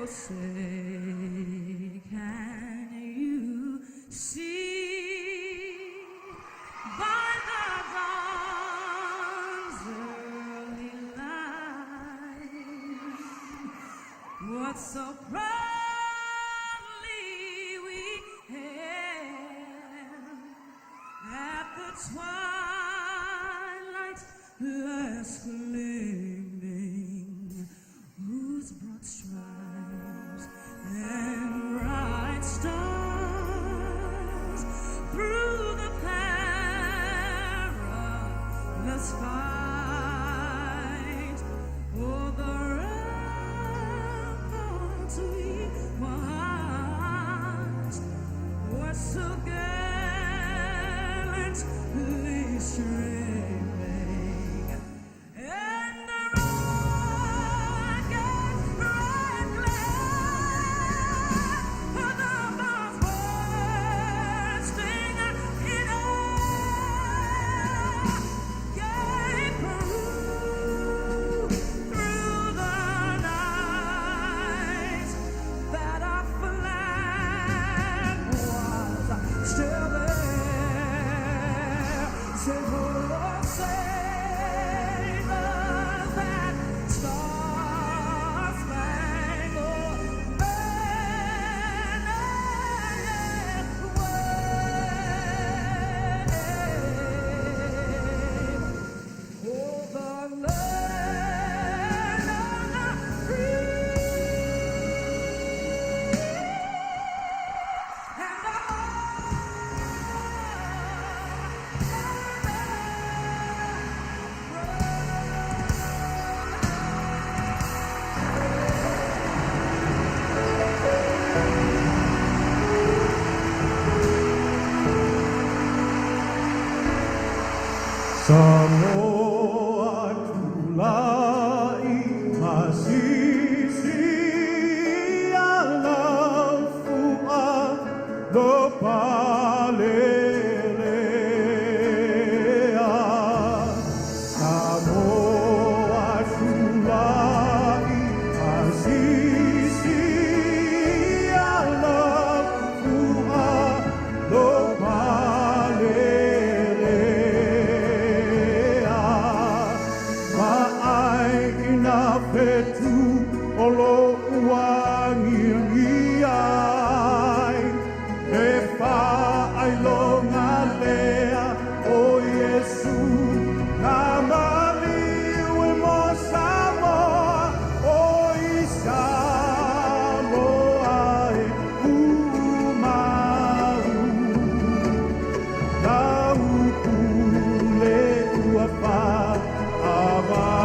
Oh, say, can you see by the dawn's early light what so proudly we hailed at the twilight's last gleaming, whose broad stripes and bright stars through the perilous fight o'er the ramparts we watched were so gallantly streaming, and the rocket's red glare, the bombs bursting in air, gave proof through the night that our flag was still there. Say, oh, say does that star-spangled banner yet wave o'er the land of the free and the home of the Samoa tulai masisi alafua lo palelea. Samoa tulai masisi alafua lo palelea. Ma'ai ina fetu o lo uagiagi ai, e faailoga lea o Iesu na maliu e mo Samoa o i Samoa e tumau. Lau pule ua faavavau.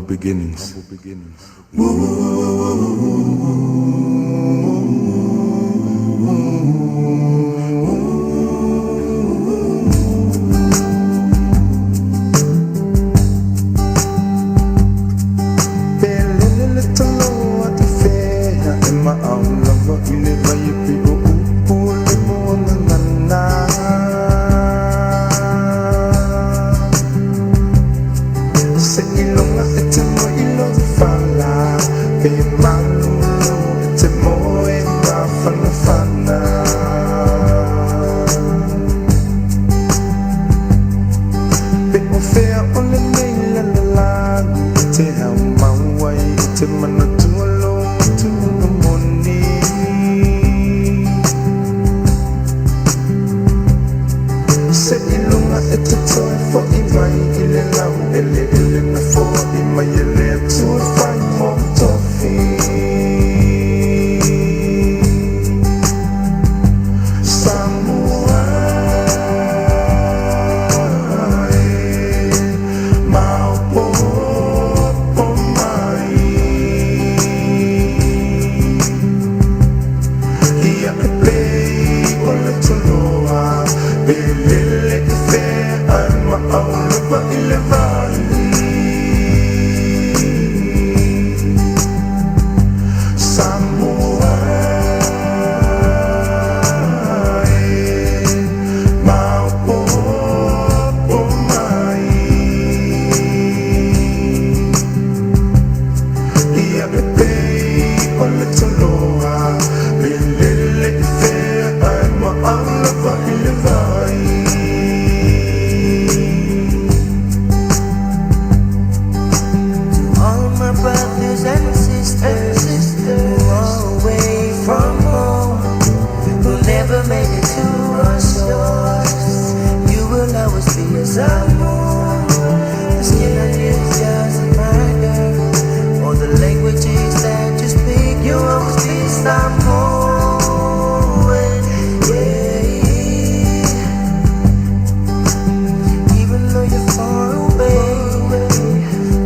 beginnings. Pelele le talo a te fea e ma au lava i le vai e pe o upu o le moa gagana. Se ilonga e te mo i lo fala pe malu e te mo e mafanafana. Pe o fea o lenei lalolagi e te hau mau ai i te manatua lo matuga moni. Se ilunga e te toe fo'i mai i le lau ele ele na fo'i mai e le Atua fai mo tofi. Samoa e maopopo mai. Ia e pei o le toloa pe lele i fea ai ma au lava i le vai. Samoa e maopopo mai. Ia e pei o le toloa pe lele i fea ai ma au lava i le vai. To all my brothers and sisters who are away from home, who never made it to our shores, you will always be a Samoan. The skin on you doesn't matter, or the languages that you speak, you always be Samoan. Yeah. Even though you're far away,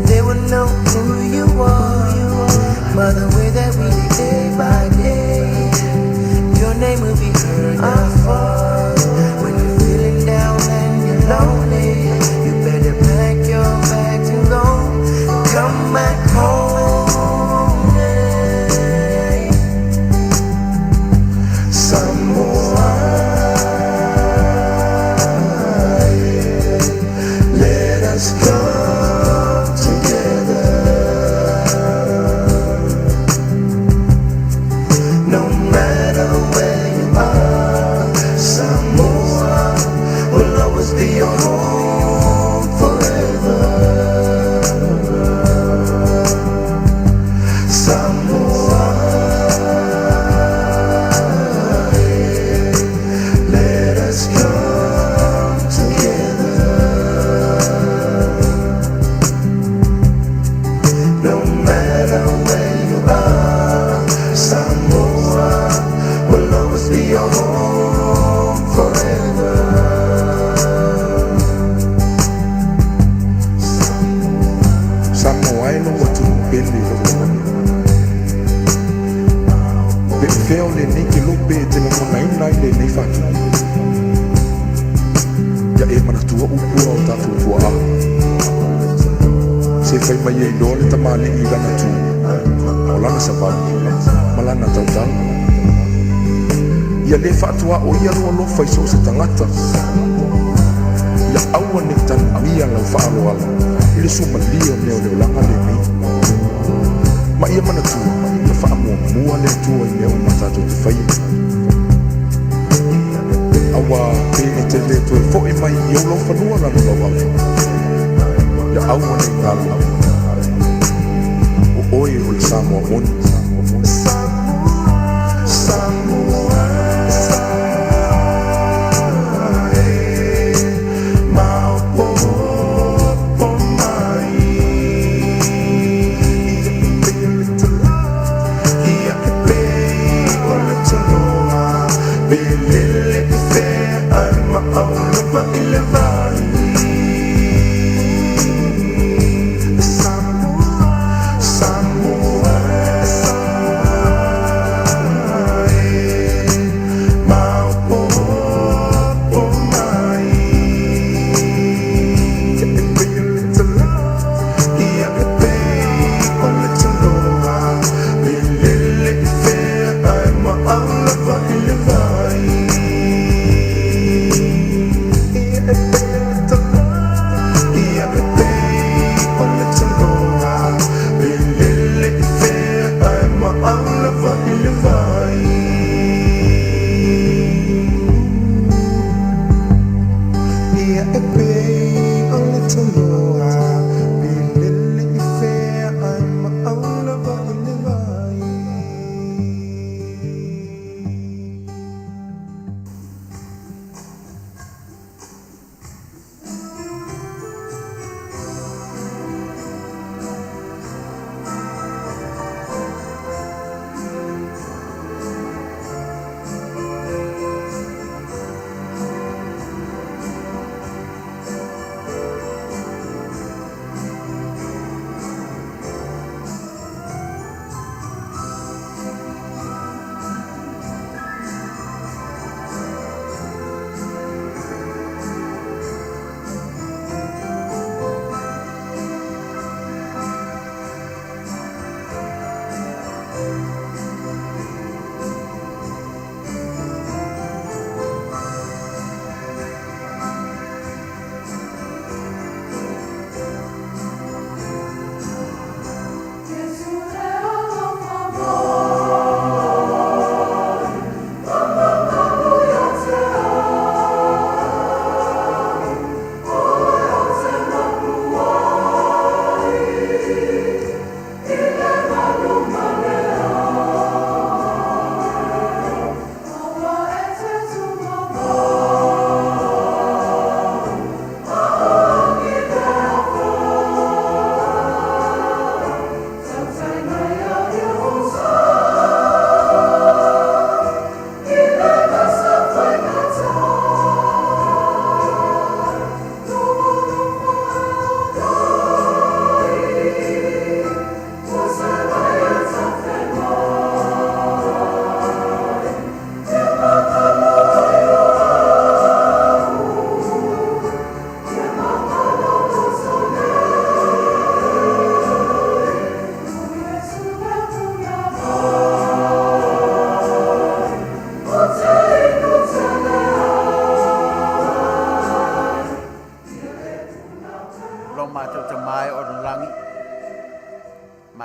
they will know who you are. By the way that we live day by day, your name will be heard afar. When you're feeling down and you're lonely, you better pack your bags and go. Come back home. Yeah. Samoa, let us come together. No matter where you are, Samoa will always be your home forever. Samoa, let us come together. No matter where you are, Samoa will always be your home forever. Samoa e lou atunuu pele i lou lagona. Pe o fea o lenei kelope e te lagonaina ai lenei faatupu. Ia e manatua upu a o tatou tuaa. Se fai mai ai loa le tamalii i lana tu, o lana savali, ma lana tautala. Ia lē faatuaoia lou alofa i so o se tagata. Ia aua nei tanuia lau faaaloalo i le suamalie o mea o le olaga lenei. Ma ia manatua, ia faamuamua le Atua i mea uma tatou te faia. Auā pe e te lē toe fo'i mai i ou laufanua lalolauava, ia aua nei galo, o oe o le Samoa moni. Samoa, e maopopo mai. Ia e pei o le toloa pe lele i fea ai ma au lava i le vai.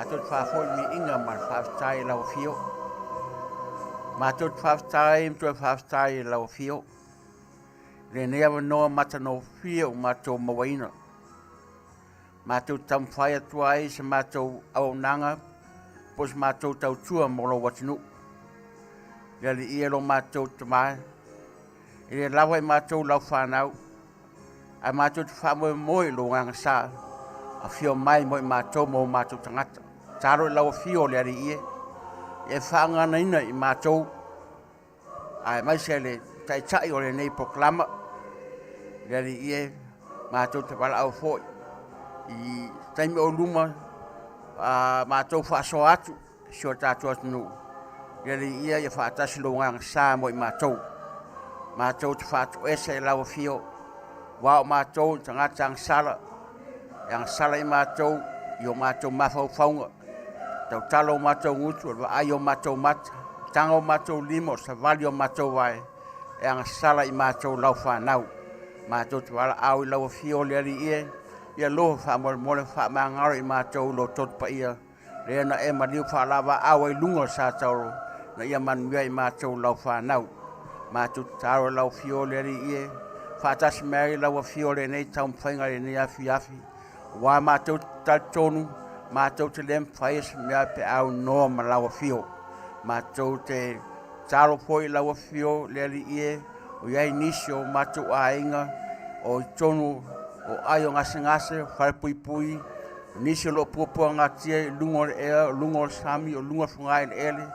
Matou te faafoi le viiga ma le faafetai i lau Afio. Matou te faafetai ma toe faafetai i lau Afio i lenei avanoa matagofie ua matou mauaina. Matou te taumafai atu ai se matou auaunaga po o se matou tautua mo lou atunuu. Le Alii e lo matou Tama, e le lava i matou lau fanau, ae matou te faamoemoe i lou agaga sa, afio mai mo i matou ma o matou tagata. Talo i lau afio le Alii e, e faaganaina i matou, aemaise le taitai o lenei polokalama, le Alii e, matou te valaau foi i taimi o luma, a matou faasoa atu i si o tatou atunuu, le Alii ia ia faatasi lou agaga sa mo i matou. Matou te faatoese i lau afio, aua o matou i tagata agasala, e agasala i matou i o matou mafaufauga, tautalo o matou gutu, o le vaai o matou mata, taga o matou lima, o le savali o matou vae, e agasala i matou lau fanau. Matou te valaau i lau afio le Alii e, ia alofa faamolemole faamagalo i matou i lo toto paia, lea na e maliu faalavaau ai luga o le sa taolo, na ia manuia i matou lau fanau. Matou tatalo i lau afio le Alii e, faatasi mai ai lau afio lenei taumafaiga i lenei afiafi, aua matou te talitonu, matou te le mafai se mea pe a aunoa ma lau afio. Matou te tatalo foi i lau afio le Alii e, o i ai nisi o matou aiga o i totonu o ai o gasegase, o falepuipui, nisi o lo o puapuagatia i luga o le ea, o luga o le sami, o luga o le fogaeleele,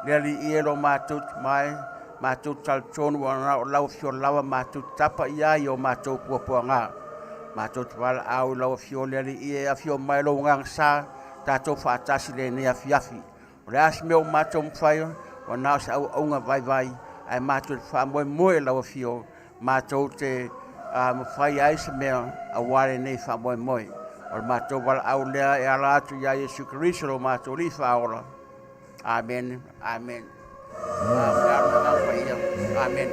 le Alii e lo matou Tama e, matou te talitonu ua na o lau afio lava matou te tapa i ai o matou puapuaga. Matou te valaau i lau afio le Alii e, afio mai lou agaga sa, tatou faatasi i lenei afiafi. O le a se mea ua matou mafaia, ua na o se auauga vaivai, ae matou te faamoemoe i lau afio, matou te mafai ai se mea aua lenei faamoemoe. O le matou valaau lea e ala atu iā Iesu Keriso lo matou Alii Faaola. Amene, amene. Amene.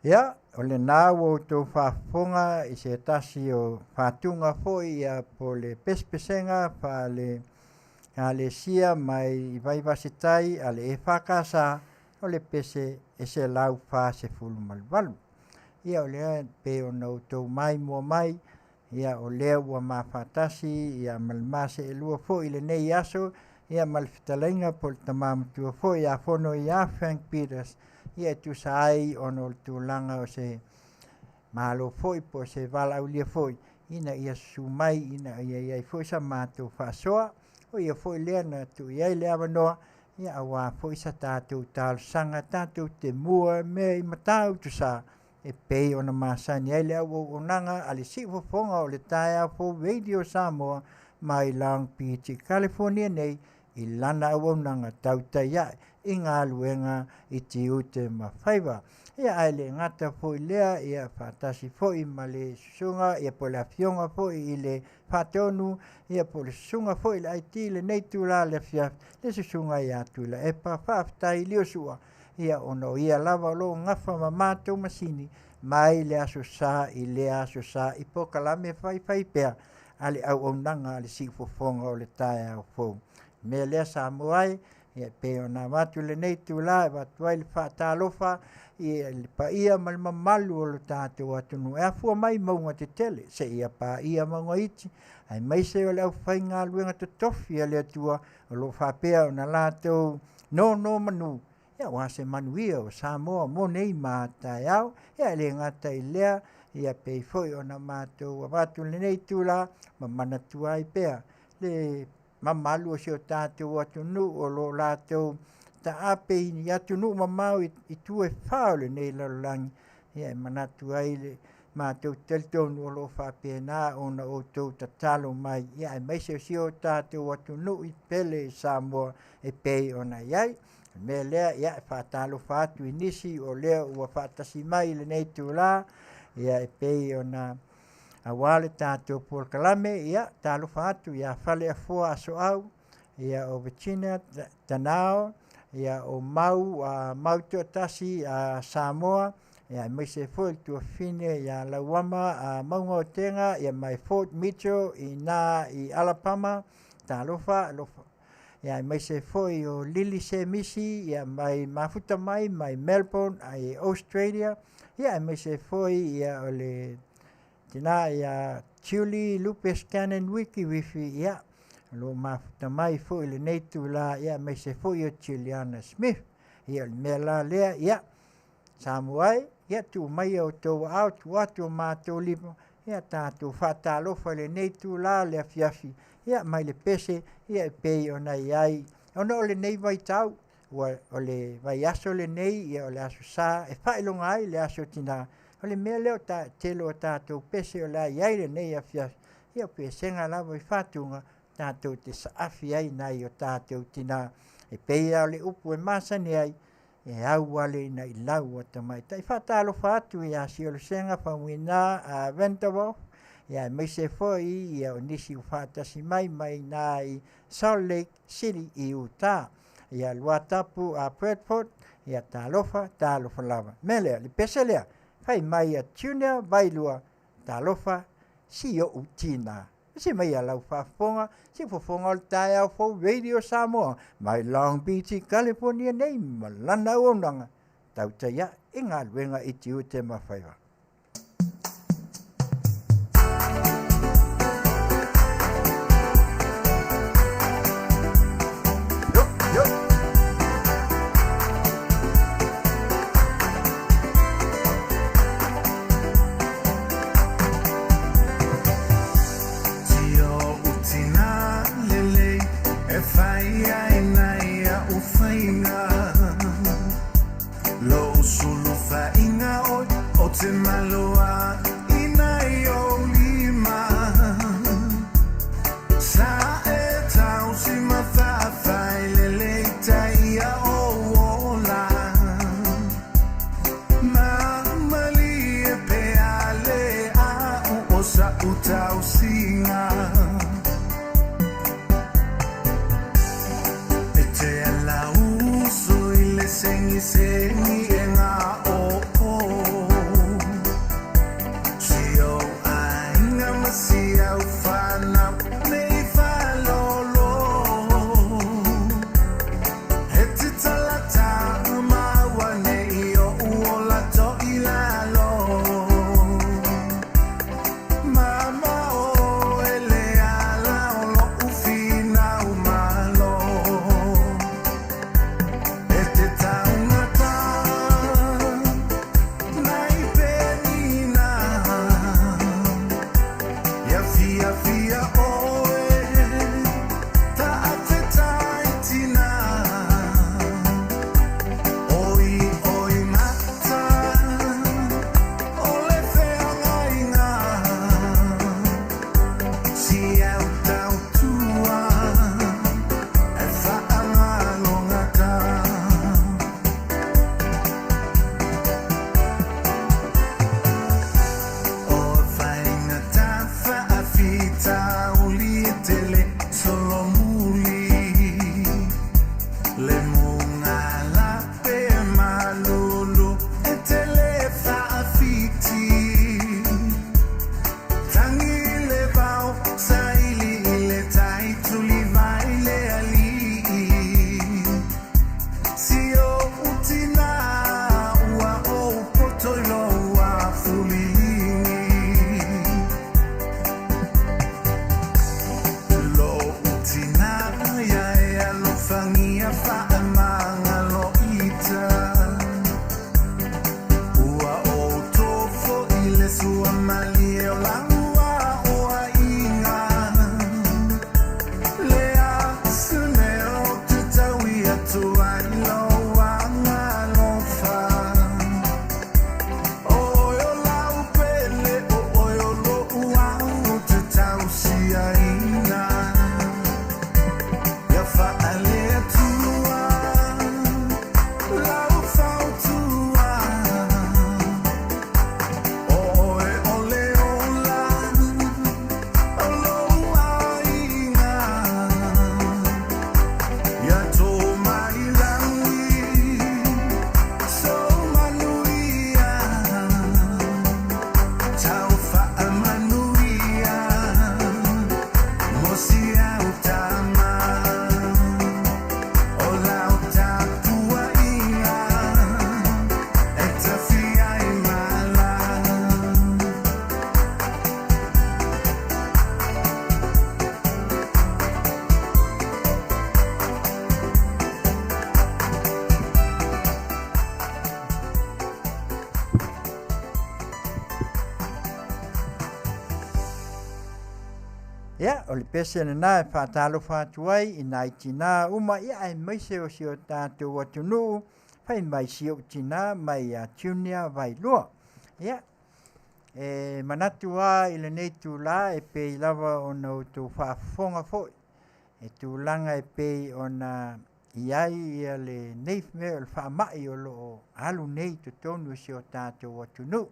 Ia, o lena ua outou faafofoga i se tasi o faatuga foi ia po o le pesepesega faale Ekalesia mai i Vaivase-tai a le EFKS o le pese e 148. Ia o lea e pei ona outou maimoa mai, ia o lea ua mafaatasi ia ma le ma seelua foi i lenei aso, ia ma le fetalaiga po o le tama matua foi ia Fono ia Frank Peters, ia e tusa ai ona o le tulaga o se malo foi po o se valaaulia foi ina ia susu mai ina ia i ai foi sa matou faasoa. O ia foi lea na tuu i ai le avanoa, ia aua foi sa tatou talosaga tatou te mua mea i Matautu sa e pei ona masani ai le auaunaga a le siufofoga o le Taeao Fou Radio Samoa mai Long Beach i California nei i lana auaunaga tautai ae i galuega i tiute ma faiva. Ia ae le gata foi lea, ia faatasi foi ma le susuga ia po o le afioga foi i le Faatonu, ia po o le susuga foi i le IT i lenei itula o le afiafi, le susuga ia Tuilaepa. Faafetai Liosua, ia ona o ia lava o lo o gafa ma matou masini mai le Aso Sa i lea Aso Sa i polokalame faifai pea a le auaunaga a le siufofoga o le taeao fou. Mea lea Samoa e, ia e pei ona avatu lenei itula e avatu ai le faatalofa i le paia ma le mamalu o lo tatou atunuu e afua mai mauga tetele seia paia mauga iti, aemaise o le aufaigaluega totofi a le Atua o lo o faapea ona latou nonomanu ia aua se manuia o Samoa mo nei ma taeao. Ia e le gata i lea, ia pei foi ona matou avatu lenei itula ma manatua ai pea le mamalu o si o tatou atunuu o lo o latou taape i atunuu mamao i itu e fa o lenei lalolagi, ia e manatu ai le matou talitonu o lo o faapena ona outou tatalo mai, ia aemaise o si o tatou atunuu i pele i Samoa e pei ona i ai. O le mea lea, ia, e faatalofa atu i nisi o lea ua faatasi mai i lenei itulā, ia e pei ona aua le tatou polokalame, ia talofa atu ia Faleafoa Asoau, ia o Virginia Tanao, ia o Mau Mau Toatasi a Samoa, ia aemaise foi le tuafafine ia Lauama Mauga o Tega, ia mai Fort Mitchell i ina i Alapama, talofa alofa. Ia aemaise foi o Lili Semisi, ia mai mafuta mai mai Melbourne i Australia, ia aemaise foi ia o le tina ia Julie Lupes Cannon Wiki Wifi, ia o lo o mafuta mai foi i lenei itulā, ia aemaise foi o Juliana Smith. Ia o le mea la lea, ia Samoa e, ia tuu mai outou aao, tuu atu o matou lima, ia tatou faatalofa i lenei itulā o le afiafi, ia mai le pese, ia e pei ona i ai ona o lenei vaitau, ua o le vaiaso lenei, ia o le aso Sa e faailoga ai le aso tinā. O le mea lea o tele o tatou pese o le a i ai lenei afiafi, ia o pesega lava i fatuga tatou te saafi ai nai o tatou tinā, e pei lava o le upu e masani ai, e au ale ina i lau a tamaitai. Faatalofa atu ia Siolosega Faumuina a Vanderwolf, ia aemaise foi ia o nisi ua faatasi mai mai ina i Salt Lake City i Utah. Ia Luatapu a Bradford, ia talofa, talofa lava. Mea lea, le pese lea, fai mai a Junior Vailua, talofa, si o'u tinā. Se mai a lau faafofoga, se fofoga o le taeao fou Radio Samoa, mai Long Beach i California nei ma lana auaunaga, tautai ae i galuega i tiute ma faiva. Yo, yo. Tio utina lelei e fai ai nai au faiga. Lou sulu faiga oi o te Ia, o le pese lenā e faatalofa atu ai i nai tinā uma, ia aemaise o si o tatou atunuu, fai mai si ou tinā mai ia Junior Vailua. Ia, e manatu lava i lenei itulā e pei lava ona outou faafofoga foi i tulaga e pei ona i ai ia lenei mea o le faamai o lo o alu nei i totonu o si o tatou atunuu.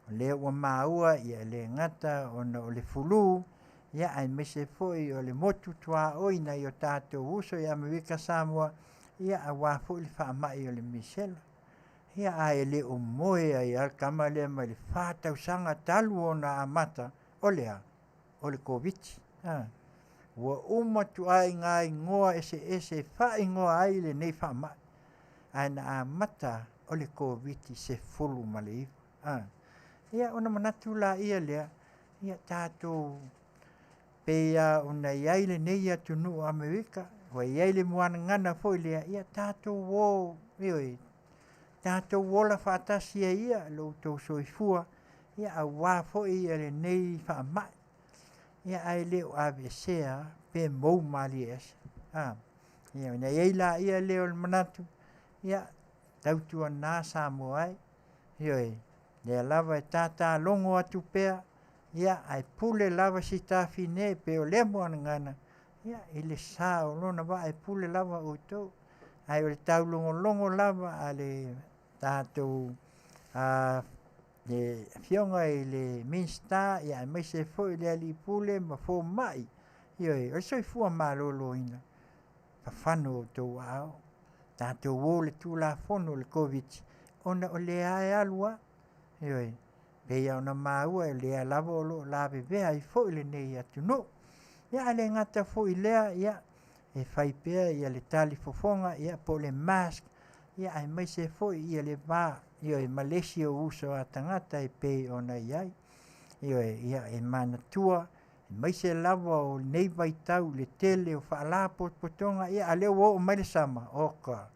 O lea ua maua ia e le gata ona o le fulu, ia aemaise foi o le motu tuaoi nai o tatou uso i Amerika Samoa, ia aua foi le faamai o le misela. Ia ae le o moe ai lava le tama lea mai le 4 tausaga talu ona amata o le a? O le Koviti. A. Ua uma ituaiga igoa eseese e faaigoa ai lenei faamai. Ae na amata o le Koviti 19. A. Ia ona manatu laia lea, ia tatou pei lava ona i ai lenei atunuu o Amerika, ua i ai le muagagana foi lea, ia tatou o, ioe, tatou ola faatasi ai ia lo outou soifua, ia aua foi lenei faamai. Ia ae le o aveesea pe mou malie ese. A. Ia ona i ai laia lea o le manatu, ia tautuana Samoa ai, ioe, lea lava e tatalogo atu pea, ia ae pule lava Sitafine pei o lea muagagana, ia i le sa o lona vaa e pule lava outou. Ae o le taulogologo lava a le tatou le afioga i le Minisita, ia aemaise foi le alii pule ma fomai, ioe, o le soifua maloloina, fafano outou aao. Tatou o i le Tulafono o le Koviti, ona o lea e alu lava. Ioe, pei ona maua o lea lava o lo o lavevea ai foi lenei atunuu. Ia ae le gata foi i lea, ia e fai pea ia le talifofoga ia po o le mask, ia aemaise foi ia le va, ioe, ma le isi ou uso a tagata e pei ona i ai. Ioe, ia e manatua, aemaise lava o lenei vaitau i le tele o faalapotopotoga, ia a o lea ua oo mai le sama, oka,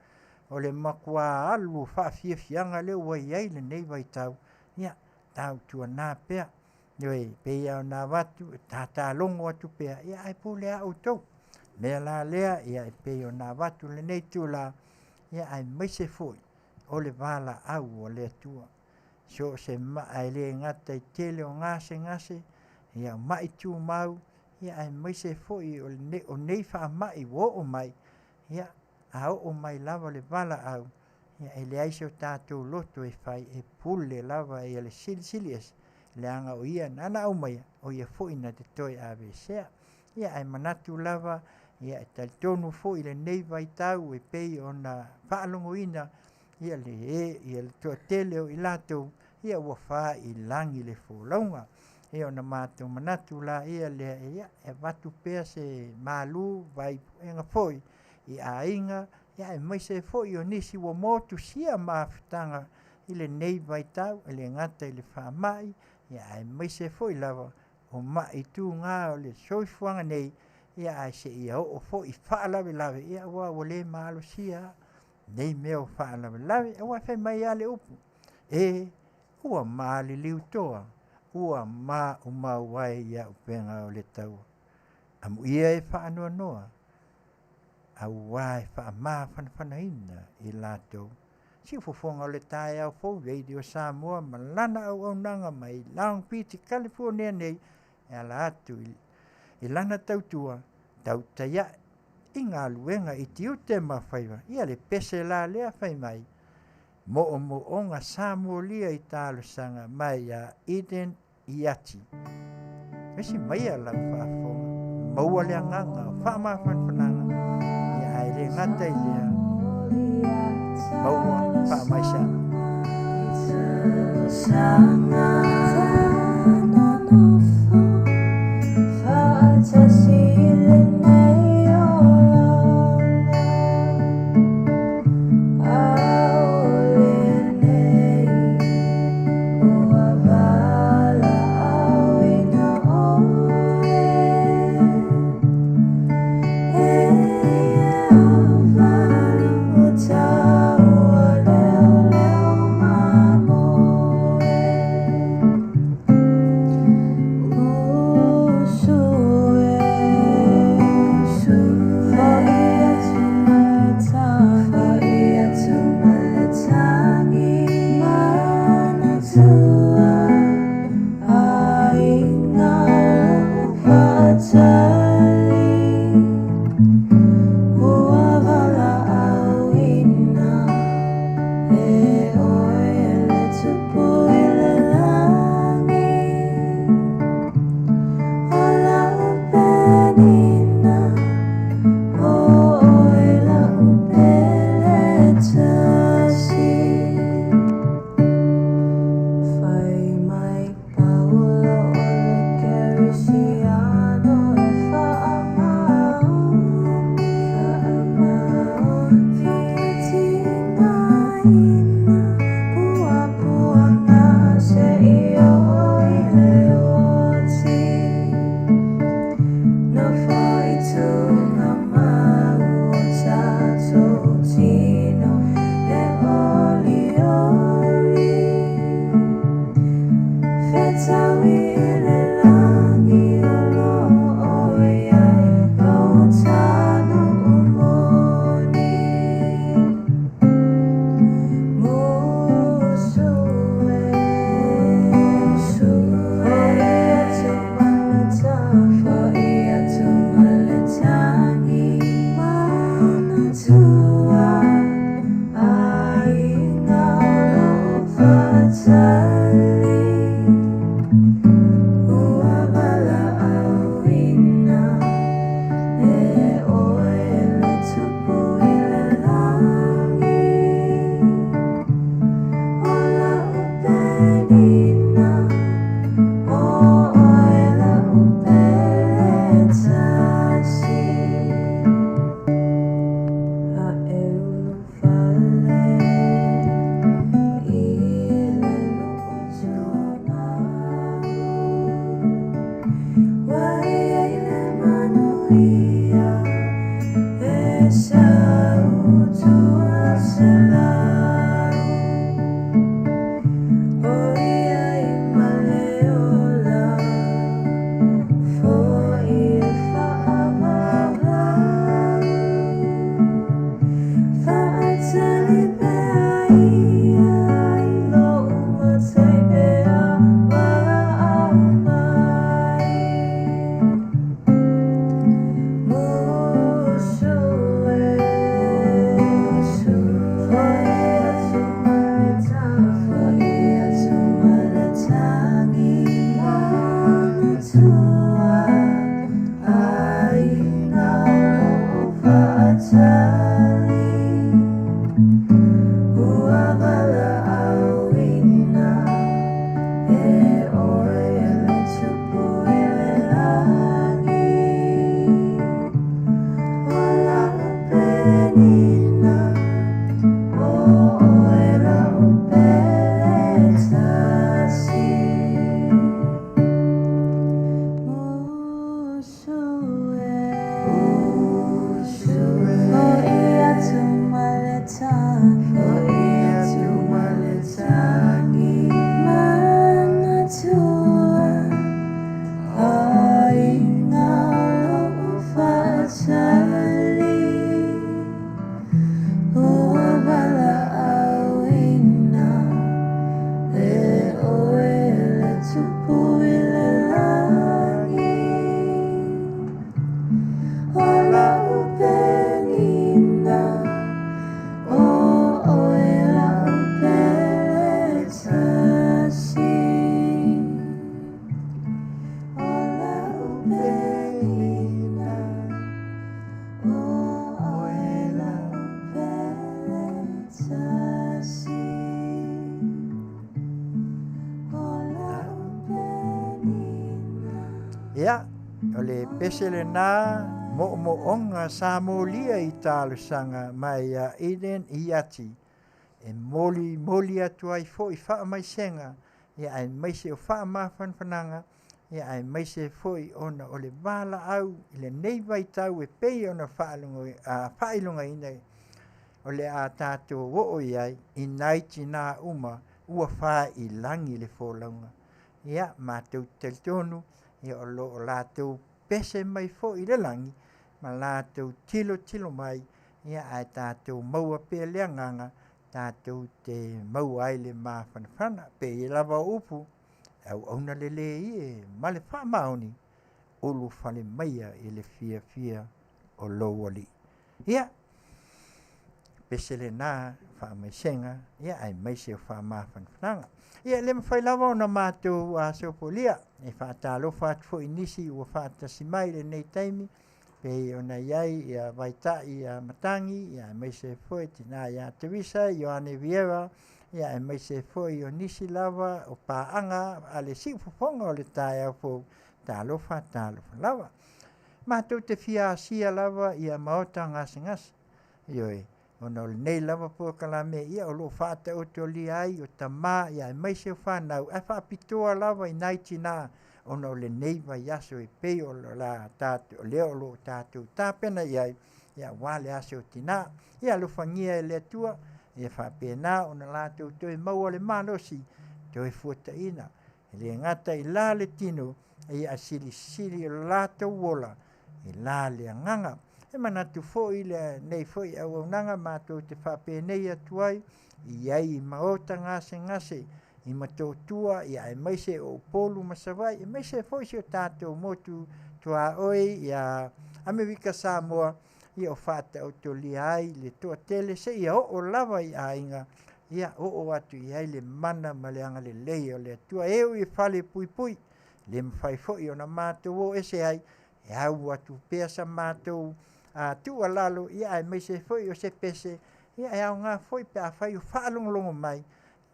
o le matua alu o faafiafiaga lea ua i ai lenei vaitau, ia tautuana pea. Ioe, pei lava ona avatu, e tatalogo atu pea, ia ae pule lava outou. O le mea la lea, ia e pei ona avatu i lenei itula, ia aemaise foi o le valaau a le Atua. So o se maa e le gata i tele o gasegase, ia mai tumau, ia aemaise foi o nei faamai ua oo mai, ia a oo mai lava le valaau, ia e leai so tatou loto e fai e pule lava ia le Silisili Ese, leaga o ia nana aumaia, o ia foi na te toe aveesea. Ia ae manatu lava, ia e talitonu foi i lenei vaitau e pei ona faalogoina ia le e ia le toatele o i latou, ia ua faailagi le folauga. Ia ona matou manatu laia lea, ia e avatu pea se malu vaipuega foi i aiga, ia aemaise foi o nisi ua motusia mafutaga i lenei vaitau, e le gata i le faamai, ia aemaise foi lava o mai tuga o le soifuaga nei, ia ae seia oo foi i faalavelave, ia aua ua le malosia nei mea o faalavelave. Aua fai mai lava le upu, e ua maliliu toa, ua maumau ai i auupega o le taua. Amuia e faanoanoa, aua e faamafanafanaina i latou. Siufofoga o le taeao fou Radio Samoa ma lana auaunaga mai Long Beach, California nei, e ala atu i lana tautua tautai ae i galuega i tiute ma faiva. Ia le pese la lea fai mai, moomooga sa molia i talosaga mai ia Eden Iati. Vesi maia lau faafofoga, maua le agaga o faamafanafanaga, ia ae le gata i lea, maua faamaisana. O le pese lenā moomooga sa molia i talosaga mai ia Eden Iati e molimoli atu ai fo'i faamaisega ia aemaise o faamafanafanaga ia aemaise foi ona o le valaau i lenei vaitau e pei ona faailogaina o le a tatou oo i ai i nai tinā uma ua fāilagi le folauga. Ia matou te talitonu ia o lo o latou pese mai foi i le lagi ma latou tilotilo mai ia ae tatou maua pea le agaga tatou te maua ai le mafanafana. Pei lava o upu e auauna lelei e ma le faamaoni ulufale maia i le fiafia o lou alii. Ia pese lenā faamaisega ia aemaise o faamafanafanaga. Ia e le mafai lava ona matou sopolia e faatalofa atu foi i nisi ua faatasi mai i lenei taimi pei ona i ai ia Vaitai ia Matagi ia aemaise foi tinā ia Teresa Ioane Vieira ia aemaise foi o nisi lava o paaga a le siufofoga o le taeao fou. Talofa, talofa lava. Matou te fia asia lava ia maota gasegase. Ioe, ona o lenei lava polokalame ia o lo o faataotolia ai o tamā ia aemaise o fanau ae faapitoa lava i nai tinā ona o lenei vaiaso e pei o la tatou lea o lo o tatou tapena i ai ia aua le aso o tinā. Ia alofagia e le Atua ia faapena ona latou toe maua le malosi toe fuataina e le gata i la le tino ia silisili o le latou ola i la le agaga. E manatu foi lenei foi auaunaga matou te faapenei atu ai i ai i maota gasegase i Motootua ia aemaise o Upolu ma Savaii aemaise foi si o tatou motu tuaoi ia Amerika Samoa ia o faataotolia ai le toatele seia oo lava i aiga ia oo atu i ai le mana ma le agalelei o le Atua e ui i fale puipui le mafai foi ona matou o ese ai e au atu pea sa matou tuualalo ia aemaise foi o se pese ia e aoga foi pe afai o faalogologo mai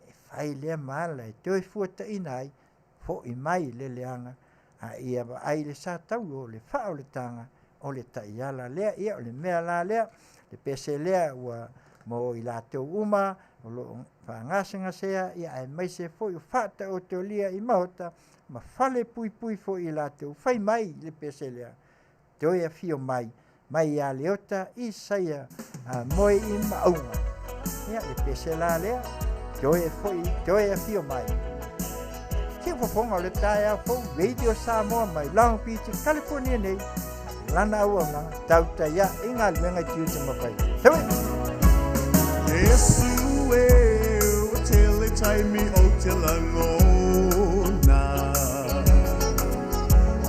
e fai lea ma ala e toe fuataina ai fo'i mai le leaga a ia vaai le satauro o le faaolataga o le taiala lea. Ia o le mea la lea le pese lea ua mo i latou uma o lo o faagasegasea ia aemaise foi o faataotolia i maota ma fale puipui foi i latou fai mai le pese lea toe afio mai mai ia Leota Isaia moe i Maauga. Ia le pese la lea toe foi toe afio mai. Siufofoga o le taeao fou Radio Samoa mai Long Beach, California nei. Lana auaunaga tautai ae i galuega i tiute ma faiva. Hewe! Iesu e, ua tele taimi ou te lagona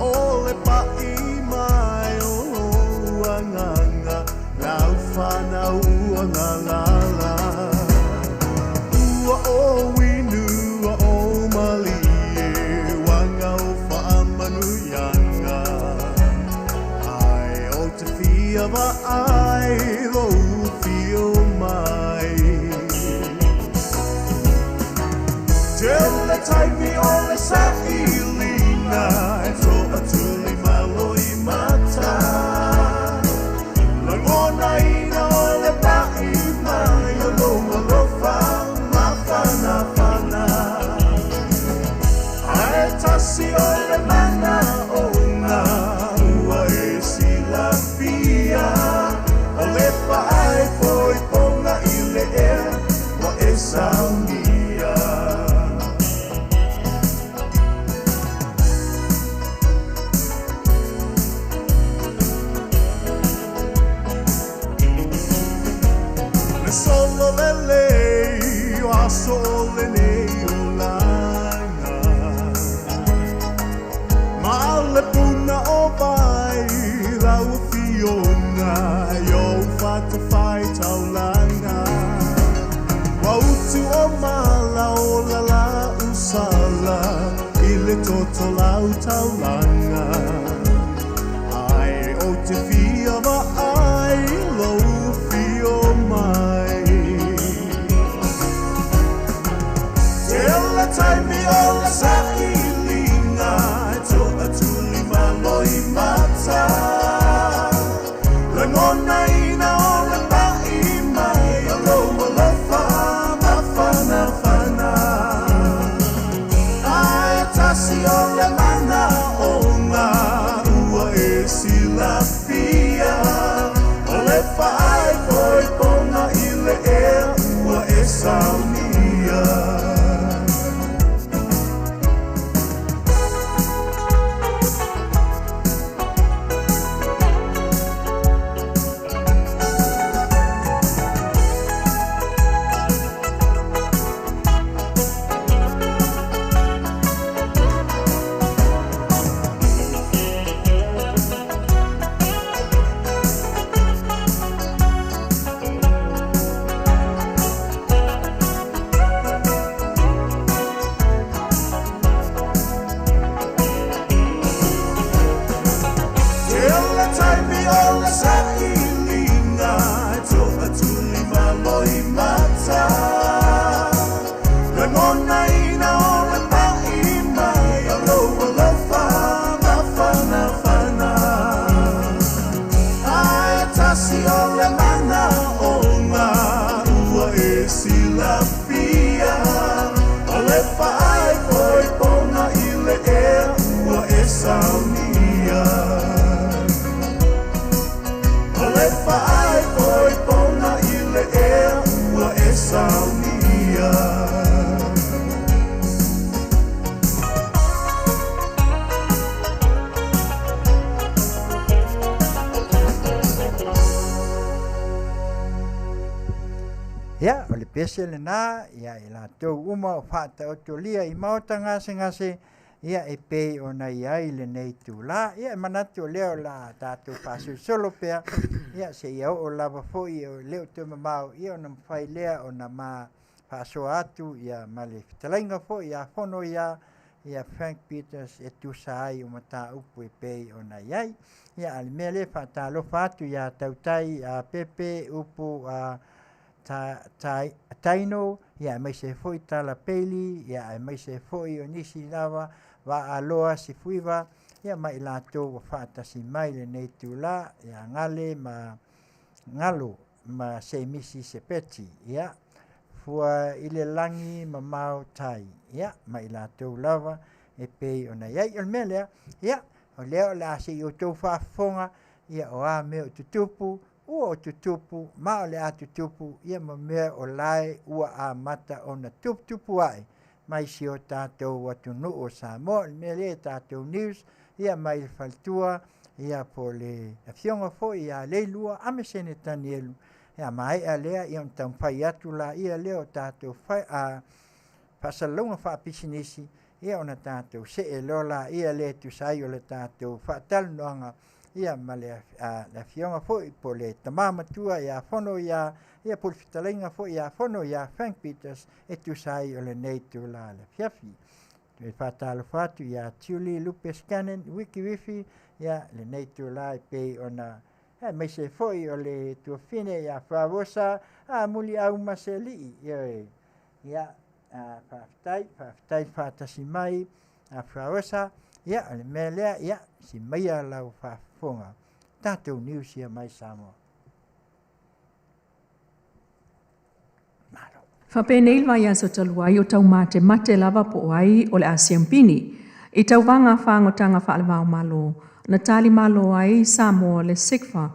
O le paʻi mai o lou agaga Lau fanau ua galala Ua ou inu ua ou malie Uaga o faamanuiaga Ae ou te fia vaai lou afio mai Tele taimi o le sailiga E toatulimalo i mata Lagonaina o le paʻi mai o lou alofa mafanafana Ae tasi o le manaʻoga ua e silafia O le paʻai poipoga i le ea ua e saunia. Le solo lelei o aso o lenei olaga Ma le puna o vai lau afioga I ou fatafaitaulaga Ua utu o mala o la laʻu sala I le toto lau taulaga Ae ou te fia vaai lou afio mai Tele taimi o le sailiga E toatulimalo i mata. silafia O le faaipoipoga i le ea ua e saunia. Tele taimi o le sailiga e toʻatulima loimata, Lagonaina o le paʻi mai o lou alofa mafanafana. Ae tasi o le manaʻoga ua e silafia, O le faaipoipoga i le ea ua e saunia. O le faaipoipoga i le ea ua e saunia. Ia, o le pese lenā, ia i latou uma o faataotolia i maota gasegase, ia e pei ona i ai lenei itulā. Ia e manatu o lea o le a tatou faasolosolo pea, ia seia oo lava foi e le o toe mamao, ia ona mafai lea ona ma faasoa atu ia ma le fetalaiga foi ia Fono ia ia Frank Peters e tusa ai o mataupu e pei ona i ai. Ia a o le mea lea e faatalofa atu ia Tautai a Pepe Upu a ta, ta, Taino, ia aemaise foi Tala Peili, ia aemaise foi o nisi lava Vaaloa Sifuiva, ia ma i latou ua faatasi mai lenei itulā, ia Gale ma Galo ma Semisi Sepeti, ia Fua i le lagi mamao tai, ia ma i latou lava e pei ona i ai. O le mea lea, ia, o lea o le a se i outou faafofoga, ia o a mea o tutupu, ua o tutupu, ma o le a tutupu, ia ma mea o lae ua amata ona tuputupu ae mai si o tatou atunuu o Samoa. O le mea lea e tatou news, ia mai le faletua, ia po o le afioga foi ia Leilua Amesene Tanielu, ia maea lea, ia ona taumafai atu laia lea o tatou faasalalauga faapisinisi, ia ona tatou see loa laia lea e tusa ai o le tatou faatalanoaga, ia ma le afioga foi po o le tama matua ia Fono ia, ia po o le fetalaiga foi ia Fono ia Frank Peters e tusa ai o lenei itula le afiafi. E faatalofa atu ia Julie Lupes Cannon Wiki Wifi, ia lenei itula e pei ona aemaise foi o le tuafine ia Favosa a Muliau Maselii. Ioe. Ia, faafetai, faafetai le faatasi mai a Favosa. Ia, o le mea lea, ia, si maia lau faafofoga. Tatou news ia mai Samoa. Malo. Faapenei le vaiaso talu ai o taumatemate lava po o ai o le a siampini i tauvaga fagotaga faale-va-o-Malo na tali malo ai Samoa le SICFA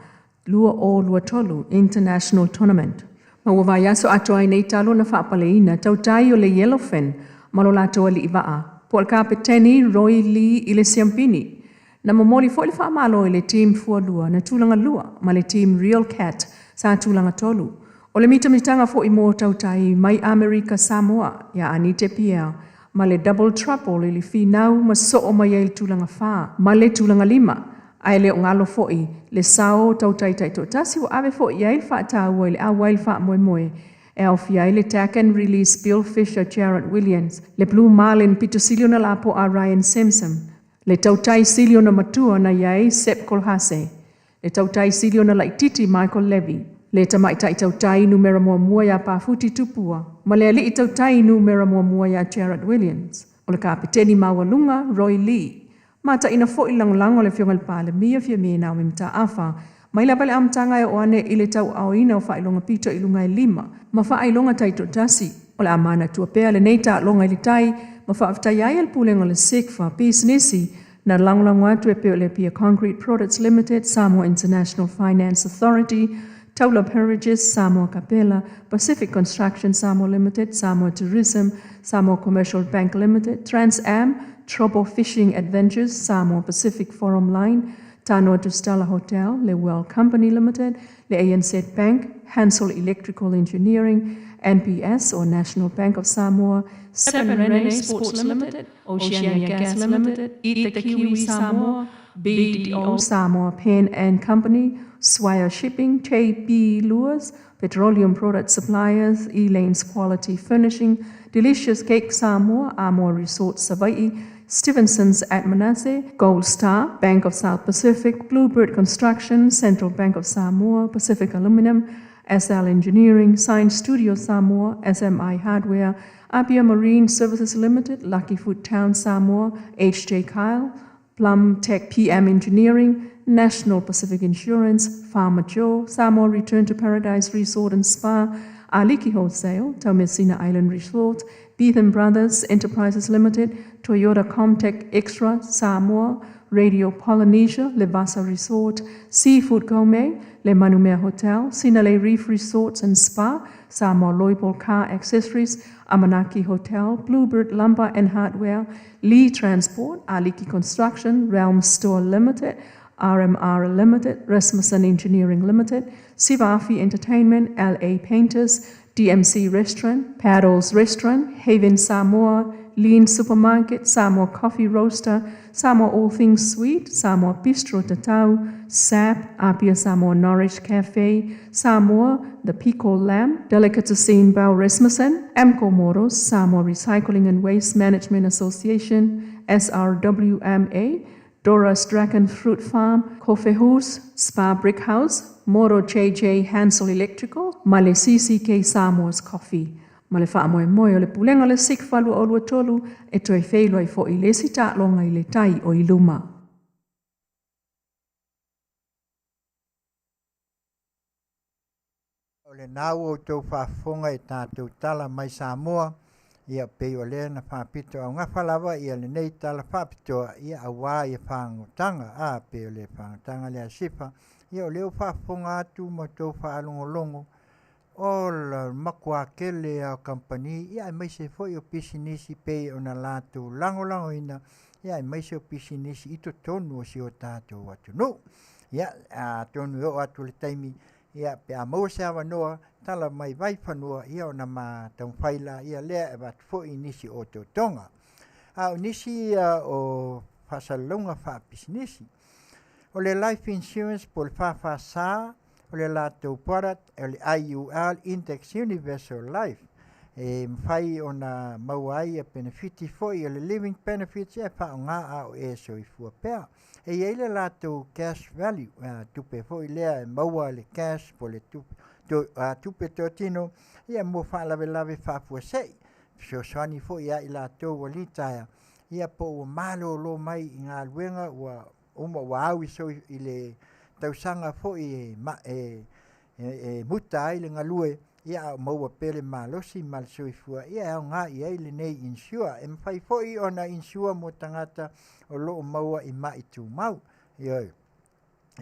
2023 International Tournament. Ma ua vaiaso atoa ai nei talu ona faapaleina tautai o le Yellowfin ma lo latou alii vaa po o le Kapeteni Roy Lee i le siampini. Na momoli foi le faamalo i le team fualua na tulaga lua ma le team Real Cat sa tulaga tolu. O le mitamitaga foi mo tautai mai Amerika Samoa ia Anite Pierre ma le Double Trouble i le finau ma soo mai ai le tulaga fa ma le tulaga lima. Ae le o galo foi le sao o tautai taitoatasi ua ave foi i ai le faataua i le auai le faamoemoe e aofia ai le Tack and Release Bill Fisher Jarrett Williams, le Blue Marlin pito sili ona lapoa Ryan Simpson, le tautai sili ona matua na i ai Sepp Kohlhase, le tautai sili ona laititi Michael Levy, le tamaitai tautai numera muamua iā Pafuti Tupua ma le alii tautai numera muamua iā Jarrett Williams. O le kapeteni maualuga Roy Lee. Mataina foi le lagolago a le Afioga i le Palemia Fiamē Naomi Mataafa mai lava i le amataga e oo ane i le tauaaoina o faailoga pito i luga e lima ma faailoga taitoatasi. O le a manatua pea lenei taaloga i le tai ma faafetaia ai e le Pulega o le SICFA pisinisi. Na lagolago atu e pei o le Apia Concrete Products Limited, Samoa International Finance Authority, Taula Beverages, Samoa Capella, Pacific Construction Samoa Limited, Samoa Tourism, Samoa Commercial Bank Limited, Trans Am, Tropo Fishing Adventures, Samoa Pacific Forum Line, Tanoa Stella Hotel, Le Well Company Limited, Le ANZ Bank, Hansel Electrical Engineering, NPS or National Bank of Samoa, Seven Rene Sports Limited, Oceania Gas Limited, Eat the Kiwi Samoa, BDO Samoa Pen and Company, Swire Shipping, JB Lures, Petroleum Product Suppliers, Elaine's Quality Furnishing, Delicious Cake Samoa, Amor Resort Savaii, Stevenson's at Manasseh, Gold Star, Bank of South Pacific, Bluebird Construction, Central Bank of Samoa, Pacific Aluminum, SL Engineering, Science Studio Samoa, SMI Hardware, Apia Marine Services Limited, Lucky Food Town Samoa, HJ Kyle, Plum Tech PM Engineering, National Pacific Insurance, Farmer Joe, Samoa Return to Paradise Resort and Spa, Aliki Wholesale, Taumeasina Island Resort, Beetham Brothers Enterprises Limited, Toyota Comtech Extra, Samoa, Radio Polynesia, Levasa Resort, Seafood Gourmet, Le Manumea Hotel, Sinalei Reef Resorts and Spa, Samoa Loibol Car Accessories, Amanaki Hotel, Bluebird Lumber and Hardware, Lee Transport, Aliki Construction, Realm Store Limited, RMR Limited, Rasmussen Engineering Limited, Sivafi Entertainment, LA Painters, DMC Restaurant, Paddles Restaurant, Haven Samoa, Lean Supermarket, Samoa Coffee Roaster, Samoa All Things Sweet, Samoa Bistro Tatau, SAP, Apia Samoa Norwich Cafe, Samoa, The Pico Lamb, Delicatessen Bell Rasmussen, Amco Motors, Samoa Recycling and Waste Management Association, SRWMA, Dora's Dragon Fruit Farm, Kofehus, Spa Brick House, Moro JJ Hansel Electrical, ma le CCK Samoa's Coffee. Ma le faamoemoe o le pulega o le SICFA 2023 e toe feiloai foi i le isi taaloga i le tai o i luma. O lena ua outou faafofoga i tatou tala mai Samoa, ia pei o lea na faapito augafa lava ia lenei tala faapitoa ia auā ia fagotaga a pei o le fagotaga lea sifa ia o lea ua faafofoga atu ma outou faalogologo o le matua tele a o kamupani ia aemaise foi o pisinisi pei ona latou lagolagoina ia aemaise o pisinisi i totonu o si o tatou atunuu. Ia atonu e oo atu le taimi ia pe a maua se avanoa tala mai vaifanua ia ona ma taumafai laia lea e avatu foi nisi o otootoga. A o nisi ia o faasalalauga faapisinisi. O le life insurance po o le FFS o le latou product o le IUL Index Universal Life e mafai ona maua ai ia penefiti foi o le living benefits e faaaoga a o e soifua pea. E i ai le latou cash value, tupe foi lea e maua le cash po o le tupe, tupe totino ia mo faalavelave faafuasei fesoasoani foi ia i latou ua litaea ia po ua malolo mai i galuega ua uma ua au i le tausaga foi e, e, e, e muta ai le galue ia a o maua pea le malosi ma le soifua ia e aoga i ai lenei insure. E mafai foi ona insure mo tagata o lo o maua i mai tumau. Ioe.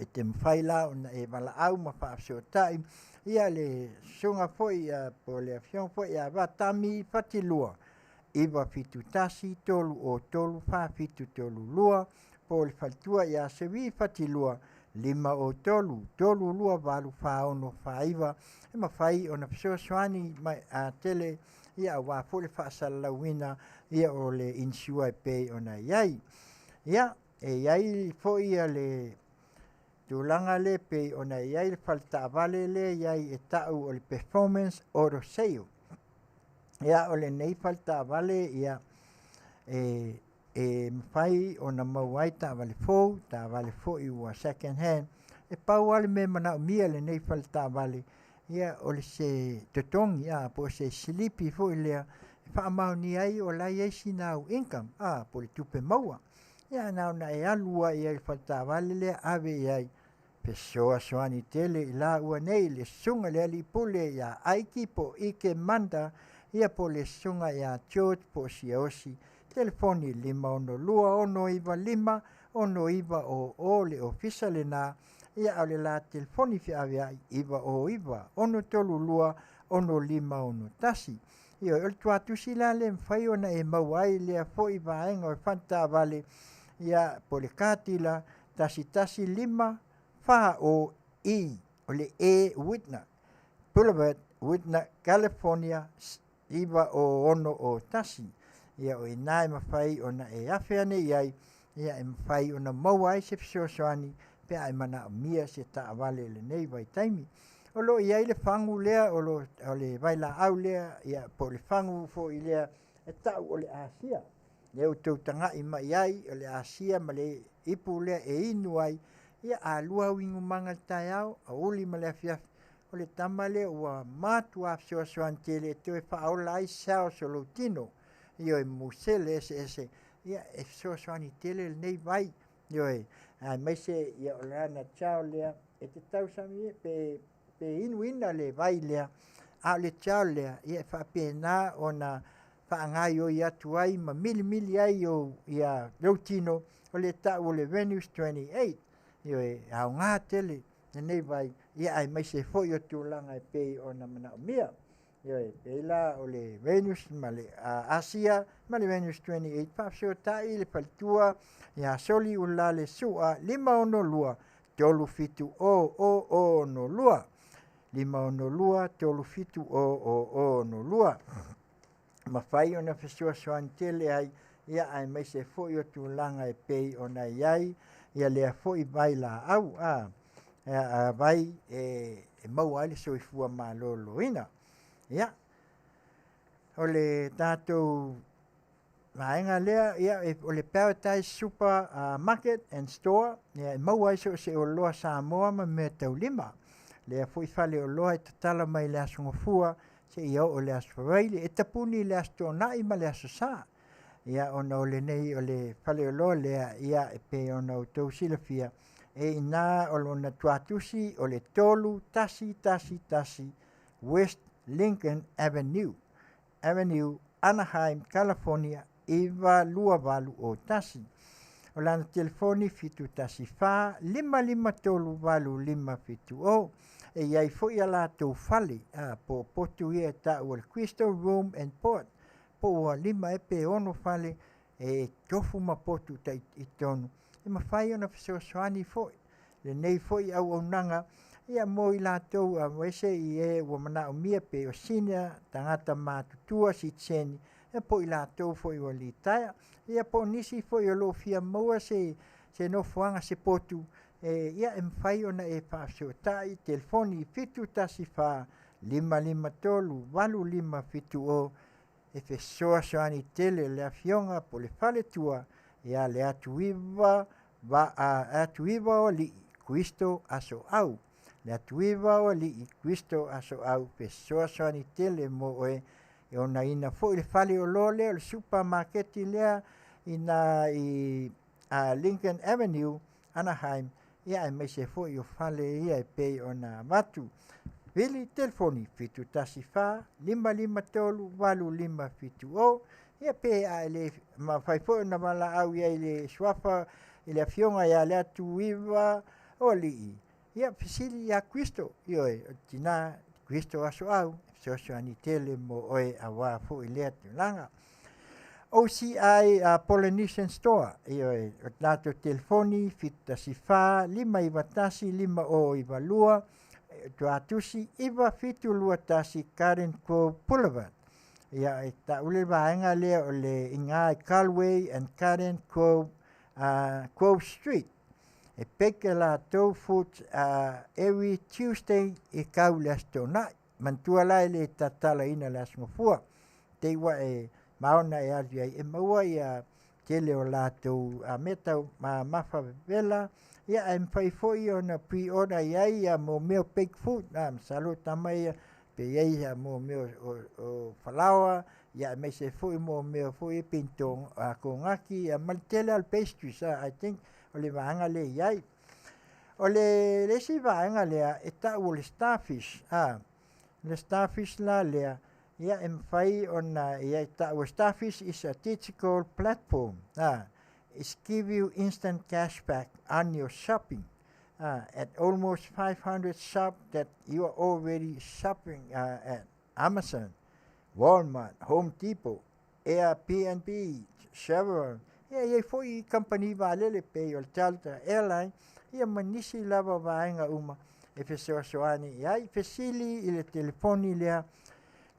E te mafai la ona e valaau ma faafesootai ia le susuga foi po o le afioga foi ia Vatami Fatilua 971 303 4732 po o le faletua ia Sevi Fatilua 503 328 4649 e mafai ona fesoasoani mai a tele ia auā foi le faasalalauina ia o le insure e pei ona i ai. Ia, e i ai foi ia le tulaga lea pei ona i ai le faletaavale lea i ai e ta'u o le Performance Auto Sale. Ia, o lenei faletaavale ia e e mafai ona maua ai taavale fou, taavale foi ua second hand. E pau lava le mea e manaomia e lenei faletaavale, ia o le se totogi a po o se silipi foi lea e faamaonia ai o la e i ai sina au income a po o le tupe maua. Ia na ona e alu lava i ai i le faletaavale lea ave i ai fesoasoani tele i laua nei le susuga i le alii pule ia Aiki po o Ike Manda ia po o le susuga ia George po o Siaosi telefoni 562 695 6900 le ofisa lenā, ia a o le la telefoni feaveai 909 632 6561. Ioe, o le tuatusi la lea e mafai ona e maua ai lea foi vaega o le faletaavale, ia po o le katila 115 4OE, o le E Whitner Boulevard, Whitner, California 90601. Ia o i ina e mafai ona e afe ane i ai, ia e mafai ona maua ai se fesoasoani pe a e manaomia se taavale i lenei vaitaimi. O lo o i ai le fagu lea, o le vailaau lea, ia po o le fagu foi lea e tau o le Asia. Lea ua outou tagai mai ai, o le Asia ma le ipu lea e inu ai, ia a lua au inumaga i le taeao, aoauli ma le afiafi, o le tama lea ua matua fesoasoani tele e toe faaola ai cells o lou tino. Ioe, musele eseese, ia e fesoasoani tele lenei vai. Ioe, aemaise ia o lana gel lea e te tausami pe inuina le vai lea, a o le gel lea, ia e faapena ona faagaoioi atu ai ma milimili ai ia lou tino, o le tau o le Venus 28. Ioe, e aoga tele lenei vai, ia aemaise foi o tulaga e pei ona manaomia. Ioe, pei la o le Venus ma le Asia ma le Venus 28, faafesootai le faletua ia Soli Ulalale Sua 562 370 062 562 370 062. Mafai ona fesoasoani tele ai, ia aemaise foi o tulaga e pei ona i ai ia lea foi vailaau vai e maua ai le soifua maloloina. Ia, o le tatou vaega lea, ia, o le Paradise Super Market and Store, ia, e maua ai so o se oloa Samoa ma mea taulima. Lea foi faleoloa e tatala mai le Aso Gafua seia oo i le Aso Faraile, e tapuni i le Aso Toonai ma le Aso Sa. Ia, ona o lenei o le faleoloa lea, ia, e pei ona outou silafia, e i ina o lona tuatusi o le 3111 West Lincoln Avenue, Anaheim, California 92801. O lana telefoni 714 553 8570. E i ai foi a latou fale, po o potu ia e tau o le Crystal Room and Port, po ua 5 ea pe 6 fale e tofu ma potu i totonu, e mafai ona fesoasoani foi lenei foi auaunaga ia mo i latou aemaise i e ua manaomia pe o senior, tagata matutua, sitiseni, ia po o i latou foi ua litaea, ia po o nisi foi o lo o fia maua se nofoaga, se potu, ia e mafai ona e faafesootai i telefoni 714 553 8570 e fesoasoani tele le afioga po o le faletua ia le Atuiva o Alii Kristo Asoau. Le Atuiva o Alii Kristo Asoau, fesoasoani tele mo oe e onaina foi le faleoloa lea o le supamaketi lea ina i Lincoln Avenue, Anaheim, ia aemaise foi o fale ia e pei ona avatu. Vili telefoni 714 553 8570, ia pe a e le mafai foi ona valaau i ai i le suafa i le afioga ia le Atuiva o Alii, ia fesili ia Kristo, ioe, o le tina Kristo Asoau, e fesoasoani tele mo oe aua foi lea tulaga. OCI Polynesian Store, ioe, o latou telefoni 714 591 5092, tuatusi 9721 Garden Grove Boulevard. Ia, e taule le vaega lea o le iga i Galway and Garden Grove, Grove Street. E peke latou food every Tuesday i kau le Aso Toonai. Manatua la e le tatalaina le Aso Gafua. Te i ua e maona e alu ai e maua ia tele o latou mea tau mafa vevela, ia ae mafai foi ona pre-order i ai ia mo mea o baked food. Masalo tama ia pe i ai ia mo mea o falaoa, ia aemaise foi mo mea foi e pinto kogaki, ia ma le tele o le pastries. I think o le vaega lea i ai. O le isi vaega lea e tau o le starfish. Le starfish la lea, ia e mafai ona ia e tau o starfish is a digital platform. is give you instant cash back on your shopping at almost 500 shops that you are already shopping at Amazon, Walmart, Home Depot, Airbnb, Chevron, ia i ai foi kamupani vaalele pei o le Delta Airline, ia ma nisi lava o vaega uma e fesoasoani i ai. Fesili i le telefoni lea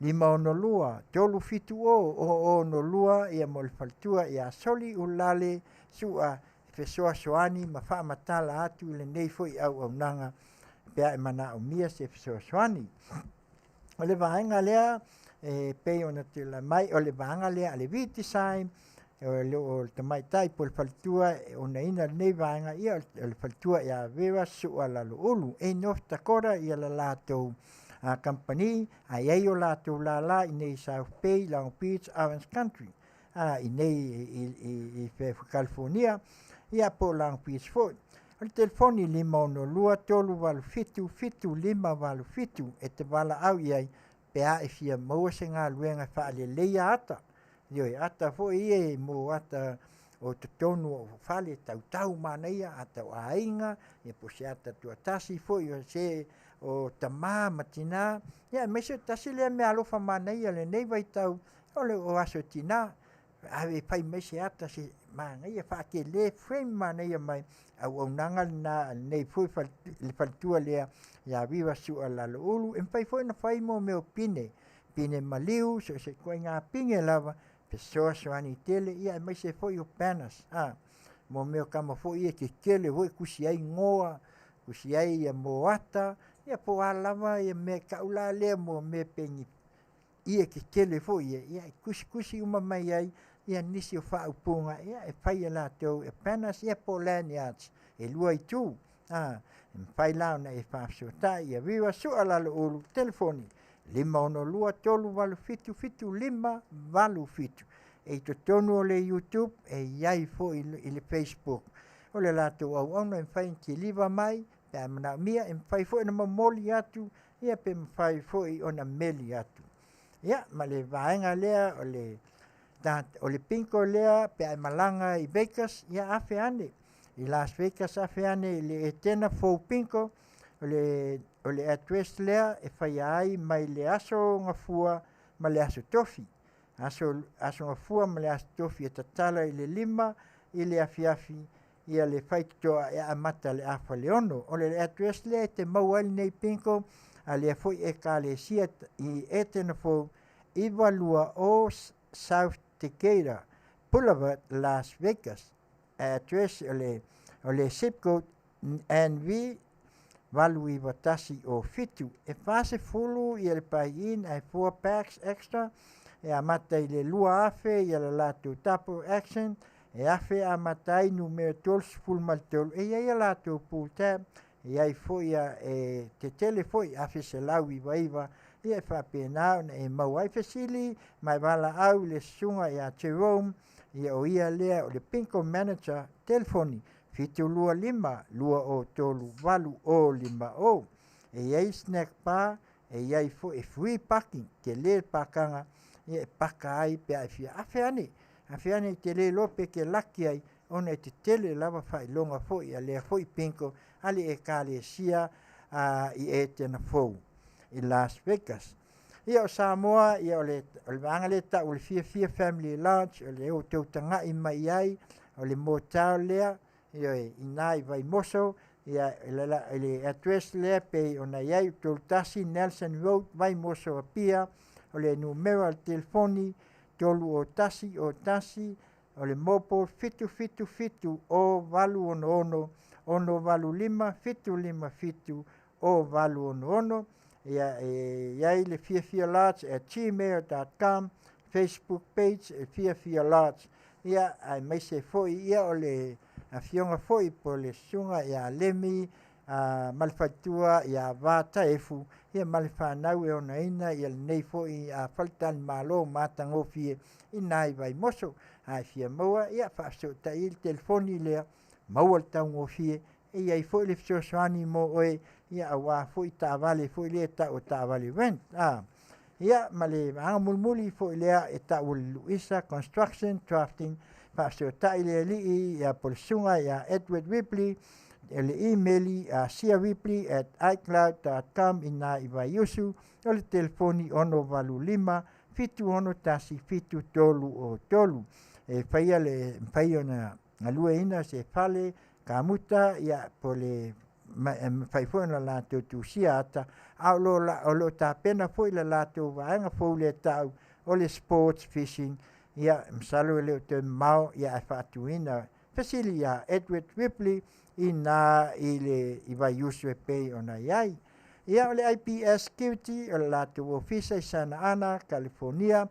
562 370 002 ia mo le faletua ia Soli Ulale Su'a e fesoasoani ma faamatala atu i lenei foi auaunaga pe a e manaomia se fesoasoani. O le vaega lea e pei ona tula mai o le vaega lea a le V-Design o le tamaitai po o le faletua e onaina lenei vaega ia o le faletua ia Vera Su'a Laloulu e i North Dakota ia le latou kamupani ae i ai o latou lala i nei South Bay, Long Beach, Orange Country i nei i California ia po o Long Beach foi. O le telefoni 562 387 7587 e te valaau i ai pe a e fia maua se galuega e faaleleia ata. Ioe, ata foi ia e mo ata o totonu o fale tautau manaia, ata o aiga, ia po o se ata tuatasi foi o se o tamā ma tinā, ia aemaise o tasi lea meaalofa manaia i lenei vaitau o le o aso tinā. Ave fai mai se ata se manaia faatele frame manaia mai auaunaga lena a lenei foi le faletua lea ia Viva Su'a Laloulu. E mafai foi ona fai mo mea o pine, pine maliu, so o se ituaiga pine lava, fesoasoani tele, ia aemaise foi o banners, mo mea o tama foi ia tetele foi e tusi ai igoa, tusi ai ia moata, ia po o a lava ia mea tau la lea mo mea pe ni ie tetele foi ia, ia e tusitusi uma mai ai ia nisi o faaupuga ia e fai e latou e banners ia po o lanyards e lua itu. A, e mafai la ona e faafesootai ia Viva Su'a Laloulu, telefoni 562 387 7587. E i totonu o le YouTube, e i ai foi i le Facebook. O le latou auauna e mafai ona kiliva mai pe a manaomia, e mafai foi ona momoli atu, ia pe mafai foi ona meli atu. Ia, ma le vaega lea o le o le bingo lea pe a e malaga i Vegas, ia afe ane. I Las Vegas afe ane i le Etena Fou Bingo, o le o le address lea e faia ai mai le aso Gafua ma le aso Tofi. Aso aso Gafua ma le aso Tofi e tatala i le 5 i le afiafi ia le faitotoa e amata le afa le 6. O le address lea e te maua ai lenei bingo a lea foi ekalesia i Etena Fou 920 South Decatur Boulevard, Las Vegas. Address o le o le zip code NV 89107. E 40 ia le buy-in ae 4 packs extra e amata i le 2,000 ia le latou double action e 1,000 amata ai numera 33. E i ai a latou pull tab e i ai foi a e tetele foi 1,199 ia e faapena ona e maua ai fesili ma e valaau i le susuga ia Jerome ia o ia lea o le bingo manager telefoni 725 203 8050. E i ai snack bar, e i ai foi e free parking, tele le pakaga ia e paka ai pe a e fia afe ane, afe ane e te le iloa pe te laki ai ona e tetele lava faailoga foi a lea foi bingo a le ekalesia a i Etena Fou i Las Vegas. Ia o Samoa, ia o le o le vaega lea e tau o le Fiafia Family Lodge, o le outou tagai mai i ai, o le motel lea, ioe, i ina i Vaimoso, ia i le address lea pei ona i ai, 31 Nelson Road, Vaimoso, Apia, o le numera o le telefoni 301 01, o le mobile 777 0866 685 757 0866. Ia e i ai le fiafialodge@gmail.com, Facebook page e Fiafia Lodge, ia aemaise foi ia o le afioga foi po o le susuga ia Lemi a ma le faletua ia Va Taefu ia ma le fanau e onaina ia lenei foi a faletalimalo matagofie i nai Vaimoso. A e fia maua ia faafesootai i le telefoni lea maua le taugofie e i ai foi le fesoasoani mo oe ia aua foi taavale foi lea e tau o taavale rent. A ia ma le vaega mulimuli foi lea e tau o le Luisa Construction Drafting. Faafesootai le alii ia po le susuga ia Edward Ripley i le imeli a siaripley@icloud.com ina i Vaiusu o le telefoni 685 761 7303. E faia le mafai ona galueina se fale kamuta ia po le mafai foi ona latou tusia ata a o lo o tapena foi le latou vaega fou lea tau o le sports fishing ia masalo e le o toe mamao ia ae faatuina fesili ia Edward Ripley ina i le i Vaiusu e pei ona i ai. Ia o le IPS Security o le latou ofisa i Santa Ana, California,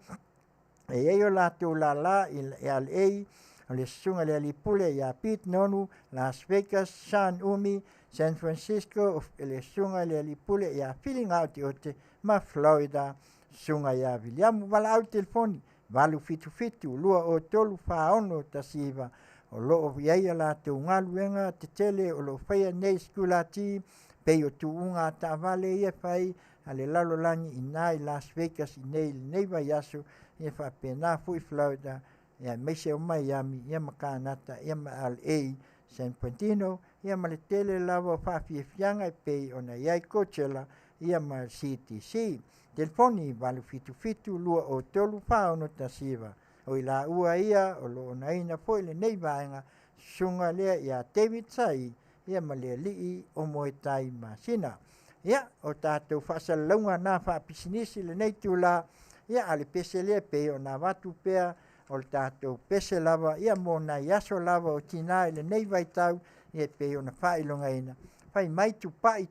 e i ai o latou lala i LA, o le susuga i le alii pule ia Pete Nonu, Las Vegas, Sean Umi, San Francisco, le susuga i le alii pule ia Fili Gaoteote ma Florida, susuga ia Viliamu Valaau telefoni 877 203 4619 o lo o i ai a latou galuega tetele o lo o faia nei sikulati pei o tuuga a taavale ia e fai a le lalolagi i ina i Las Vegas i nei lenei vaiaso ia faapena foi Florida ia aemaise o Miami ia ma Kanata ia ma LA San Quentino ia ma le tele lava o faafiafiaga e pei ona i ai Coachella ia ma CTC. Telefoni 877 203 4619. O i laua ia o lo o onaina foi lenei vaega susuga lea ia David Sai ia ma le alii o Moetai Masina. Ia, o tatou faasalalauga na faapisinisi lenei itula, ia a o le pese lea e pei ona avatu pea o le tatou pese lava ia mo nai aso lava o tina i lenei vaitau ia e pei ona faailogaina fai mai Tupai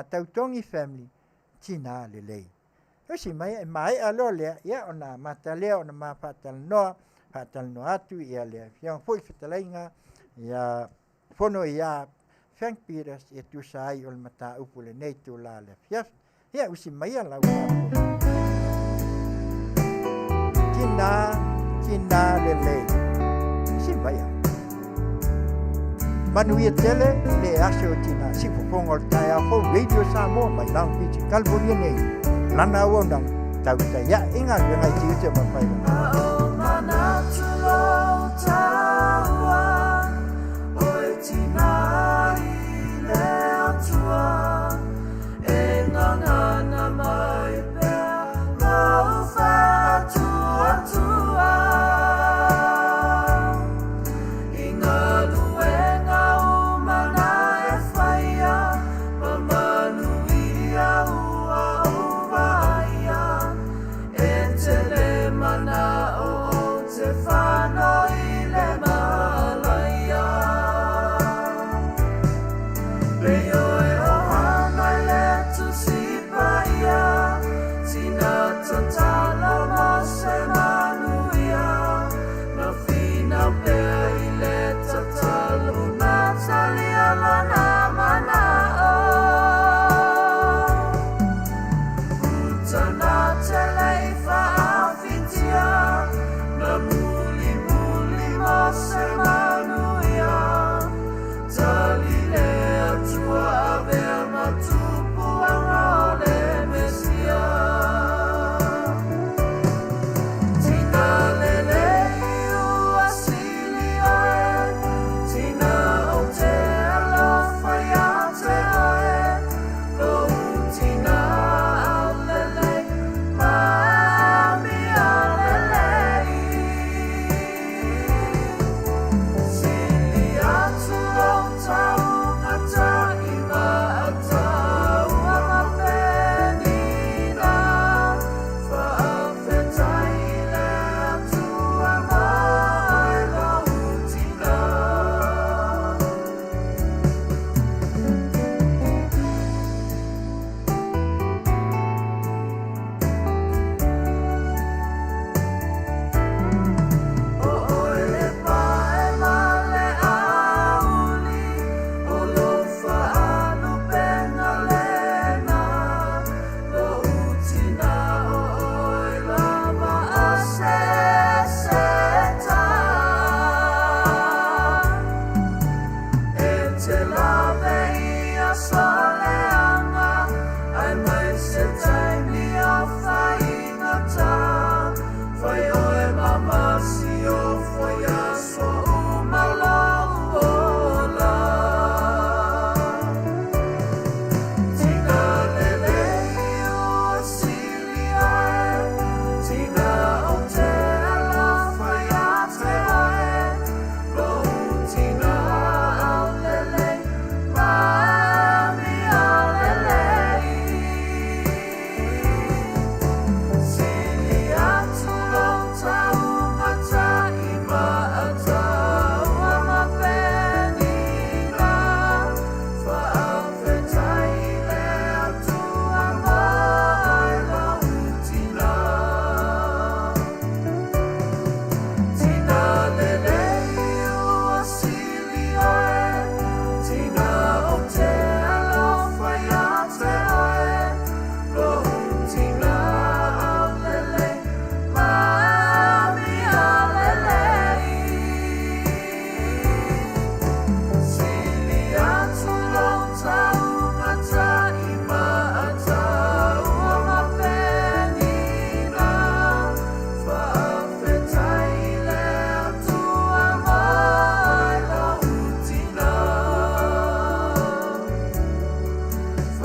Tautogi Family tina lelei. Usi mai e maea loa lea ia ona amata lea ona ma faatalanoa faatalanoa atu ia le afioga foi fetalaiga ia fono ia Frank Peters e tusa ai o le mataupu lenei itula le afiafi. Ia usi maia lau faafofoga. Tina, tina lelei. Usi maia. Manuia tele le aso o tina siufofoga o le taeao fou Radio Samoa mai Long Beach, California nei. Lana auaunaga, tautai ae i galuega i tiute ma faiva. A o manatu lou taua, oe tina i le Atua, e ngangana mai pea lou faatuatua. I galuega uma na e faia, ma manuia ua ou vaaia, e tele mana'o ou te.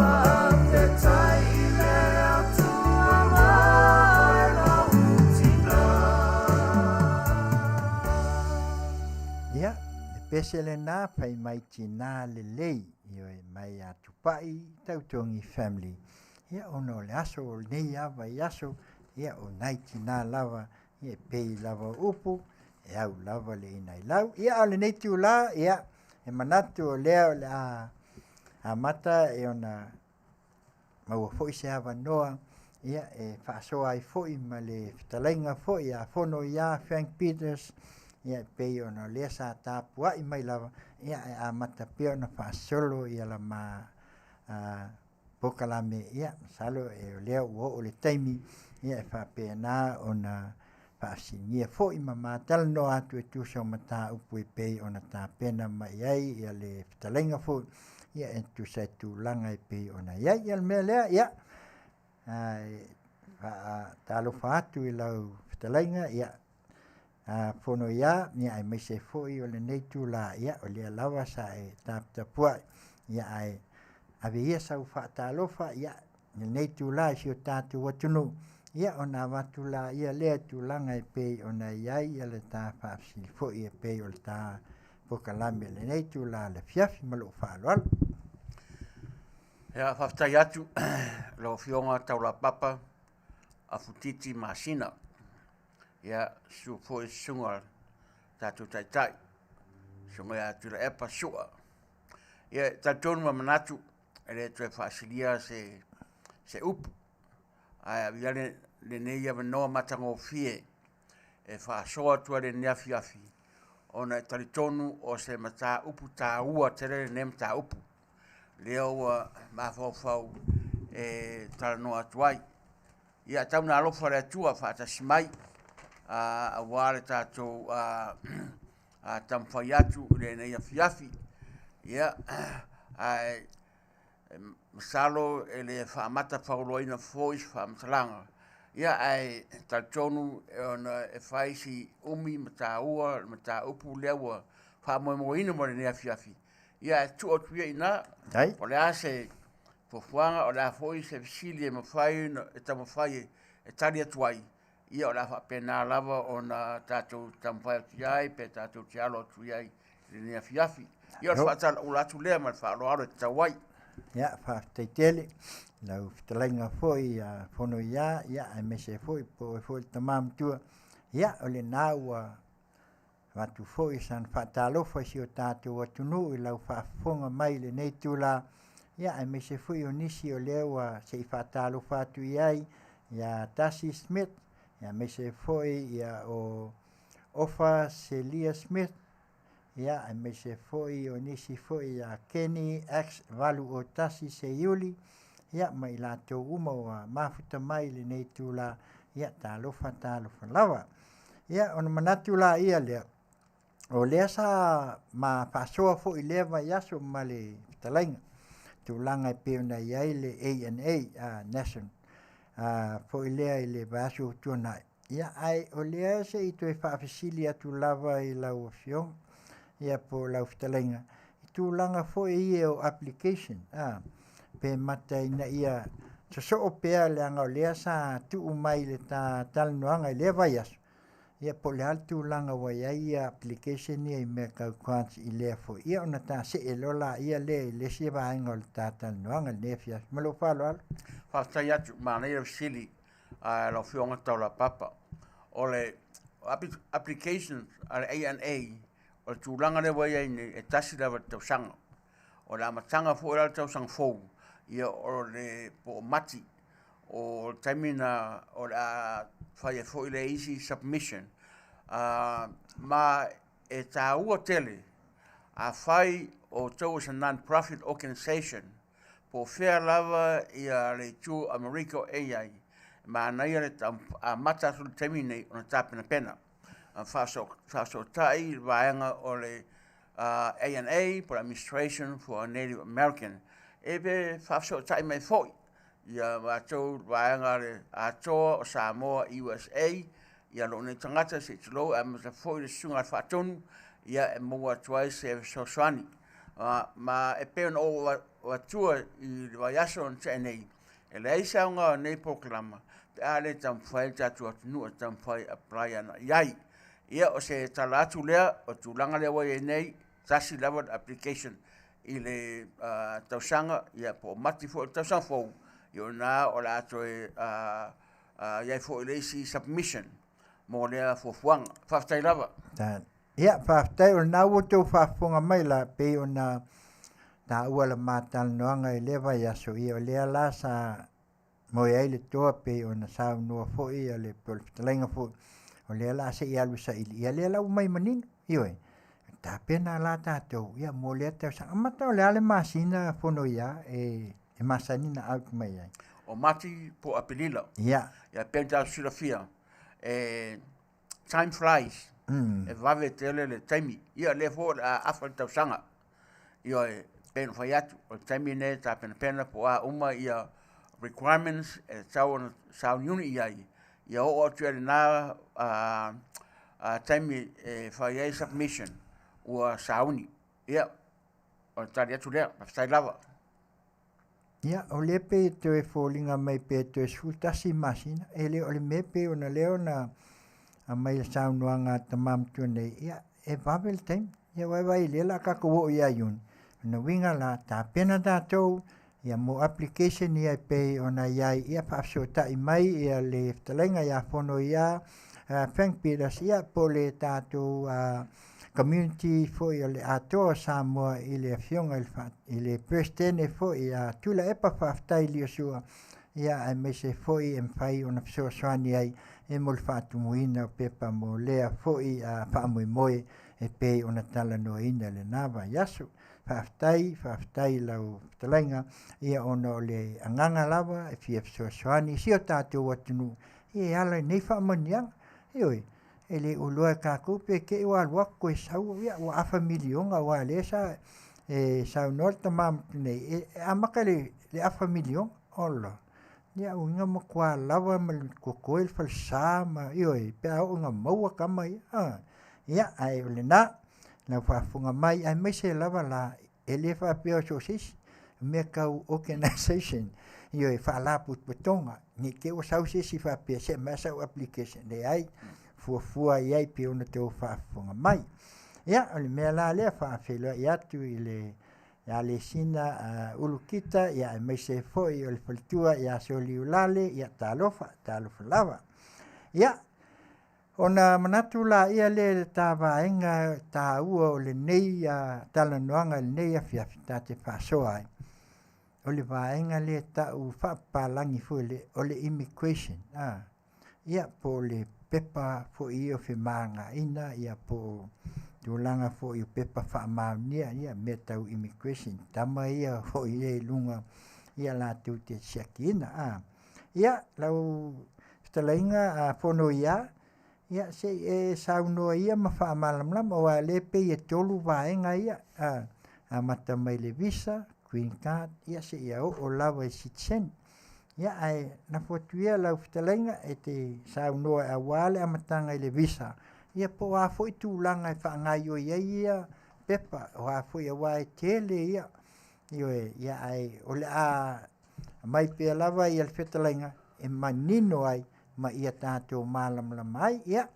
Faafetai i le Atua mai lau tina. Ia, le pese lena fai mai tina lelei, ioe, mai ia Tupai Tautogi Family. Ia, ona o le aso o lenei lava vaiaso, ia, o nai tina lava, ia, e pei lava o upu, e au lava le inailau. Ia, a o lenei itula, ia, e manatu o lea o le a amata e ona maua foi se avanoa, ia, e faasoa ai foi ma le fetalaiga foi ia Fono ia Frank Peters, ia, e pei ona o lea sa tapuai mai lava, ia, ae amata pea ona faasolo ia lama polokalame, ia masalo e o lea ua oo le taimi, ia e faapena ona faafesiligia foi ma matalanoa atu e tusa o mataupu e pei ona tapena mai ai ia le fetalaiga foi, ia e tusa ai tulaga e pei ona i ai. Ia le mea lea, ia faatalofa atu i lau fetalaiga, ia Fono ia, ia aemaise foi o lenei itula, ia o lea lava sa e taputapuai, ia ae ave ia sau faatalofa, ia i lenei itula i si o tatou atunuu, ia ona avatu laia lea i tulaga e pei ona i ai ia le ta faafesili foi e pei o le ta polokalame i lenei itula i le afiafi. Ma lou faaaloalo. Ia, faafetai atu i lau Afioga Taulapapa Afutiti Masina. Ia, susu foi le susuga i le tatou Taitai, le Susuga ia Tuilaepa Sua. Ia, e talitonu ma manatu e le toe faasilia se upu, ae avea lenei avanoa matagofie e faasoa atu ai i lenei afiafi, ona e talitonu o se mataupu taua tele lenei mataupu, lea ua mafaufau e talanoa atu ai. Ia tau ina alofa le Atua faatasi mai aua le tatou taumafai atu i lenei afiafi. Ia, ae masalo e le faamata faoloaina foi se faamatalaga, ia ae talitonu ona e fai si umi ma taua le mataupu lea ua faamoemoeina mo lenei afiafi. Ia ae tuu atu ia i ina, o le a se fuafuaga, o le a foi se fesili e mafai ona e taumafai e tali atu ai, ia o le a faapena lava ona tatou taumafai atu i ai pe tatou te alo atu i ai i lenei afiafi. Ia o le faatalaula atu lea ma le faaaloalo e tatau ai. Ia, faafetai tele i lau fetalaiga foi ia Fonoia, ia aemaise foi po o oe foi le tama matua. Ia, o lena ua Avatu foi sana faatalofa i si o tatou atunuu i lau faafofoga mai i lenei itula, ia aemaise foi o nisi o lea ua se i faatalofa atu i ai ia Darcy Smith, ia aemaise foi ia o Ofa Celia Smith, ia aemaise foi o nisi foi ia Kenny X801 Seiuli, ia ma i latou uma ua mafuta mai i lenei itula, ia talofa talofa lava. Ia, ona manatu laia lea, o lea sa ma faasoa foi i lea vaiaso ma le fetalaiga, tulaga e pei ona i ai le ANA, National, foi lea i le vaiaso ua tuanai. Ia, ae o lea se i toe faafesili atu lava i lau Afioga, ia po o lau fetalaiga, i tulaga foi ia o application, pe mata ina ia sosoo pea leaga o lea sa tuu mai i le ta talanoaga i lea vaiaso, ia po o le a le tulaga ua i ai ia application ia i mea tau grants i lea foi, ia ona ta see loa laia lea i le isi vaega o le ta talanoaga i lenei afiafi. Ma lou faaaloalo. Faafetai atu, manaia le fesili a lau Afioga Taulapapa. O le application a le ANA, o le tulaga lea ua i ai nei, e tasi lava i le tausaga. O le amataga foi la o le tausaga fou, ia o le po o Mati, o le taimi lena o le a fai ai foi le isi submission. Ma e taua tele, afai o outou o se non-profit organization, po o fea lava ia le itu Amerika o e i ai, e manaia le amata atu i le taimi lenei ona tapenapena. Faafesootai le vaega o le ANA po o le Administration for Native American e pe faafesootai mai foi ia matou le vaega a le Atoa o Samoa USA ia lou nei tagata se i tulou aemaise foi le susuga i le Faatonu ia e maua atu ai se fesoasoani. Ma e pei ona ou avatua i le vaiaso na tea nei, e leai se aoga o nei polokalama pe a le taumafai le tatou atunuu e taumafai e apply agai i ai. Ia o se tala atu lea o le tulaga lea ua i ai nei, tasi lava le application i le tausaga ia po o Mati foi i le tausaga fou, ia o i ina o le a toe i ai foi le isi submission mo lea fuafuaga. Faafetai lava. Ia, faafetai o lena ua outou faafofoga mai la, pei ona taua la ma talanoaga i lea vaiaso, ia o lea la sa moe ai le toa pei ona saunoa foi ia le po o le fetalaiga foi, o lea la se i alu e saili, ia lea la ua mai manino, ioe, tapena la tatou ia mo lea tausaga. Amata o le a le masina fono ia e masani ona out mai ai? O Mati po o Aperila. Ia. Ia pei ona tatou silafia, e time flies, e vave tele le taimi. Ia lea foi o le a afa le tausaga. Ioe, pei ona fai atu, o le taimi lenei e tapenapena po o a uma ia requirements e tatau ona sauniuni i ai, ia oo atu i lena taimi e fai ai submission ua sauni. Ia, o le tali atu lea, faafetai lava. Ia, o lea pei e toe foliga mai pe toe 11 masina, e le o le mea pei ona lea ona aumai le saunoaga a le tama matua nei, ia, e vave le taimi. Ia vaivai lea la tatou oo ia Iuni, o lona uiga la, tapena tatou ia mo application ia e pei ona i ai, ia faafesootai mai ia le fetalaiga ia Fono ia Frank Peters, ia po o le tatou community foi o le Atoa o Samoa i le afioga i le, i le Peresetene foi ia Tuilaepa, faafetai Liosua, ia aemaise foi e mafai ona fesoasoani ai e mo le faatumuina o pepa mo lea foi faamoemoe e pei ona talanoaina i lena vaiaso. Faafetai, faafetai i lau fetalaiga, ia ona o le agaga lava e fia fesoasoani i si o tatou atunuu ia e ala i nei faamanuiaga. Ioe, e le o iloa e tatou pe te i ua alu atu toe sau, ia ua afa miliona aua o lea sa e saunoa le tama matua nei, e amata i le afa miliona. Ola! Ia o ina matua lava ma le totoe le falesa ma ioe pe a oo ina maua tama ia. A, ia ae o lena lau faafofoga mai aemaise lava la e le faapea o so o se isi mea tau organization ioe faalapotopotoga ne i te i ua sau se isi faapea se aumai sau application leai fuafua i ai pei ona outou faafofoga mai. Ia o le mea la lea faafeiloai atu i le ia Lesina Ulukita ia aemaise foi o le faletua ia Soliulale ia talofa talofa lava. Ia ona manatu laia lea i le ta vaega taua o lenei talanoaga i lenei afiafi ta te faasoa ai, o le vaega lea e tau faapapalagi foi le o le immigration a ia po o le pepa foi ia o femagaina ia po o tulaga foi o pepa faamaonia ia mea tau immigration tama ia foi ia i luga ia latou te siakiina a. Ia lau fetalaiga a fono ia ia se i e saunoa ia ma faamalamalama aua o lea e pei e tolu vaega ia a amata mai le visa, green card ia seia oo lava i citizen. Ia ae lafo atu ia lau fetalaiga e te saunoa aua le amataga i le visa ia po o a foi tulaga e faagaoioi ai ia pepa o a foi aua e tele ia ioe ia ae o le a aumai pea lava ia le fetalaiga e manino ai ma ia tatou malamalama ai. Ia,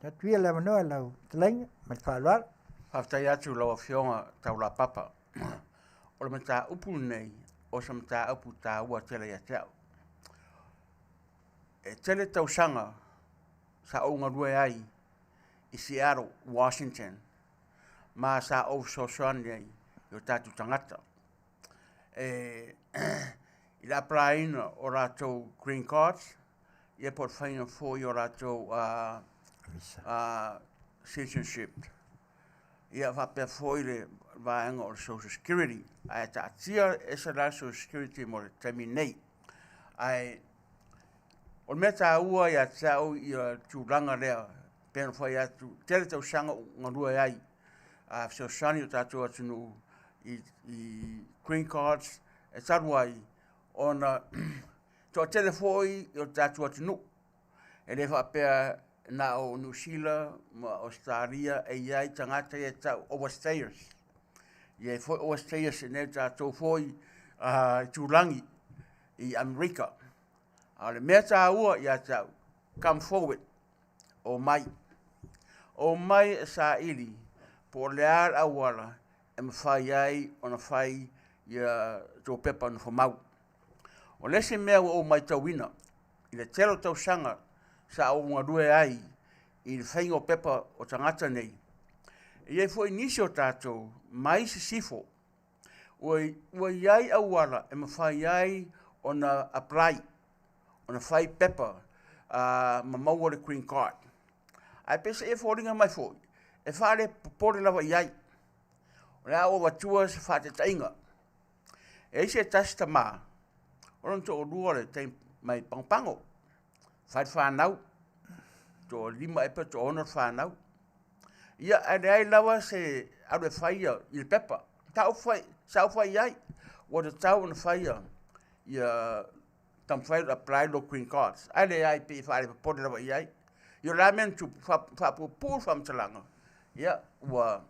atu ia le avanoa i lau fetalaiga ma le faaaloalo. Faafetai atu i lau Afioga Taulapapa. O le mataupu lenei, o se mataupu taua tele ia te au. E tele tausaga sa ou galue ai i Seattle, Washington, ma sa ou fesoasoani ai i o tatou tagata. E, i le apply-ina o latou green cards, ia po o le faiga foi o latou citizenship. Ia faapea foi le vaega o le social security, ae taatia ese la le social security mo le taimi nei. Ae o le mea taua ia te au ia tulaga lea, pei ona fai atu, tele tausaga o galue ai, a fesoasoani i o tatou atunuu i green cards, e talu ai ona toatele foi o le tatou atunuu, e le faapea na o Niu Sila ma Ausetalia e i ai tagata ia e tau overstayers. I ai foi overstayers i nei tatou foi itulagi i Amerika. A o le mea taua ia te au, come forward, omai. Omai e saili po o le a le auala e mafai ai ona fai ia tou pepa nofomau. O le isi mea ua ou matauina i le tele o tausaga sa ou galue ai i le faiga o pepa o tagata nei, e i ai foi nisi o tatou mai sisifo ua i ai auala e mafai ai ona apply, ona fai pepa ma maua le green card. Ae peiseai e foliga mai foi, e faalepopole lava i ai. O le a ou avatua se faataitaiga. E i ai se tasi tama, o lona toalua le taimi mai Pagopago, fai le fanau, toalima ea pe toaono le fanau. Ia, ae leai lava se alu e fai i le pepa. Sa ou fai i ai, ua tatau ona fai ia taumafai e apply lo green cards. Ae leai, pei e faalepopole lava i ai. Ia o le a mea na tupu, faapuupuu le faamatalaga, ia, ua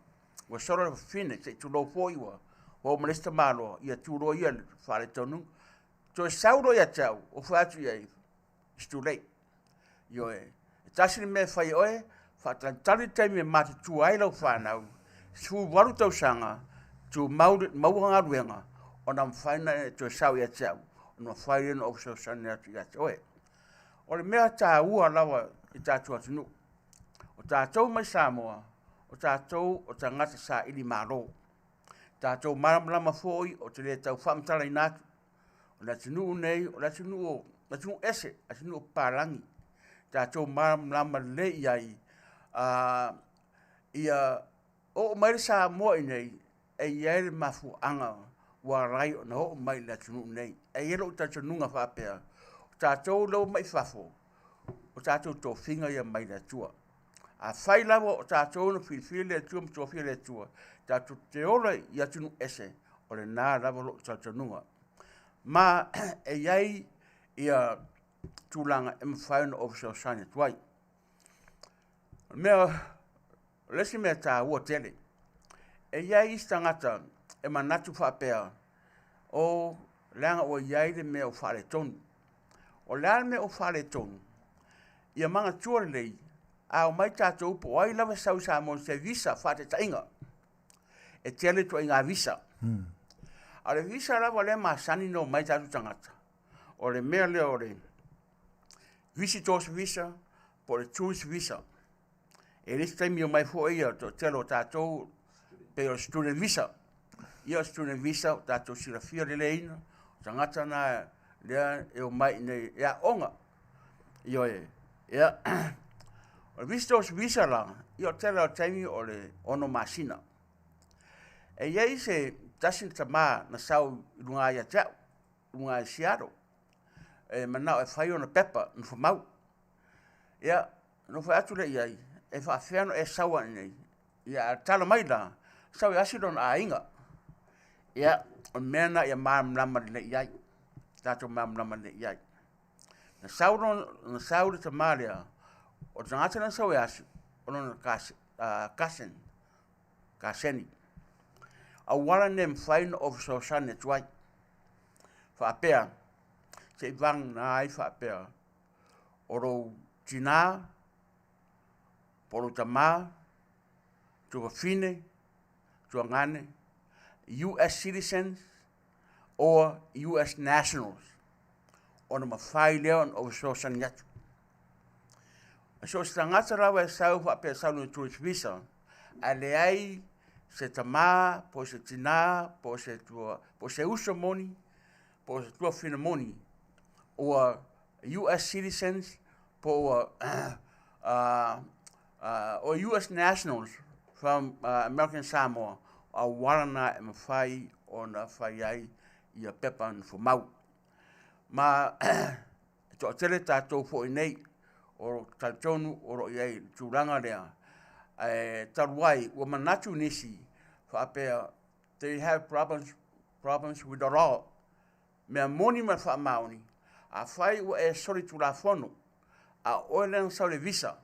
solo le fafine, se i tulou foi, ua oo ma le isi tamaloa, ia tu loa ia i le faaletonuga. Toe sau loa ia te au, ou fai atu i ai, it's too late. Ioe, e tasi le mea e fai e oe, faatalitali le taimi e matutua ai lau fanau, 18 tausaga, tumau maua galuega, ona mafai ona e toe sau ia te au, ona mafai lea ona ou fesoasoani atu ia te oe. O le mea taua lava i tatou atunuu, o tatou mai Samoa, o tatou o tagata saili malo. Tatou malamalama foi ou te le tau faamatalaina atu. O le atunuu nei, o le atunuu, atunuu ese, atunuu papalagi. Tatou malamalama lelei i ai, ia oo mai le Samoa i nei, e i ai le mafuaaga ua ala ai ona oo mai i le atunuu nei. E i ai lou talitonuga faapea, o tatou lea ua mai fafo, o tatou tofiga ia mai le Atua. Afai lava o tatou na filifili le Atua ma tofia le Atua, tatou te ola i atunuu ese, o lena lava lou talitonuga. Ma e i ai ia tulaga e mafai ona ou fesoasoani atu ai. O le mea, o le isi mea taua tele, e i ai isi tagata e manatu faapea, o leaga ua i ai le mea ua faaletonu. O le a le mea ua faaletonu? Ia manatua lelei, a omai tatou po o ai lava e sau i Samoa i se visa faataitaiga, e tele ituaiga visa. A o le visa lava lea e masani ona omai tatou tagata, o le mea lea o le visitors visa po o le tourist visa. E i ai isi taimi e omai foi le toatele o tatou pei o le student visa. Ia o le student visa ua tatou silafia lelei, o tagata na lea e omai i inei e aooga. Ioe. Ia, o le visitors visa la, ia o le tele lava o taimi o le 6 masina. E i ai se tasi tama na sau i luga ia te au, luga i Seattle, e manao e fai ona pepa nofomau. Ia, na ou fai atu lea i ai, e faapefea ona e sau ai i inei? Ia, a tala mai la, sau e asi lona aiga. Ia, o le mea lena ia malamalama lelei i ai, tatou malamalama lelei i ai. Na sau le tama lea, o le tagata na sau e asi, o lona cousin, kaseni. Auala nei e mafai ona ou fesoasoani atu ai. Faapea, se i vagana ai faapea, o lou tina, po o lou tama, tuafafine, tuagane, US citizens or US nationals, ona mafai lea ona ou fesoasoani atu. So o se tagata lava e sau faapea e sau i le tourist visa, ae leai se tama, po o se tina, po o se uso moni, po o se tuafafine moni, ua US citizens po ua o US nationals from American Samoa, o auala na e mafai ona fai ai ia pepa nofomau. Ma e toatele tatou foi nei o talitonu o lo o i ai i le tulaga lea, ae talu ai ua manatu nisi faapea they have problems with the law. Mea moni ma le faamaoni, afai ua e solitulafono a o oe lea na sau i le visa,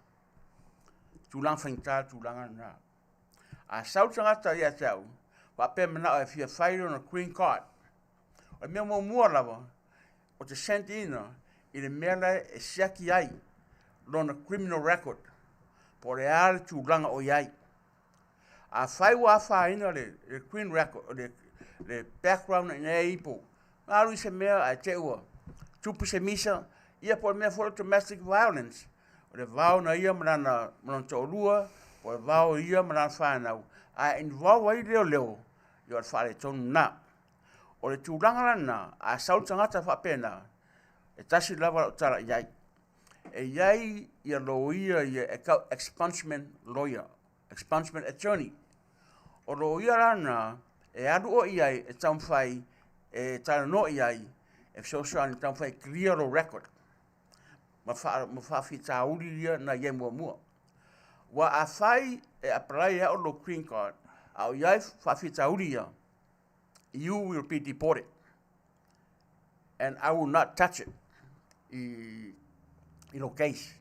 tulaga faigata le tulaga lena. A sau le tagata ia te au, Faapea manao e fia fai lona green card. O le mea muamua lava, o te send ina i le mea la e siaki ai lona criminal record, po o le a le tulaga o i ai. Afai ua afaina le green record, le background ina ia ipo, na alu i se mea ae te i ua tupu se misa, ia po o le mea foi o domestic violence, o le vao na ia ma lana toalua, po o le vao ia ma lana fanau, ae involve ai leoleo, ia o le faaletonu lena. O le tulaga la lena, a sau le tagata faapena, e tasi lava lau tala i ai. E i ai ia loia ia e tau expungement lawyer, expungement attorney. O loia la lena, e alu oe i ai e taumafai e talanoa i ai, e fesoasoani e taumafai e clear lou record ma faafitauli ia na i ai muamua. Aua afai e apply e au lou green card, a o i ai faafitauli ia, you will be deported and I will not touch it i lou case.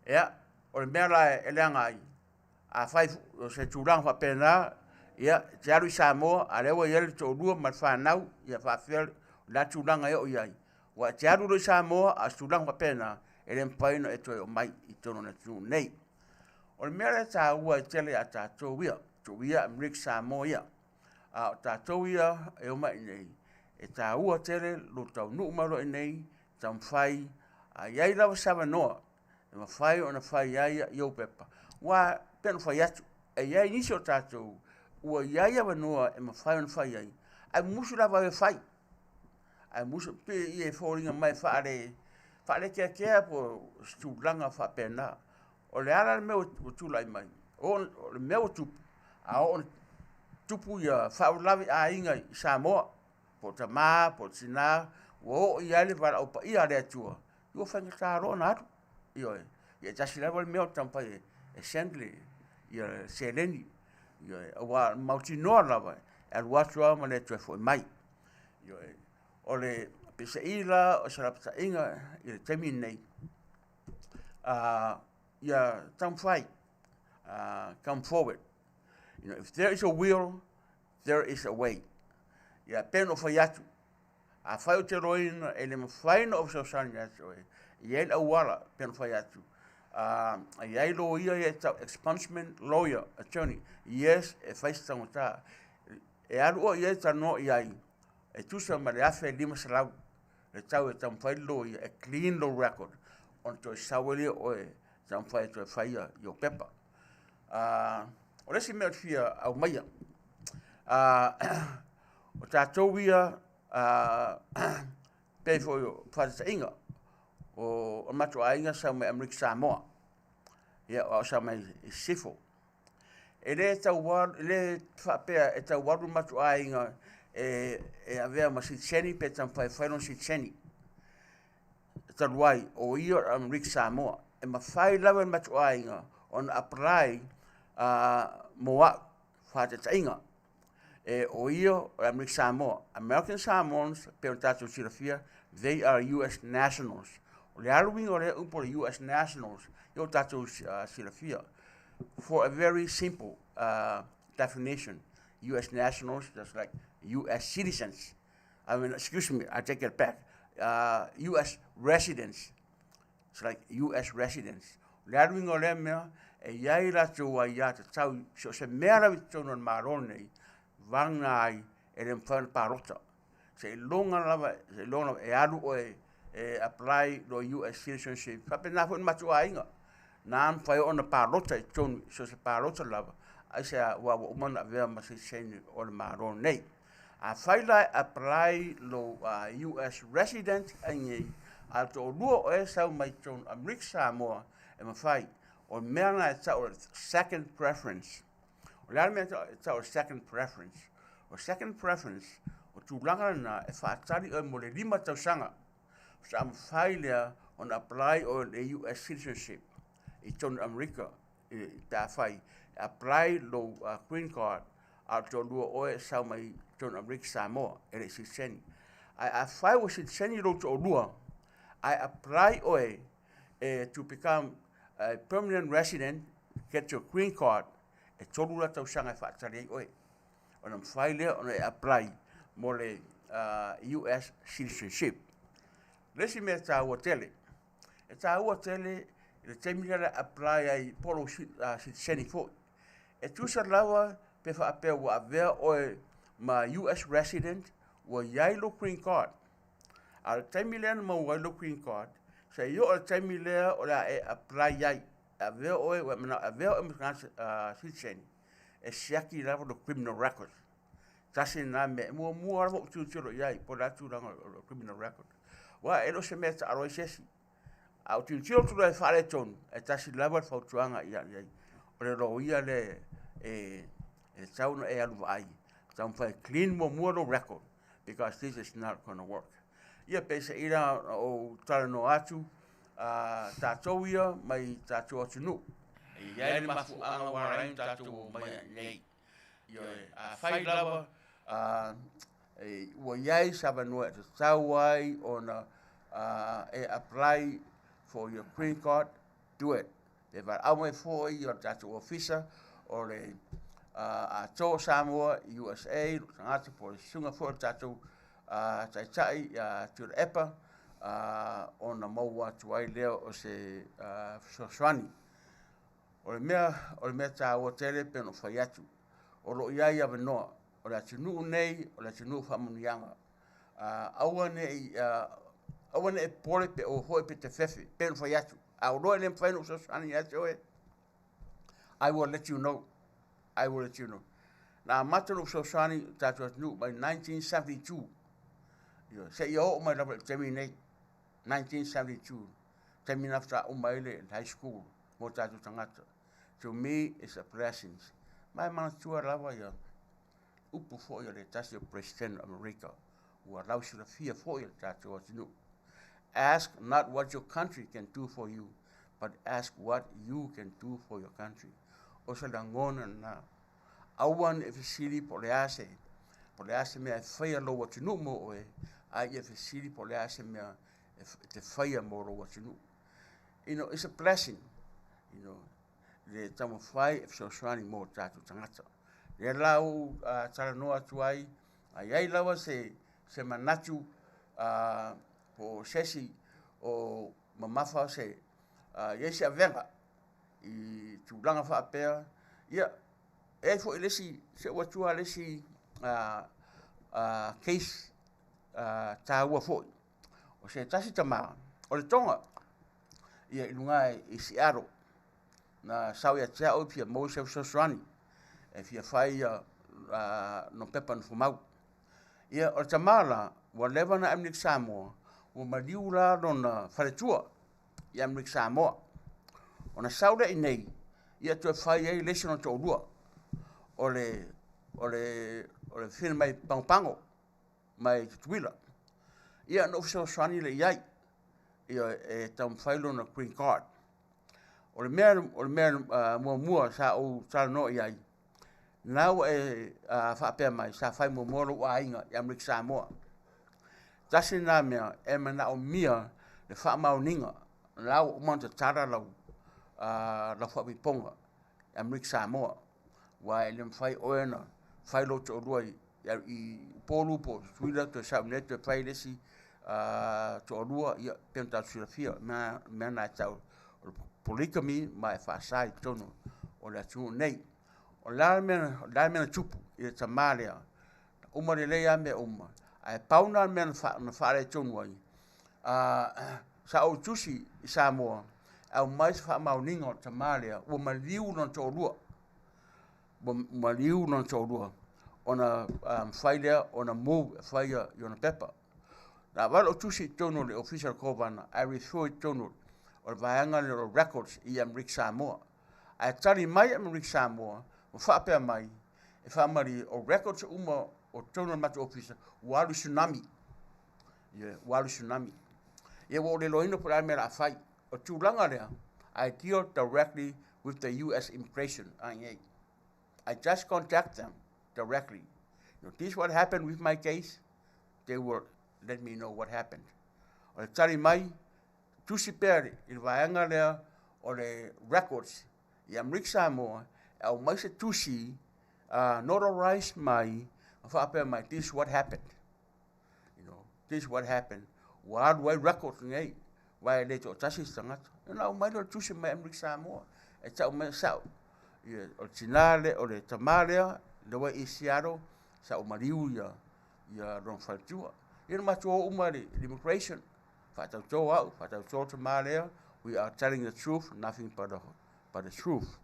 Ia, o le mea la e leaga ai, afai o se tulaga faapena, ia, e te alu i Samoa, a o lea ua i ai le toalua ma le fanau, ia faapefea o le a tulaga e oo i ai. Aua e te alu loa i Samoa, a o se tulaga faapena, e le mafai ona e toe oo mai i totonu o le atunuu nei. O le mea lea e taua ai tele ia tatou ia, tuu ia Amerika Samoa ia, a o tatou ia e omai i inei, e taua tele lo taunuu mai loa i inei, taumafai, a i ai lava se avanoa e mafai ona fai ai i ou pepa. Aua e pei ona fai atu, e i ai nisi o tatou ua i ai avanoa e mafai ona fai ai, ae musu lava e fai. Ae musu, pei e foliga mai faalekeakea po o se tulaga faapena. O le a la le mea ua tulai mai? O le mea ua tupu, a oo ina tupu ia faalavelave i aiga i Samoa, po o tama po o tina, ua oo i ai le valaau paia a le Atua, ua faigata loa ona alu. Ioe, ia e tasi lava le mea o le taumafai e send le seleni, ioe, aua e mautinoa lava e alu atu lava ma le toe foi mai. Ioe, o le peiseai la o se lapataiga i le taimi lenei, ia taumafai, come forward. You know, if there is a will, there is a way. Ia pei ona ou fai atu, afai ou te iloaina e le mafai ona ou fesoasoani ia te oe, e i ai le auala pei ona fai atu, e i ai loia ia e tau expungement lawyer attorney. Yes, e fai se taugata. E alu oe i ai talanoa i ai, e tusa ma le $1,500 le tau e taumafai le loia e clean lou record ona toe sau ai lea o oe e taumafai e toe fai i ou pepa. O le isi mea ou te fia aumaia, o tatou ia pei foi o faataitaiga, o le matou aiga sa sau mai Amerika Samoa, ia o au sa mai i Sisifo. E le faapea e tau alu le matou aiga e avea ma sitiseni pe taumafai e fai lona sitiseni. Talu ai, o ia o le Amerika Samoa. E mafai lava e le matou aiga ona apply mo au, faataitaiga. O ia o le Amerika Samoa. American Samoans, pei ona tatou silafia, they are US nationals. O le a le uiga o lea upu o le US nationals, ia ua tatou silafia. For a very simple definition, US nationals, just like US citizens. I mean, excuse me, I take it back. US residents. It's like US residents. O le a le uiga o lea mea, e i ai latou aiatatau so o se mea lava i totonu o le Malo lenei, vagana ai e le mafai ona palota. Seiloga lava e alu oe e apply lo US citizenship. Faapena foi le matou aiga, na mafai ona palota i totonu, so o se palota lava, aisea aua ua uma ona avea ma sitiseni o le Malo lenei. Afai la e apply lou US resident ai nei, a o le toalua o oe e sau mai totonu Amerika Samoa, e mafai. O le mea lena e tau o le second preference. O le a le mea e tau o le second preference? O le second preference, o tulaga lena e faatali oe mo le 5 tausaga faatoa mafai lea ona apply oe i le US citizenship i totonu o Amerika pe afai e apply lou green card a o le toalua o oe e sau mai totonu o Amerika Samoa e le i sitiseni. Ae afai ua sitiseni lou toalua ae apply oe to become a permanent resident, get your green card, e 3 la tausaga e faatali ai oe. Ona mafai lea ona e apply mo le US citizenship. O le isi mea e taua tele, e taua tele i le taimi lea o le a apply ai po o lou sitiseni foi. E tusa lava pe faapea ua avea oe ma US resident ua i ai lou green card. A o le taimi lea na maua ai lou green card, seia oo i le taimi lea o le a e apply ai, e avea oe, ua e manao e avea oe ma tagata sitiseni, e siaki lava lou criminal record. Tasi lena mea e muamua lava ou tilotilo i ai po o le a le tulaga o le criminal record. Aua e le o se mea e taalo ai se isi. A ou tilotilo atu loa e faaletonu, e tasi lava le fautuaga i ai, o le loia lea e tatau ona e alu vaai, taumafai e clean muamua lou record because this is not gonna work. Ia peiseai la ona ou talanoa atu, tatou ia mai tatou atunuu, e i ai le mafuaaga ua ala ai ona tatou omai nei. Ioe, afai lava ua i ai se avanoa e tatau ai ona e apply for your green card, do it. Pe valaau mai foi i le tatou ofisa o le Atoa o Samoa i USA, lou tagata po o le susuga foi o le tatou taitai ia Tuilaepa, ona maua atu ai lea o se fesoasoani. O le mea, o le mea taua tele pei ona ou fai atu, o lo o i ai avanoa. O le atunuu nei, o le atunuu o faamanuiaga. Aua ne i, aua ne i e popole pe oe foi pe te fefe, pei ona fai atu. A ou iloa e le mafai ona ou fesoasoani ia te oe, I will let you know. I will let you know. Na amata ona ou fesoasoani i le tatou atunuu mai 1972, seia oo mai lava i le taimi nei. 1972, taimi lena faatoa uma ai le high school mo tatou tagata. To me it's a blessing. Ma e manatua lava ia upu foi a le tasi o President o Amerika ua lausilafia foi e le tatou atunuu. Ask not what your country can do for you, but ask what you can do for your country. O se lagona lena. Aua ne i fesili po o le a se, po o le a se mea e faia lou atunuu mo oe, a ia fesili po o le a se mea e te faia mo lou atunuu. You know, it's a blessing, you know, le taumafai e fesoasoani mo tatou tagata. Lea la ua ou talanoa atu ai, a i ai lava se, se manatu po o se isi o mamafa se, i ai se avega i tulaga faapea, ia, e i ai foi le isi, si ou atua le isi case taua foi. O se tasi tama, o le Toga, ia i luga i Seattle, na sau ia te au e fia maua se fesoasoani, e fia fai ia lona pepa nofomau. Ia, o le tama la, ua leva ona ave i Samoa, ua maliu la lona faletua i Amerika Samoa. Ona sau lea i inei, ia toe fai ai le isi ona toalua, o le o le o le fili mai Pagopago mai Tutuila. Ia ona ou fesoasoani lea i ai, ia e taumafai lona green card. O le mea o le mea muamua sa ou talanoa i ai, na ua e faapea mai sa fai muamua lou aiga i Amerika Samoa. Tasi lena mea e manaomia le faamaoniga la ua uma ona tatala lau lau faauipoga i Amerika Samoa aua e le mafai oe ona fai lou toalua i Upolu po o Tutuila toe sau iinei toe fai le isi toalua, ia pei ona tatou silafia o le mea lena e tau o le polygamy ma e faasa i totonu o le atunuu nei. O le a le mea, o le a le mea na tupu i le tama lea? Uma lelei lava mea uma, ae pau lena o le mea na faaletonu ai, sa ou tusi i Samoa e aumai se faamaoniga o le tama lea ua maliu lona toalua, ua maliu lona toalua ona mafai lea ona move e fai i ona pepa. Na avatu lau tusi i totonu o le Ofisa o le Kovana ae refer i totonu o le vaega lea o records i Amerika Samoa. Ae tali mai Amerika Samoa ma faapea mai, e faamalie o records uma o totonu o le matou ofisa ua alu i tsunami. Ia, ua alu i tsunami. Ia ua ou le iloaina po o le a le mea o le a fai. O le tulaga lea, I deal directly with the US Immigration, IA. I just contact them directly. You know, this what happened with my case, they will let me know what happened. O le tali mai, tusi pea i le vaega lea o le records i Amerika Samoa e aumai se tusi. Notarize mai ma faapea mai, this is what happened. You know, this is what happened. Ua alu ai record nei, aua e le toatasi se tagata. Ona aumai lea o le tusi mai Amerika Samoa, e tau mai e sao. Ia, o le tina lea, o le tama lea, lea ua i Seattle, sa ou maliu ia, ia lona faletua. Ia na matou o uma i le immigration, faatauto au, faatauto le tama lea, we are telling the truth, nothing but the, but the truth.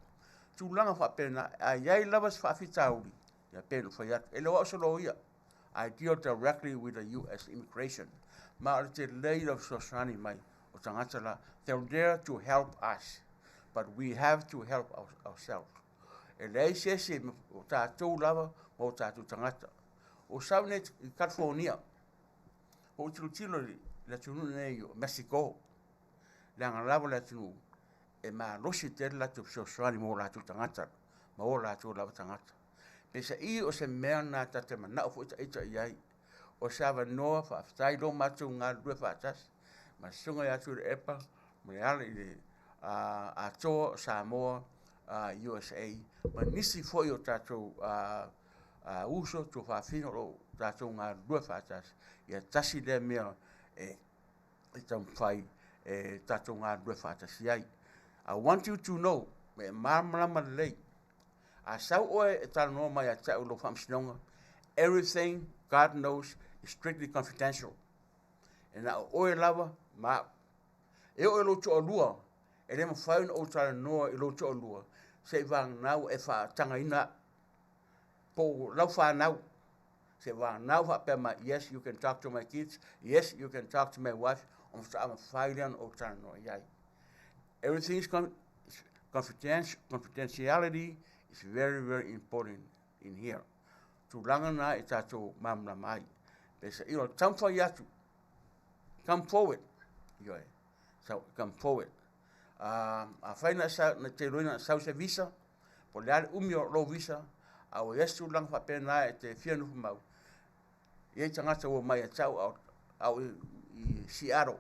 Tulaga faapena, a i ai lava se faafitauli, ia pei ona fai atu, e le o au se loia, I deal directly with the US immigration. Ma o le tele o fesoasoani mai o tagata la, they're there to help us, but we have to help ourselves. E leai se isi o tatou lava ma o tatou tagata. O sau nei i California, ua ou tilotilo i le atunuu nei o Mexico, leaga lava le atunuu e malosi tele latou fesoasoani mo latou tagata ma o latou lava tagata. Peisa'i o se mea lena ta te mana'o foi ta'ita i ai, o se avanoa faafetai lo matou galulue faatasi ma le Susuga ia Tuilaepa ma le ala i le Atoa o Samoa USA ma nisi foi o tatou uso tuafafine o lo o tatou galulue faatasi. Ia tasi lea mea e taumafai e tatou galulue faatasi ai. I want you to know, e malamalama lelei. A sau oe e talanoa mai ia te au i lou faamasinoga, everything God knows is strictly confidential. E na o oe lava ma au. E oo i lou toalua, e le mafai ona ou talanoa i lou toalua se i vagana e faatagaina au. Po o lau fanau, se i vagana faapea mai, yes, you can talk to my kids, yes, you can talk to my wife, ona faatoa mafai lea ona ou talanoa i ai. Everything is confidentiality is very, very important in here. Tulaga na e tatou malamalama ai. Peisa'i o le taumafai atu, come forward, ioe, so come forward. Afai na te iloaina na sau se visa, po o le a le umi o lou visa, a ua i ai se tulaga faapena e te fia nofomau, e i ai tagata ua omai ia te au a o i Seattle,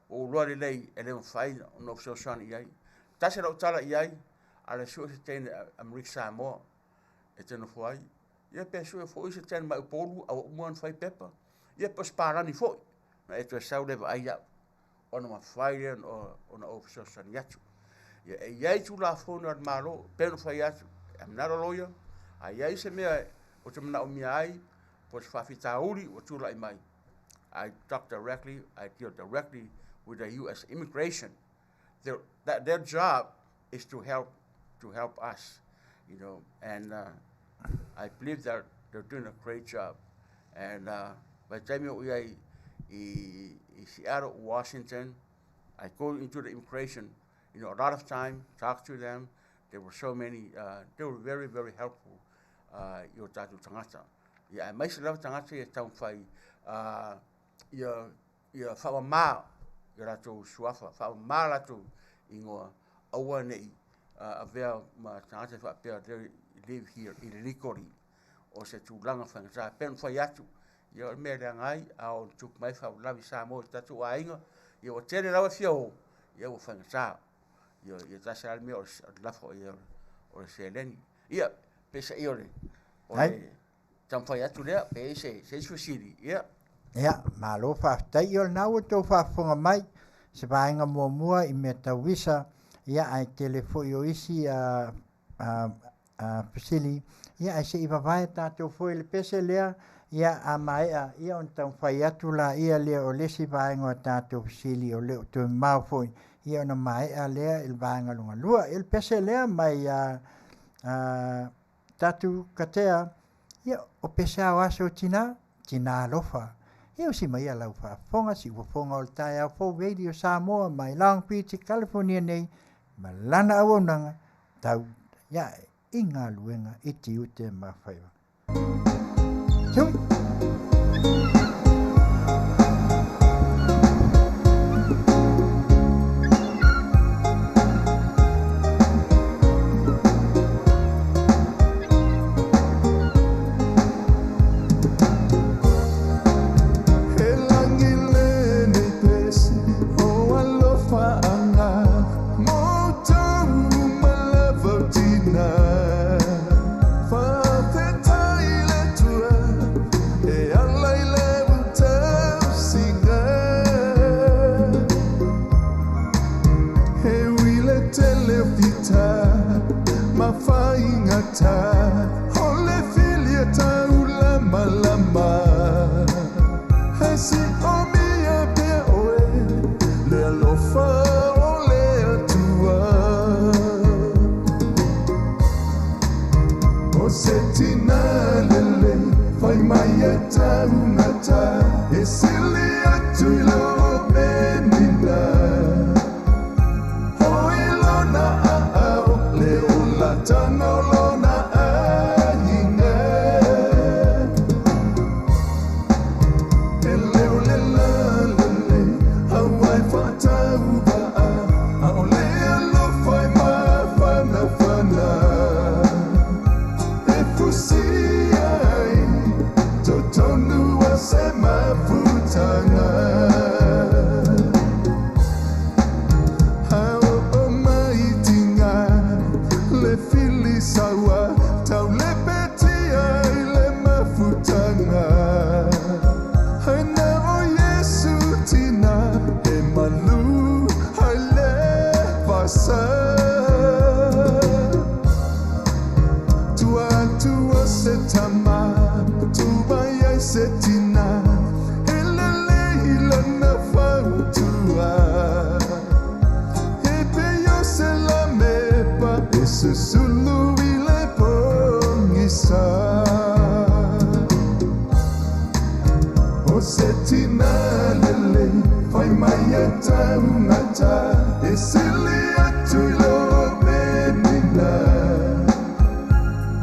ua ou iloa lelei e le mafai ona ou fesoasoani i ai. Tasi lau tala i ai, a le sue se teine Amerika Samoa e te nofo ai, ia pe sue foi se teine mai Upolu a ua uma ona fai pepa, ia po o se palani foi, na e toe sau lea e vaai au, ona mafai lea ona ou fesoasoani atu. Ia, e i ai Tulafono a le Malo, pei ona fai atu, I'm not a lawyer, a i ai se mea ou te manaomia ai, po o se faafitauli ua tulai mai, I talk directly, I deal directly with the US immigration. Their job is to help us, you know, and I believe that they're doing a great job. And by the time we are in Seattle, Washington, I go into the immigration, you know, a lot of time, talk to them. There were so many, they were very, very helpful, i o tātou tagata. Ia, aemaise lava tagata ia taumafai ia faamama i latou suafa, faamama latou ingoa, aua ne i avea ma tagata faapea they live here illegally. O se tulaga faigata. Pei ona fai atu, ia o le mea e leaga ai, a o tupu mai faalavelave i Samoa i tatou aiga, ia ua tele lava fia o, ia ua faigata. Ia, ia tasi lava le mea o le lafo ia o le seleni. Ia, peiseai o le taumafai atu lea, pe i ai se isi fesili, ia. Ia, malo faafetai. Ia o lena ua outou faafofoga mai, se vaega muamua i mea tau visa, ia ae tele foi o isi fesili, ia ae se i vavae tatou foi le pese lea, ia a maea, ia ona taumafai atu laia lea o le isi vaega o tatou fesili o le o toe mamao foi, ia ona maea lea i le vaega lona lua. Ia le pese lea mai Tatu Katea, ia o pese a o aso tina, tina alofa. Ia usi mai ia lau faafofoga, siufofoga o le taeao fou Radio Samoa mai Long Beach i California nei, ma lana auaunaga tau iae i galuega i tiute ma faiva. Tui! He lagi lenei pese o alofa anga mo tou uma lava o tina. manaomia pea oe le alofa o le Atua. O se tina lelei fai mai e taugata e sili atu i lo menina. Hoi lona aao le olatanga o lona aiga. E leo le lalelei hauai whaatauva'a a o le alofa e mafanafana. E fusi ai totonu a se mafutanga. Hao o mai tinga le fili saua tau le petia i le mafutanga. Hai na o Yesu tina e malu hai le vasa. Tua tua se tama, tua ai se tina, e lele i lana fautua. E pe yo se la mepa, e susulu i le pongisa. O se tina lelei, fai mai e taugata, e sili atu i lo menina.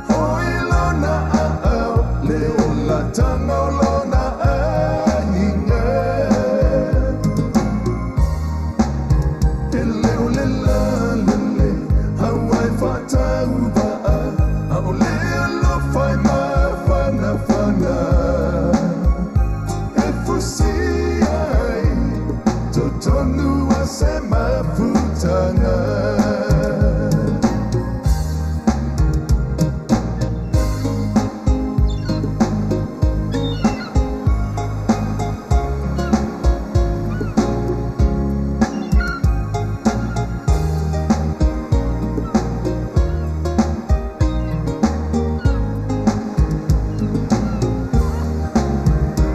Hoi lona aao, le olatanga o lona aiga. E leo le lalelei, hauai whaatauva'a, a o le alofa e mafanafana. E fusi ai, totonu a se mafutanga.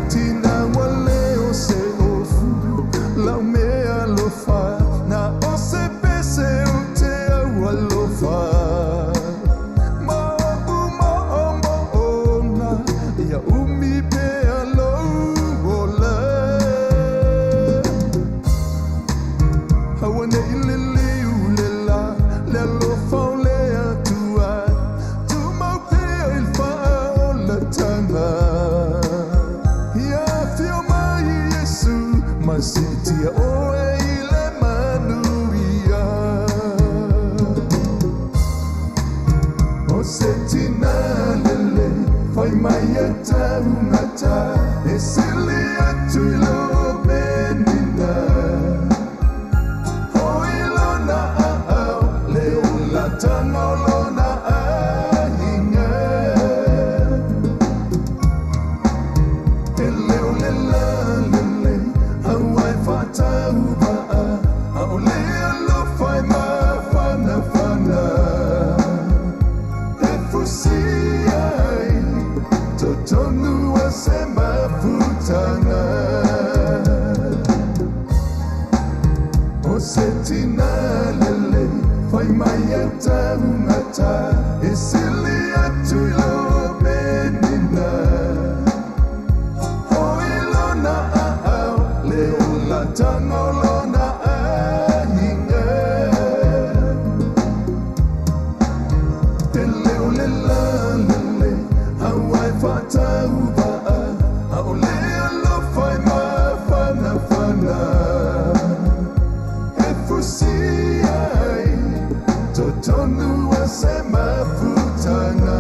Tina wale o se ofu, lau mea alofa, na o se pese o te au alofa. Ma o ma o ma o nga, ia umi pe alou ola. Haua nei le liu le la, le alofa o le Atua, tumau pea i le faaolatanga. Ia fio mai Iesu, ma siitia oe i le manuia. O se tina lelei, fai mai e taugata, e sili atu i lo menina. Hoi lona aao, le olatanga o lona aiga. E leo le lalelei, hauai whaatauva'a, a o le alofa e mafanafana. E fusi ai, totonu a se mafutanga. O se tina lelei, fai mai e taugata, e sili atu i lo menina. Hoi lona aao, le olatanga o lona aiga. E leo le lalelei, hauai whaatauva'a, a o le alofa e mafanafana. E fusi ai, totonu a se mafutanga.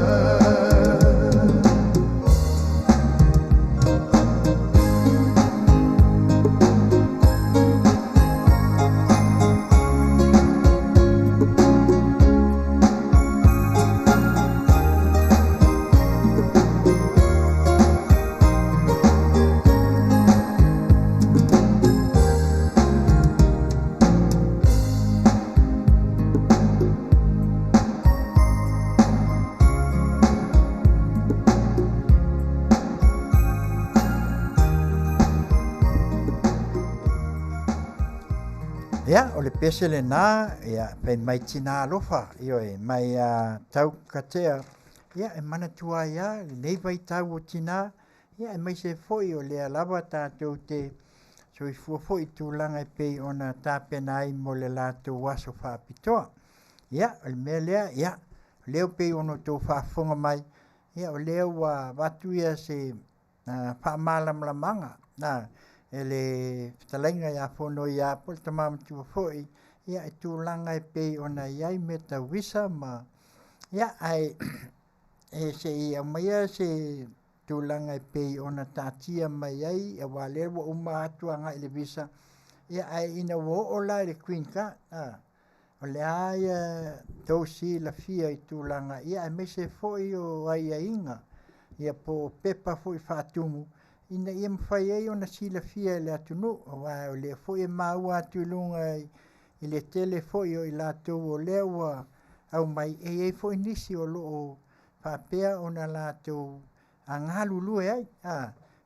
Ia, o le pese lenā, ia, fai mai tinā alofa, ioe, mai a tau katea, ia, e manatua ai lava lenei vaitau o tinā, ia, aemaise foi o lea lava tatou te soifua foi i tulaga e pei ona tapena ai mo le latou aso faapitoa. Ia, o le mea lea, ia, o lea e pei ona outou faafofoga mai, ia, o lea ua avatu ia se faamalamalamaga e le fetalaiga ia Fonoia po o le tama matua foi ia i tulaga e pei ona i ai mea tau visa ma ia ae e se i aumaia se tulaga e pei ona taatia mai ai aua o lea ua uma atu agai i le visa ia ae ina ua oo la i le green card o le a ia tou silafia i tulaga ia aemaise foi o aiaiga ia po o pepa foi faatumu ina ia mafai ai ona silafia e le atunuu aua o lea foi e maua atu i luga i le tele foi o i latou o lea ua aumai e i ai foi nisi o lo o faapea ona latou galulue ai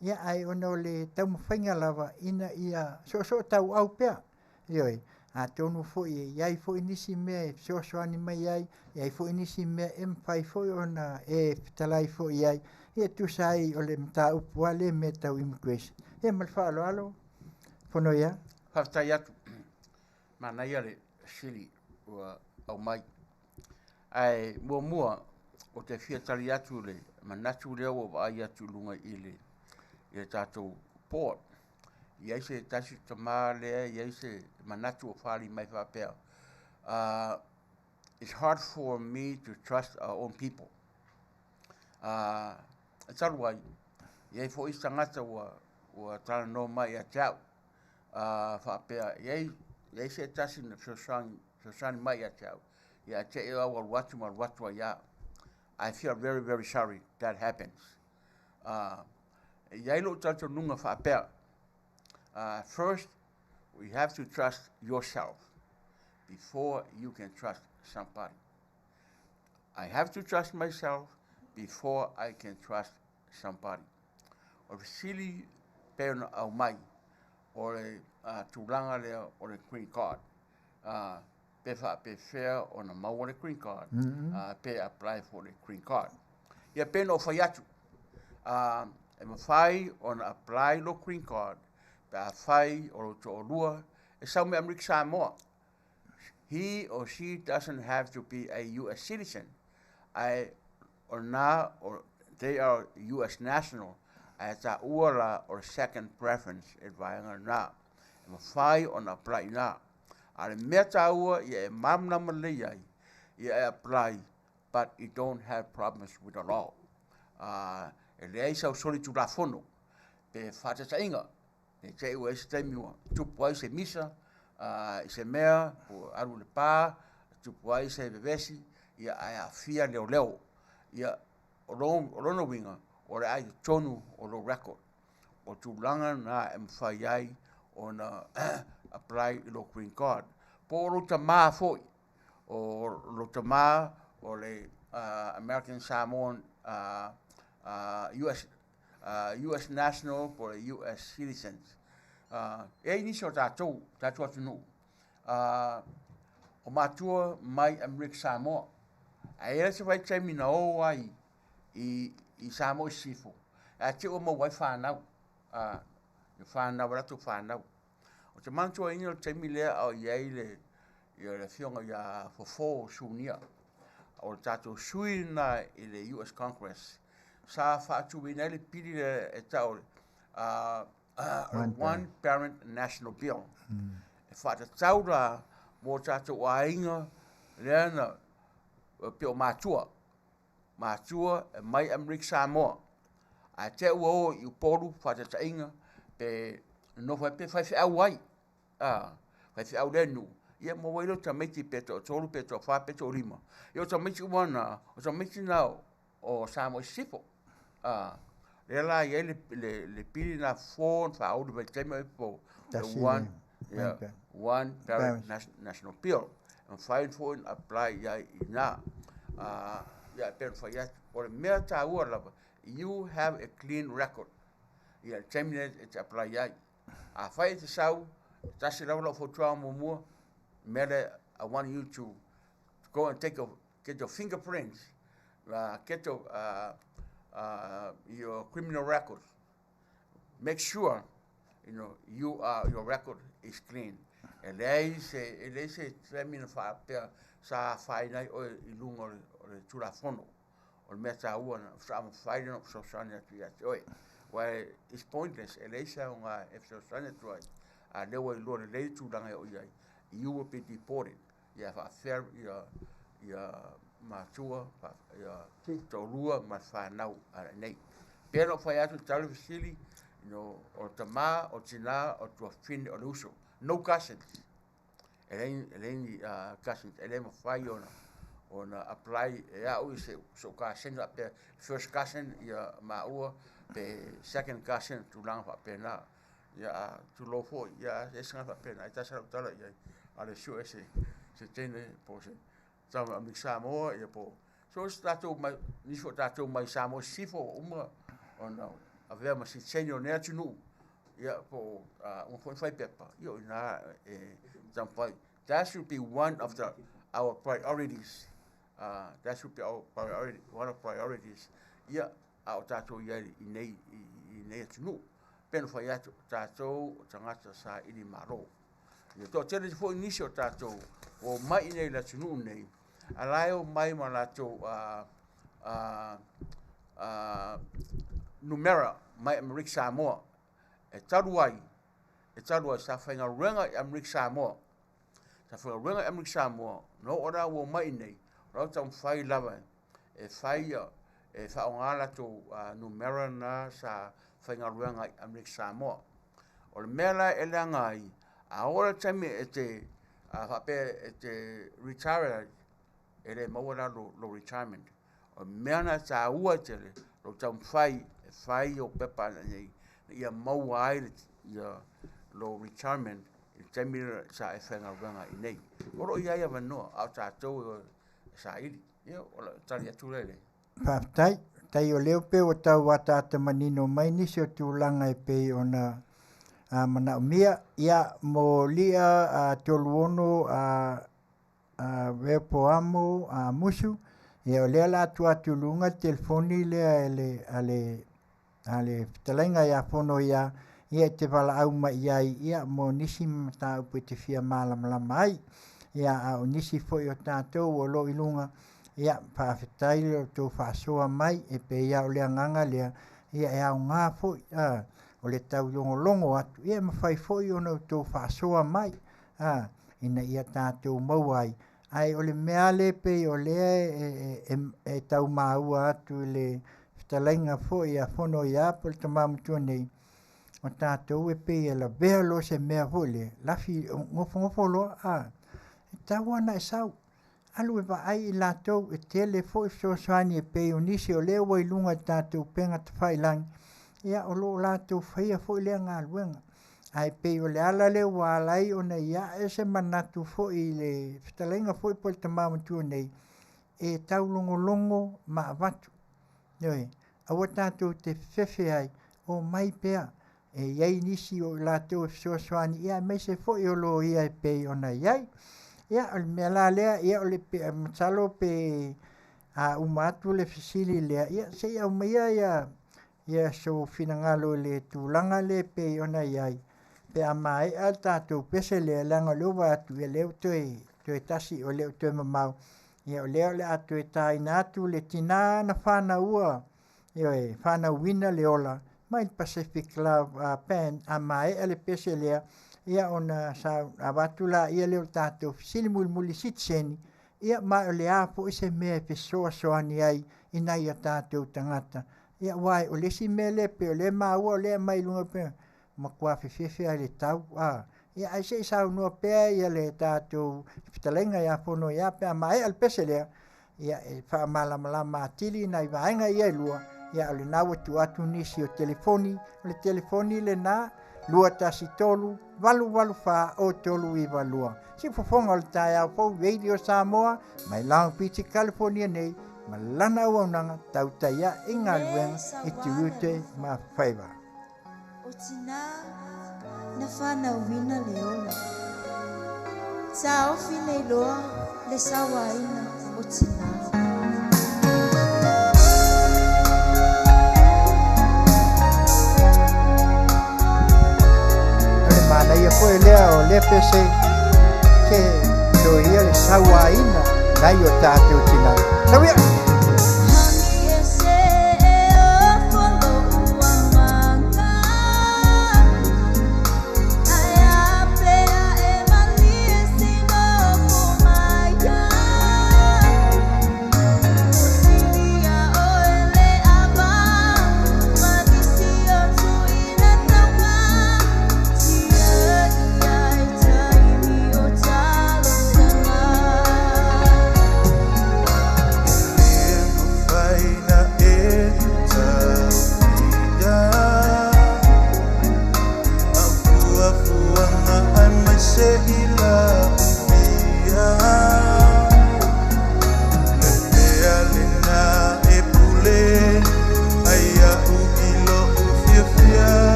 ia ae ona o le taumafaiga lava ina ia soosootauau pea. Ioe, atonu foi e i ai foi nisi mea e fesoasoani mai ai, e i ai foi nisi mea e mafai foi ona e fetalai foi i ai, ia e tusa ai o le mataupu lava lea i mea tau immigration. Ia ma le faaaloalo, Fonoia. Faafetai atu. Manaia le fesili ua aumai. Ae muamua, ou te fia tali atu i le manatu lea ua vaai atu i luga i le tatou board. E i ai se tasi tama lea e i ai se manatu ua faaali mai faapea, it's hard for me to trust our own people. E talu ai, e i ai foi isi tagata ua talanoa mai ia te au, faapea, e i ai se tasi na fesoasoani mai ia te au, ia te i au alu atu ma alu atu ai lava. I feel very, very sorry that happens. E i ai lou talitonuga faapea, first, we have to trust yourself before you can trust somebody. I have to trust myself before I can trust somebody. O le fesili pei ona aumai, o le tulaga lea o le green card. Pe faapefea ona maua le green card, pe apply for le green card. Ia pei ona ou fai atu, e mafai ona apply lo green card pe afai o lou toalua e sau mai Amerika Samoa. He or she doesn't have to be a US citizen. Ae o lena, they are US national, ae taua la o le second preference i le vaega lena. E mafai ona apply i ina. A o le mea taua ia e malamalama lelei ai, ia e apply but you don't have problems with the law. E leai sau solitulafono pe faataitaiga, ne i te i ua i ai se taimi ua tupu ai se misa i se mea, ua alu i le pa, tupu ai se vevesi, ia ae aafia leoleo. Ia, o lona uiga, o le a i totonu o lou record. O tulaga na e mafai ai ona apply i lou green card. Po o lou tama foi, o lou tama o le American Samoan US national po o le US citizens. E i ai nisi o tatou, tatou atunuu, o matua mai Amerika Samoa. Ae i ai se vaitaimi na o ai i Samoa i Sisifo, ae te i ua maua ai fanau, fanau a latou fanau. Ou te manatuaina le taimi lea a o i ai le afioga ia Fofo Sunia, o le tatou sui lena i le US Congress, sa faatuina ai le pili lea e tau o le One Parent National Bill. E faatatau la mo tatou aiga lea na pei o matua, matua e mai Amerika Samoa, ae te i ua o i Upolu faataitaiga pe nonofo ai pe faifeau ai, faifeau lea nuu, ia maua ai lea o tamaiti pe toatolu pe toafa pe toalima. Ia o tamaiti uma na, o tamaiti na o Samoa i Sisifo. Lea la e i ai le pili lena fofo na faaulu mai i le taimi o Fofo, the One Parent National Bill. E mafai foi ona apply i ai i ina. Ia e pei ona fai atu, o le mea taua lava, you have a clean record. Ia le taimi lea e te apply ai. Afai e te sau Tasi lava lau fautuaga muamua, mea lea, I want you to go and take your, get your fingerprints, get your, your criminal records. Make sure, you know, you are, your record is clean. E leai se, e leai se taimi na faapea sa afaina ai oe i luga o le, o le Tulafono. O le mea taua na faamafai lena o fesoasoani atu ia te oe. Aua it's pointless, e leai se aoga e fesoasoani atu ai, a lea ua iloa lelei le tulaga e oo i ai, you will be deported. Ia faafefea ia, ia matua, ia toalua ma le fanau a nei. Pei ona ou fai atu talu le fesili, you know, o le tama, o le tina, o le tuafafine, o le uso. No cousins. E leai, e leai ni cousins, e le mafai ona ona apply e au i se sou cousin faapea first cousin ia maua pe second cousin tulaga faapena. Ia a tulou foi, ia e se tagata faapena, e tasi lava lau tala i ai, a le sue se se teine po o se tama Amerika Samoa ia po so se tatou mai nisi foi o tatou mai Samoa Sisifo ua uma ona avea ma sitiseni o lenei atunuu, ia po o uma foi ona fai pepa, ia o i ina e taumafai. That should be one of the our priorities. That should be our priority, one of priorities. Ia, a o tatou i ai i nei, i nei atunuu. Pei ona fai atu, o tatou o tagata saili malo. Ia toatele foi nisi o tatou ua omai i nei i le atunuu nei, a la e omai ma latou numera mai Amerika Samoa. E talu ai, e talu ai sa faigaluega i Amerika Samoa. Sa faigaluega i Amerika Samoa, na oo la ua omai i nei, o la e taumafai lava e fai e faaaoga latou numera na sa faigaluega i Amerika Samoa. O le mea la e leaga ai, a oo la le taimi e te faapea e te retire ai, e le maua la lou retirement. O le mea lena e taua tele lou taumafai e fai ou pepa ina ia maua ai lou retirement i le taimi sa e faigaluega ai i inei. O lo o i ai avanoa, a o tatou e saili. Ia, o le tali atu lea i le... Faafetai. Tai o lea pei ua tau ataata manino mai nisi o tulaga e pei ona manaomia. Ia, mo lia 36 Veopoamo Musu, ia o lea o le a tuu atu i luga le telefoni lea e le, a le a le fetalaiga ia Fono ia, ia e te valaau mai i ai ia mo nisi mataupu e te fia malamalama ai. Ia a o nisi foi o tatou o lo o i luga, ia faafetai le tou faasoa mai e pei lava o le agaga lea, ia e aoga foi a o le taulogologo atu, ia e mafai foi ona outou faasoa mai a ina ia tatou maua ai. Ae o le mea lava lea e pei o lea e tau maua atu i le fetalaiga foi a Fonoia po o le tama matua nei, o tatou e pei e lavea loa se mea foi lea, lafi nofonofo loa, a, e tatau lava ona e sau. Alu e vaai i latou, e tele foi fesoasoani e pei o nisi o lea ua i luga i le tatou upega tafailagi, ia o lo o latou faia foi lea galuega. Ae pei o le ala lea ua ala ai ona i ae se manatu foi i le fetalaiga foi po o le tama matua nei, e taulogologo ma avatu. Ioe, aua tatou te fefefe ai, omai pea, e i ai nisi o i latou e fesoasoani, ia aemaise foi o loia e pei ona i ai. Ia, o le mea la lea, ia o le masalo pe a uma atu le fesili lea, ia se i aumaia ia ia sou finagalo i le tulaga lea e pei ona i ai, pe a maea le tatou pese lea, leaga o lea ua vaai atu, ia lea ua toe, toe tasi, o lea ua toe mamao, ia o lea o le a toe taina atu le tina na fanaua, ioe, fanauina le ola mai le Pacific Love Band, a maea le pese lea, ia ona sa avatu laia lea o le tatou fesili mulimuli sitiseni, ia ma o le a foi se mea e fesoasoani ai i nai o tatou tagata. Ia aua o le isi mea lea pei o lea e maua o lea e aumai i luga pei matua fefefe lava i le tau a. Ia ae se i saunoa pea ia le tatou fetalaiga ia Fonoia pe a maea le pese lea, ia e faamalamalama atili nai vaega ia e lua, ia o lena ua tuu atu nisi o telefoni, o le telefoni lena 213 884 0392. Siufofoga o le taeao fou Radio Samoa mai Long Beach, California nei ma lana auaunaga tautai ae i galuega i tiute ma faiva. O tinā Na fanauina le ola. Taofi nei loa le sauaina o tinā. O le manaia foʻi lea o lea pese ke toia le sauaina nai o tatou tinā tauia.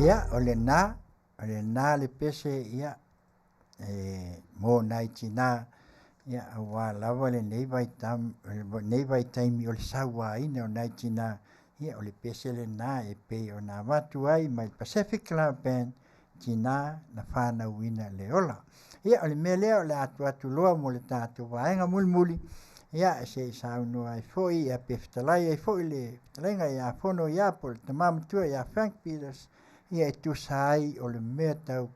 Ia, o lena, o lena le pese, ia, e mo nai tinā, ia, aua lava lenei vaitau, lenei vaitaimi o le sauaina o nai tinā, ia, o le pese lena e pei ona avatu ai mai le Pacific Cloud Band, tinā na fanauina le ola. Ia, o le mea lea o le a atu atu loa mo le tatou vaega mulimuli, ia, se i saunoa ai foi, ia, pe fetalai ai foi le fetalaiga ia Fono ia po o le tama matua ia Frank Peters, ia e tusa ai o le mea tau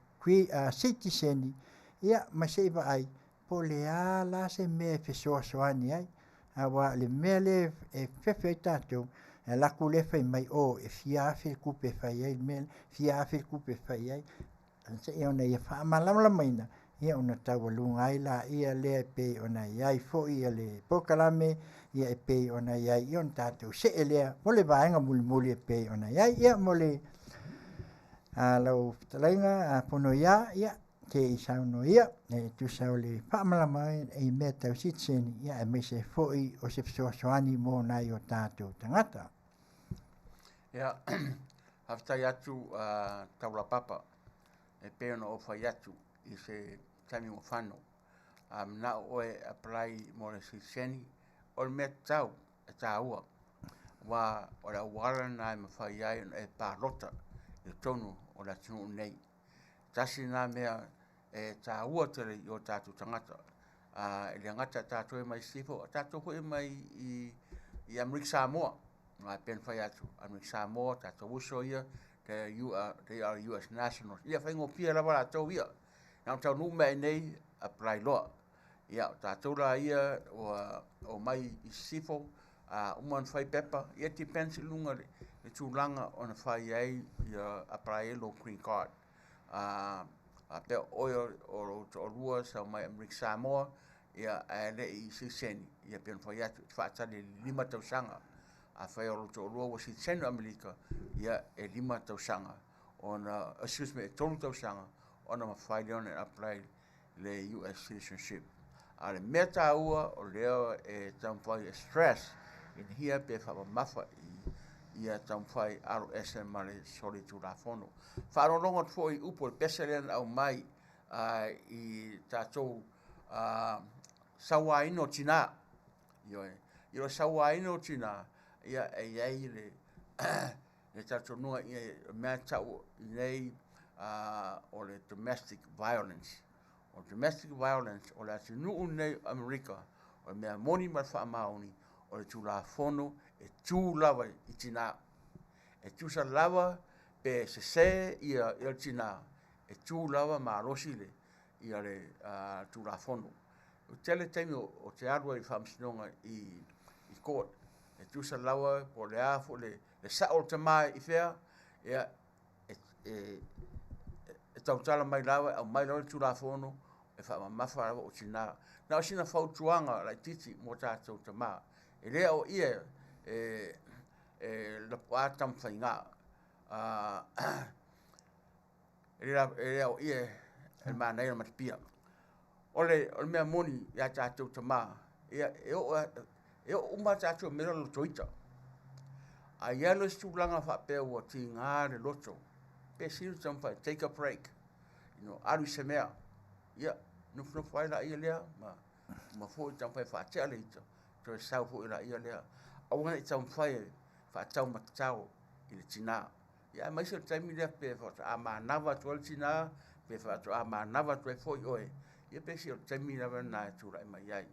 sitiseni, ia, ma se i vaai po o le a la se mea e fesoasoani ai. Aua o le mea lea e fefe ai tatou, e alu atu lea fai mai, o e fia afe le tupe e fai ai le mea lea, fia afe le tupe e fai ai, seia ona ia faamalamalamaina, ia ona taualuga ai laia lea e pei ona i ai foi le polokalame, ia e pei ona i ai, ia ona tatou see lea mo le vaega mulimuli e pei ona i ai. Ia mo le lau fetalaiga Fonoia, ia se i saunoa ia e tusa o le faamalamalamaina i mea tau sitiseni, ia aemaise foi o se fesoasoani mo nai o tatou tagata. Ia, faafetai atu Taulapapa e pei ona ou fai atu i se taimi ua fano. A manao oe e apply mo le sitiseni, o le mea tatau e taua, aua o le auala lena e mafai ai ona e palota i totonu o le atunuu lenei. Tasi lena mea e taua tele i o tatou tagata, e le gata ia tatou e mai sisifo, o tatou foi e mai i Amerika Samoa. Aua e pei ona fai atu, Amerika Samoa, tatou uso ia, they are US nationals. Ia faigofie lava latou ia. Na ona taunuu mai lava i inei, apply loa. Ia, o tatou la ia ua omai i sisifo, a uma ona fai pepa, ia depends i luga i le tulaga ona fai ai, ia apply ai lou green card. A faapea o oe o lou toalua sau mai Amerika Samoa, ia ae le i sitiseni, ia pei ona fai atu, e te faatali i le 5 tausaga. Afai o lou toalua ua sitiseni i Amerika, ia e 5 tausaga ona, excuse me, e 3 tausaga ona mafai lea ona apply le US citizenship. A o le mea taua o lea e taumafai e stress in here pe faamamafa ia taumafai alo ese ma le solitulafono. Faalogologo atu foi i upu o le pese lea na aumai i tatou sauaina o tina. Ioe. I le sauaina o tina, ia e i ai le le talitonuga ia mea tau i nei o le domestic violence. O domestic violence o le atunuu lenei o Amerika, o le mea moni ma le faamaoni, o le Tulafono e tu lava i tina. E tusa lava pe sese ia le tina, e tu lava malosi le ia le Tulafono. E tele taimi o te alu ai i le faamasinoga i court, e tusa lava po o le a foi le sao o le tama i fea, ia e tautala mai lava, e aumai lava le Tulafono e faamamafa lava o tina. Na o sina fautuaga laitiiti mo tatou tama, e le aoaia e Lapuaa Tamafaiga, e le aoaia e le manaia o le matapia. O le mea moni ia tatou tama, ia e oo uma lava tatou i le mea lea o le lotoita. A i ai loa se tulaga faapea ua tiga le loto, pe sili ona taumafai e take a break, alu i se mea, ia nofonofo ai laia lea ma foi taumafai e faatea le ita, toe sau foi laia lea. Aua ne i taumafai e faataumatatao i le tina. Ia aemaise o le taimi lea pe faatoa manava atu ai le tina, pe faatoa manava atu ai foi oe, ia pe sili o le taimi lava lena e tulai mai ai.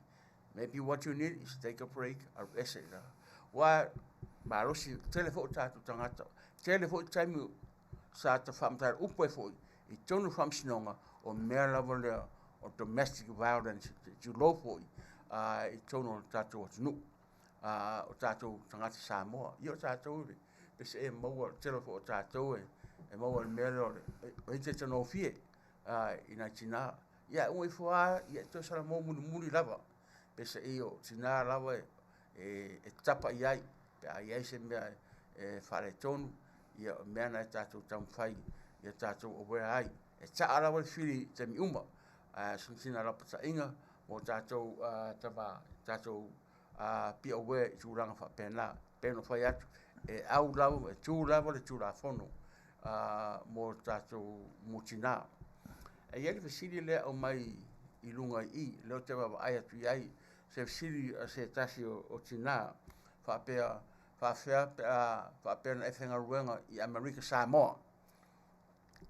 Maybe what you need is take a break, alu ese i lalo. Aua malosi tele foi o tatou tagata, tele foi taimi sa ta faamatala upu ai foi i totonu o faamasinoga, o mea lava lea o domestic violence, tulou foi i totonu o le tatou atunuu. O tatou tagata Samoa, ia o tatou pese e maua, le tele foi o tatou e maua i le mea lea o le ita tagofie i nai tina. Ia uma ifo lava, ia e toe salamo mulimuli lava, pese i o tina lava e tapa i ai, pe a i ai se mea e faaletonu, ia o mea na e tatou taumafai ia tatou aware ai. E taa lava le fili i taimi uma, ae sina lapataiga mo tatou tama, tatou be aware i tulaga faapena. Pei ona fai atu, e au lava, e tu lava le Tulafono. mo tatou mo tinā. E i ai le fesili lea e aumai i luga i i, lea ou te vaavaai atu i ai, se fesili a se tasi o tinā faapea, faapefea pe a faapea na e faigaluega i Amerika Samoa.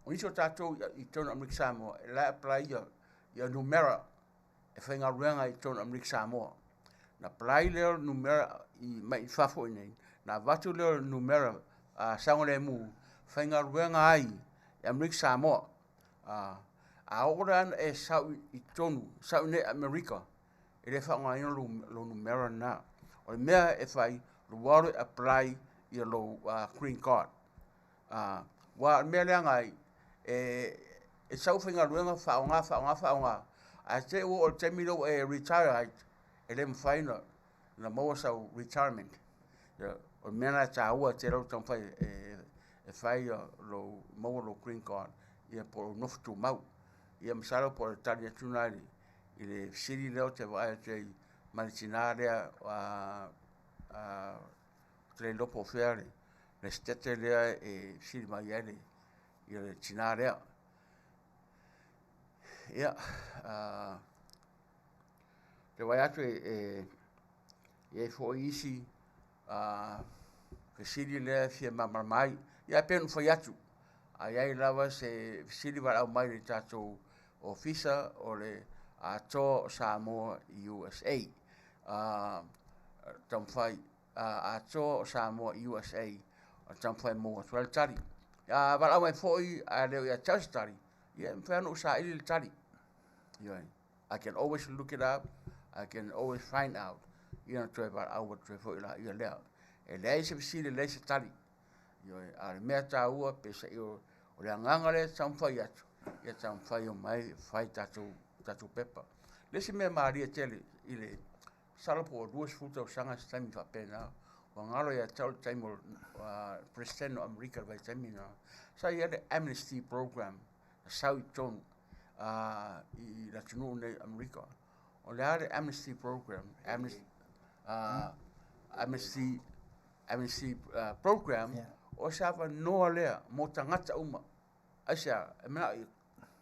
O nisi o tatou i totonu o Amerika Samoa, o la e apply ia numera e faigaluega ai i totonu o Amerika Samoa. Na apply lea o le numera mai fafo i inei, ona avatu lea o le numera saogalemu, faigaluega ai i Amerika Samoa. A oo la ina e sau i totonu, sau i inei i Amerika, e le faaaogaina lou numera lena. O le mea e fai, alu e apply ia lou green card. Aua o le mea leaga ai, e sau faigaluega faaaoga, faaaoga, faaaoga, ae te i ua oo i le taimi lea ua e retire ai, e le mafai ona maua sau retirement. O le mea lena e taua tele ai lou taumafai e fai maua lou green card ia po o lou nofo tumau. Ia masalo po o le tali atu lena i le fesili lea ou te vaai atu ai ma le tina lea ou te le iloa po o fea le Setete lea e fesili mai ai le tina lea. Ia, ou te vaai atu e i ai foi isi fesili lea e fia malamalama ai. Ia pei ona ou fai atu, a i ai lava se fesili valaau mai i le tatou Ofisa o le Atoa o Samoa USA. Taumafai Atoa o Samoa USA o le taumafai e maua atu ai le tali. A valaau mai foi ae le o ia te au se tali, ia e mafai lava ona ou saili le tali. Ioe. I can always look it up, I can always find out, ia ona toe valaau atu ai foi laia lea. E leai se fesili e leai se tali. Ioe. A o le mea taua peiseai o le agaga lea e taumafai atu, ia taumafai omai e fai tatou pepa. O le isi mea malie tele i le masalo po ua 20 tausaga se taimi faapena, ua galo ia te au le taimi o le Peresetene o Amerika i le vaitaimi lena, sa i ai le Amnesty Program na sau i totonu i le atunuu lenei o Amerika. O le a le Amnesty Program? Amnesty Program, o se avanoa lea mo tagata uma. Aisea? E manao ia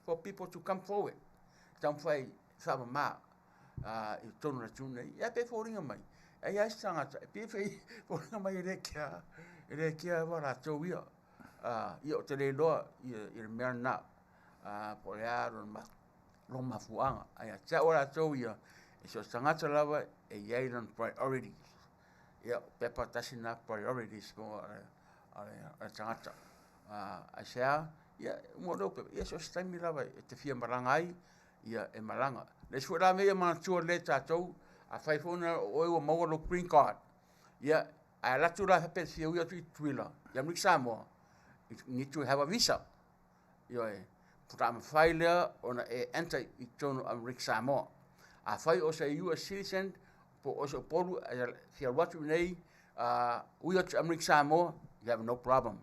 for people to come forward, e taumafai e faamama i totonu o le atunuu lenei. Ia pei e foliga mai, e i ai se tagata e pei e foliga mai e le kea, e le kea lava latou ia. Ia ou te le iloa le mea lena, po o le a lona mafuaaga. Ae ia te au latou ia, e so o se tagata lava e i ai lona priority. Ia, o pepa tasi lena priorities mo le tagata. Aisea? Ia, uma loa pepa, ia so o se taimi lava e te fia malaga ai, ia e malaga. Le isi foi la mea ia manatua lelei e tatou, afai foi na o oe ua maua lou green card, ia, ae alu atu la faapea e fia ui atu i Tutuila, i Amerika Samoa, you need to have a visa. Ioe, faatoa mafai lea ona e enter i totonu o Amerika Samoa. Afai o se US citizen, po o se Upolu e fia alu atu i inei, ui atu i Amerika Samoa, you have no problem.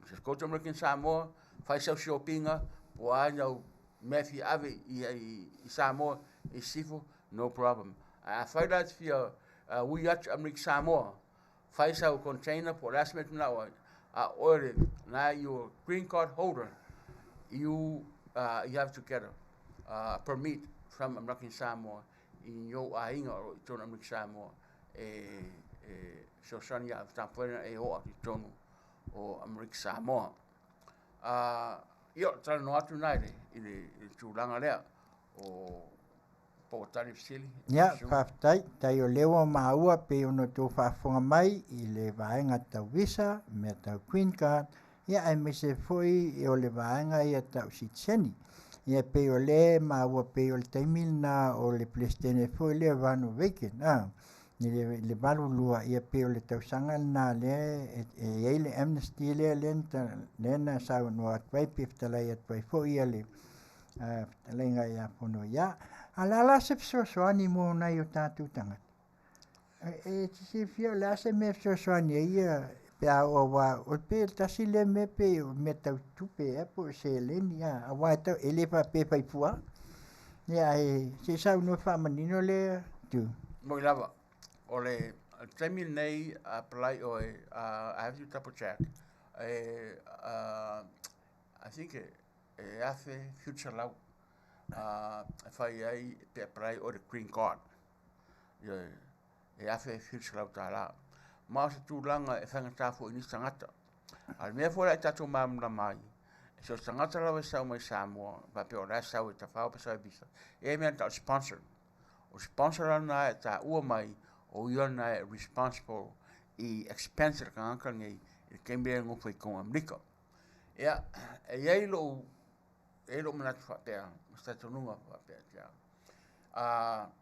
You just go to American Samoa, fai sau siopiga, po o a ni au mea e fia ave i Samoa i sisifo, no problem. Ae afai la e te fia ui atu i Amerika Samoa, fai sau container po o le a se mea e te manao ai, a o oe lena you green card holder, you have to get a permit from American Samoa i ou aiga o lo o i totonu o Amerika Samoa e fesoasoani ia taumafai ona e oo atu i totonu o Amerika Samoa. Ia, o le talanoa atu lena i le tulaga lea o po ua tali le fesili. Ia, faafetai. Tai o lea ua maua pei ona outou faafofoga mai i le vaega tau visa, mea tau green card, ia aemaise foi o le vaega ia tau sitiseni. Ia pei o lea e maua pei o le taimi lena o le Peresetene foi lea Ronald Reagan, a, i le 82, ia pei o le tausaga lena lea e i ai le amnesty lea lea na saunoa atu ai pe fetalai atu ai foi ia le fetalaiga ia Fonoia. A o le a la se fesoasoani mo nai o tatou tagata? E te silafia o le a se mea e fesoasoani ai ia pe a oo aua o pe tasi lea mea pei o mea tau tupe ea po o seleni a aua e tau e le faapea e fai fua. Ia ae se i saunoa faamanino lea itu. Moi lava, o le taimi lenei apply oe, I have to double check. E, I think e, e 1700 e fai ai pe apply o le green card. Ioe, e $1700. Ma o se tulaga e faigata foi i nisi tagata. A o le mea foi la e tatou malamalama ai, so o se tagata lava e sau mai Samoa, faapea o la e sau e tafao pe sau e visa, e i ai mea e tau o le sponsor. O le sponsor la lena e taua mai o ia lena e responsible i expense a le tagata lenei i le taimi lea e nofo ai i totonu o Amerika. Ia, e i ai lou, e i ai lou manatu faapea, ma se talitonuga faapea ia te au,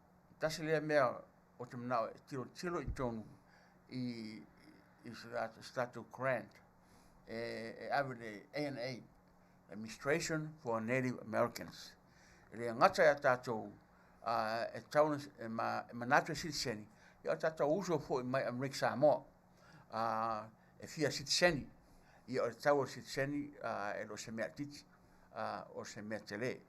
tasi lea mea ou te manao e tilotilo i totonu i se tatou grant e ave i le ANA, Administration for Native Americans. E le gata ia tatou e tatau ona e manatu e sitiseni, ia o tatou uso foi mai Amerika Samoa e fia sitiseni. Ia o le tau o le sitiseni e le o se mea itiiti, o se mea tele.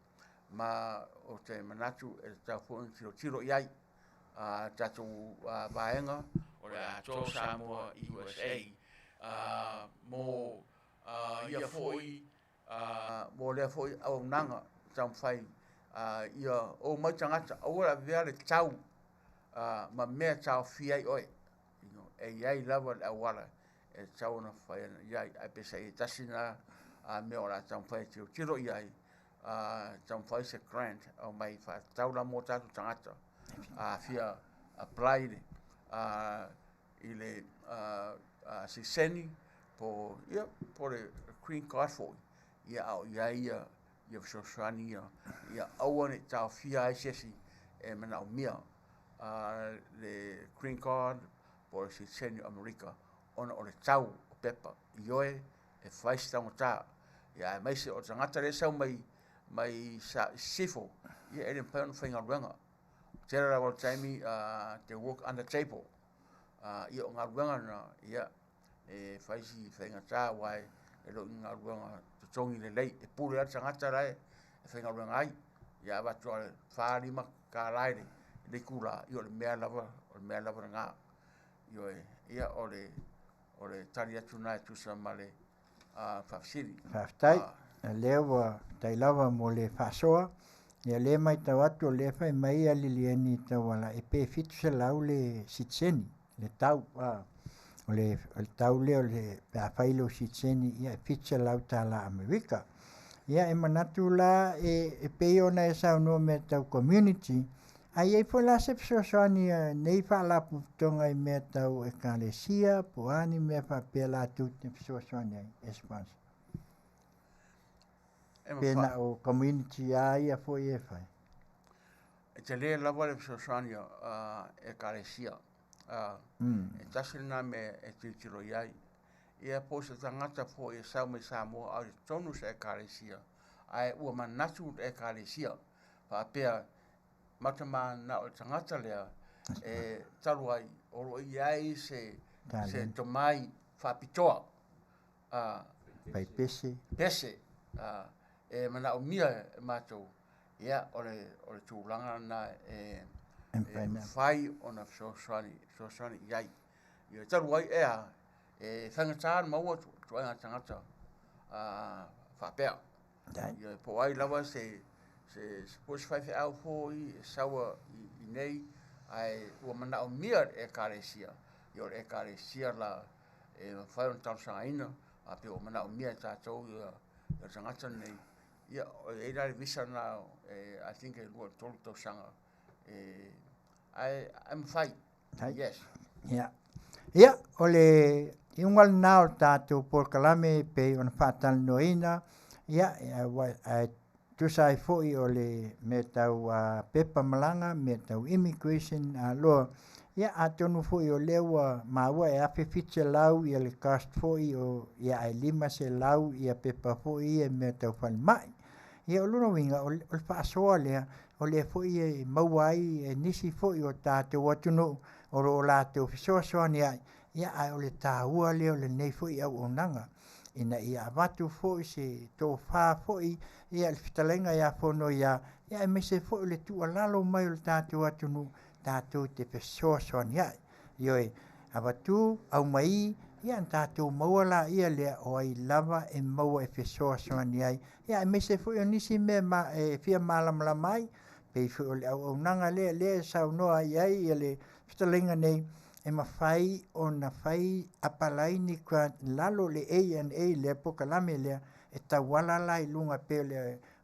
Ma ou te manatu e tatau foi ona tilotilo i ai tatou vaega o le Atoa Samoa USA mo ia foi mo lea foi auaunaga taumafai ia omai tagata aua le avea le tau ma mea e taofia ai oe. E i ai lava le auala e tatau ona fai i ai, ae peiseai e tasi lena mea o le a taumafai e tilotilo i ai, taumafai se grant aumai faatatau la mo tatou tagata a fia apply i le sitiseni po ia po o le green card foi, ia a o i ai ia fesoasoani ia, ia aua ne i taofia ai se isi e manaomia le green card po o le sitiseni o Amerika ona o le tau o pepa. Ioe, e fai si taugata, ia aemaise o le tagata lea e sau mai mai sisifo, ia e le mafai ona faigaluega. Tele lava o le taimi they work under table. Ia o galuega na, ia e fai si faigata aua e le o ni galuega totogi lelei. E pule lava le tagata la e faigaluega ai. Ia avatu lava le $4, $5 i le itula, ia o le mea lava, o le mea lava lena. Ioe, ia o le o le tali atu lena e tusa ma le faafesili. Faafetai, o lea ua faafetai lava mo le faasoa. Ia o lea e matau atu o lea e fai mai a Lilieni Tauala e pe 700 le sitiseni, le tau, o le tau lea o le, pe a fai lou sitiseni, ia e $700 Amerika. Ia e manatu la e pei ona e saunoa mea tau community, a i ai foi la se fesoasoani a nei faalapotopotoga i mea tau ekalesia po o a ni mea faapea latou te fesoasoani ai e sponsor? Pe na o community a ia foi e fai? E tele lava le fesoasoani a ekalesia. E tasi lena mea e tilotilo i ai. Ia po o se tagata foi e sau mai Samoa a o i totonu o se ekalesia, ae ua manatu le ekalesia faapea matou te mananao i le tagata lea e talu ai o lo o i ai se tomai faapitoa Fai pese. Pese e manaomia e matou, ia o le tulaga lena e mafai ona fesoasoani i ai. Ia talu ai ea, e faigata ona maua ituaiga tagata faapea. Ia po o ai lava se po o se faifeau foi e sau i nei, ae ua manaomia e le ekalesia, ia o le ekalesia la e mafai ona talosagaina, a pei ua manaomia e tatou ia le tagata lenei. Ia e i ai la le visa lena, I think e 2 i le 3 tausaga, ae mafai. Yes. Ia. Ia, o le iuga lena o le tatou polokalame e pei ona faatalanoaina, ia, ae tusa ai foi o le mea tau pepa malaga, mea tau immigration loa, ia, atonu foi o lea ua maua e $1,700 ia le cost foi o, ia, ae $500 ia pepa foi ia mea tau falemai. Ia o lona uiga, o le faasoa lea, o lea foi e maua ai e nisi foi o tatou atunuu o lo o latou fesoasoani ai, ia ae o le taua lea o lenei foi auaunaga, ina ia avatu foi se tofa foi ia le fetalaiga ia Fonoia, ia aemaise foi o le tuualalo mai o le tatou atunuu tatou te fesoasoani ai. Ioe, avatu, aumai, Ia ona tatou maua laia lea o ai lava e maua e fesoasoani ai, ia aemaise foi o nisi mea e fia malamalama ai, pei foi o le auaunaga lea lea e saunoa i ai le fetalaiga nei, e mafai ona fai apalai ni grant i lalo o le ANA lea polokalame lea e tauala la i luga pei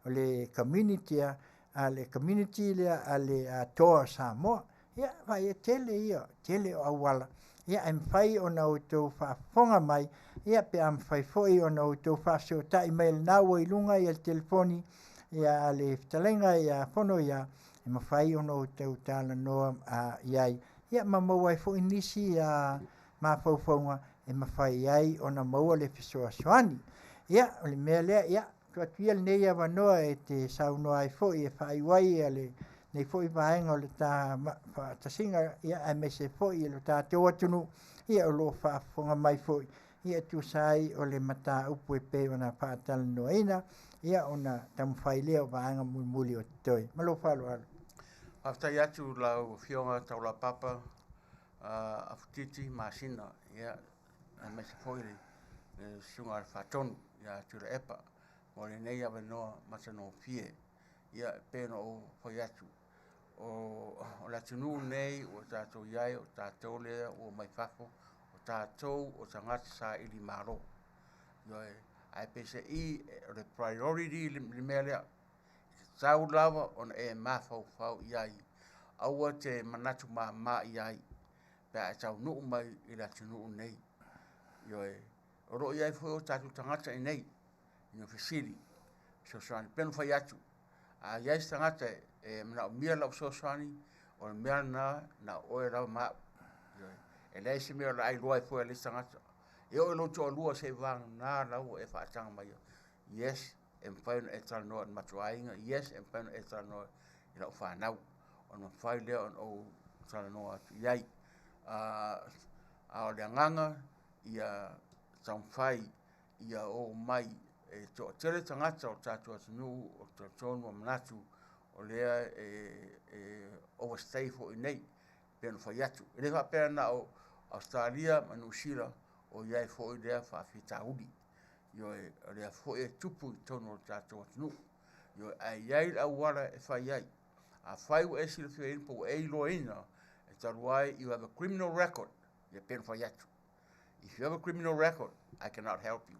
o le community a le community lea a le Atoa o Samoa. Ia, vaai e tele ia, tele o auala, ia ae mafai ona outou faafofoga mai, ia pe a mafai foi ona outou faafesootai mai lena ua i luga ia le telefoni ia a le fetalaiga ia Fono ia, e mafai ona outou talanoa i ai, ia ma maua ai foi nisi mafaufauga e mafai ai ona maua le fesoasoani. Ia, o le mea lea, ia, tuu atu ia lenei avanoa e te saunoa ai foi e faaiu ai lenei foi vaega o le ta faatasiga, ia aemaise foi lo tatou atunuu ia o lo o faafofoga mai foi ia e tusa ai o le mataupu e pei ona faatalanoaina, ia ona taumafai lea o vaega mulimuli o totoe. Ma lou faaaloalo. Faafetai atu lau Afioga Taulapapa Afutiti Masina, ia, aemaise foi le Susuga i le Faatonu ia Tuilaepa mo lenei avanoa matagofie. Ia, e pei ona ou fai atu, o le atunuu lenei ua tatou i ai, o tatou lea ua omai fafo, o tatou o tagata saili malo. Ioe, ae peiseai o le priority le mea lea, e tatau lava ona e mafaufau i ai, aua te manatu mama i ai pe a e taunuu mai i le atunuu lenei. Ioe, o lo o i ai foi o tatou tagata i inei, ina fesili, fesoasoani. Pei ona fai atu, a i ai se tagata e manaomia lau fesoasoani, o le mea lena na o oe lava ma au. Ioe, e leai se mea o le a iloa ai fua e le isi tagata. E oo i lou toalua seivagana la ua e faataga maia. Yes, e mafai ona e talanoa i le matou aiga. Yes, e mafai ona e talanoa i lau fanau. Ona mafai lea ona ou talanoa atu i ai. A o le agaga ia taumafai ia oo mai e toatele tagata o le tatou atunuu o talitonu o manatu o lea e overstay foi nei, pei ona fai atu. E le faapea na o Ausetalia ma Niu Sila o i ai foi lea faafitauli. Ioe, o lea foi e tupu i totonu o le tatou atunuu. Ioe, ae i ai le auala e fai ai. Afai ua e silafiaina po ua e iloaina e talu ai you have a criminal record, ia pei ona fai atu. If you have a criminal record, I cannot help you.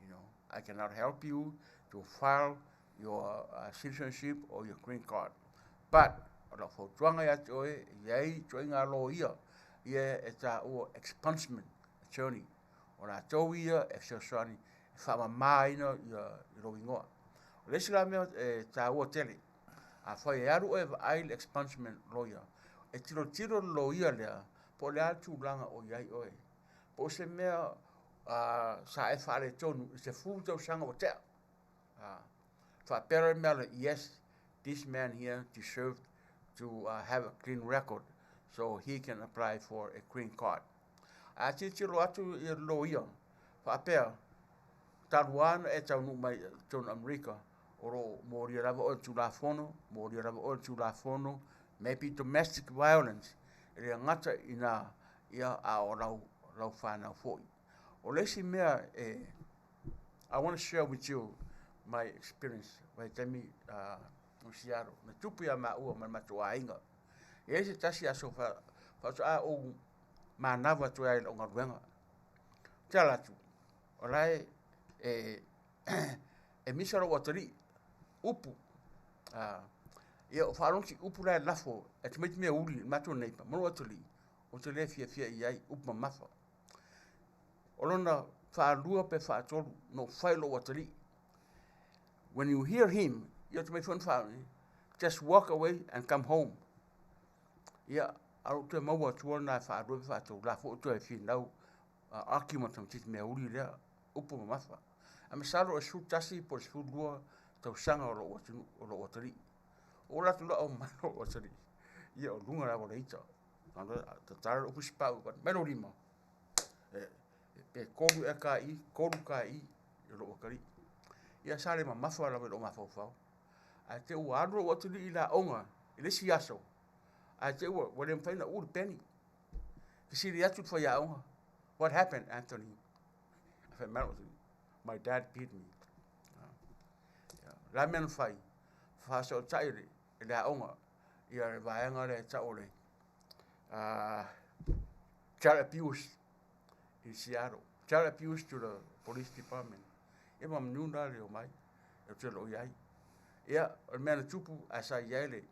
You know, I cannot help you to file your citizenship or your green card. But, o lau fautuaga ia te oe, e i ai ituaiga loia ia e taua expungement attorney. O latou ia e fesoasoani e faamamaina ia lou igoa. O le isi la mea e taua tele, afai e alu oe e vaai le expungement lawyer, e tilotilo le loia lea po o le a le tulaga o i ai oe. Po o se mea sa e faaletonu i le 10 tausaga ua tea. Faapea le mea lea, yes, this man here deserved to have a clean record so he can apply for a green card. A tilotilo atu i le loia, faapea, talu lava ona e taunuu mai i totonu o Amerika, o lo o molia lava oe i le Tulafono, molia lava oe i le Tulafono, maybe domestic violence, e le gata i na, ia, a o lau fanau foi. O le isi mea e, I want to share with you my experience, vaitaimi o Seattle, na tupu ia maua ma le matou aiga. E i ai se tasi aso faatoa ou manava atu ai i lau galuega. Ou te ala atu, o la e e misa lou atalii, upu. Ia o faalogo upu la e lafo, e tamaiti mea uli, le matou neighbor, ma lou atalii, ou te le fiafia i ai, upu mamafa. O lona faalua pe faatolu, na ou fai lou atalii. When you hear him, ia te mai foi na just walk away and come home. Ia, a lou toe maua atua lena e faalua pe faatolu, la foi toe finau argument tamaiti mea uli lea, upu mamafa. Ae masalo o le 11 po o le 12 tausaga o lou atunuu, o lou atalii. O latou la o mai lou atalii. Ia o luga lava o le ita. Tatala lou fusipau, mai lou lima. Pe 3 ea kai, 3 kai i lou atalii. Ia sa le mamafa lava i lou mafaufau. Ae te ua alu lou atalii i le aoga i le isi aso, ae te ua le mafai ona uu le peni. Fesili atu le faiaoga, What happened, Anthony? Fai mai lou My dad beat me. O le a le mea na fai? Faasootai i le aoga ia le vaega lea e tau o le child abuse i Seattle. Child abuse to the police department. Ia ma manu la le omai, ou te le o i ai. Ia, o le mea na tupu, ae sa i ai le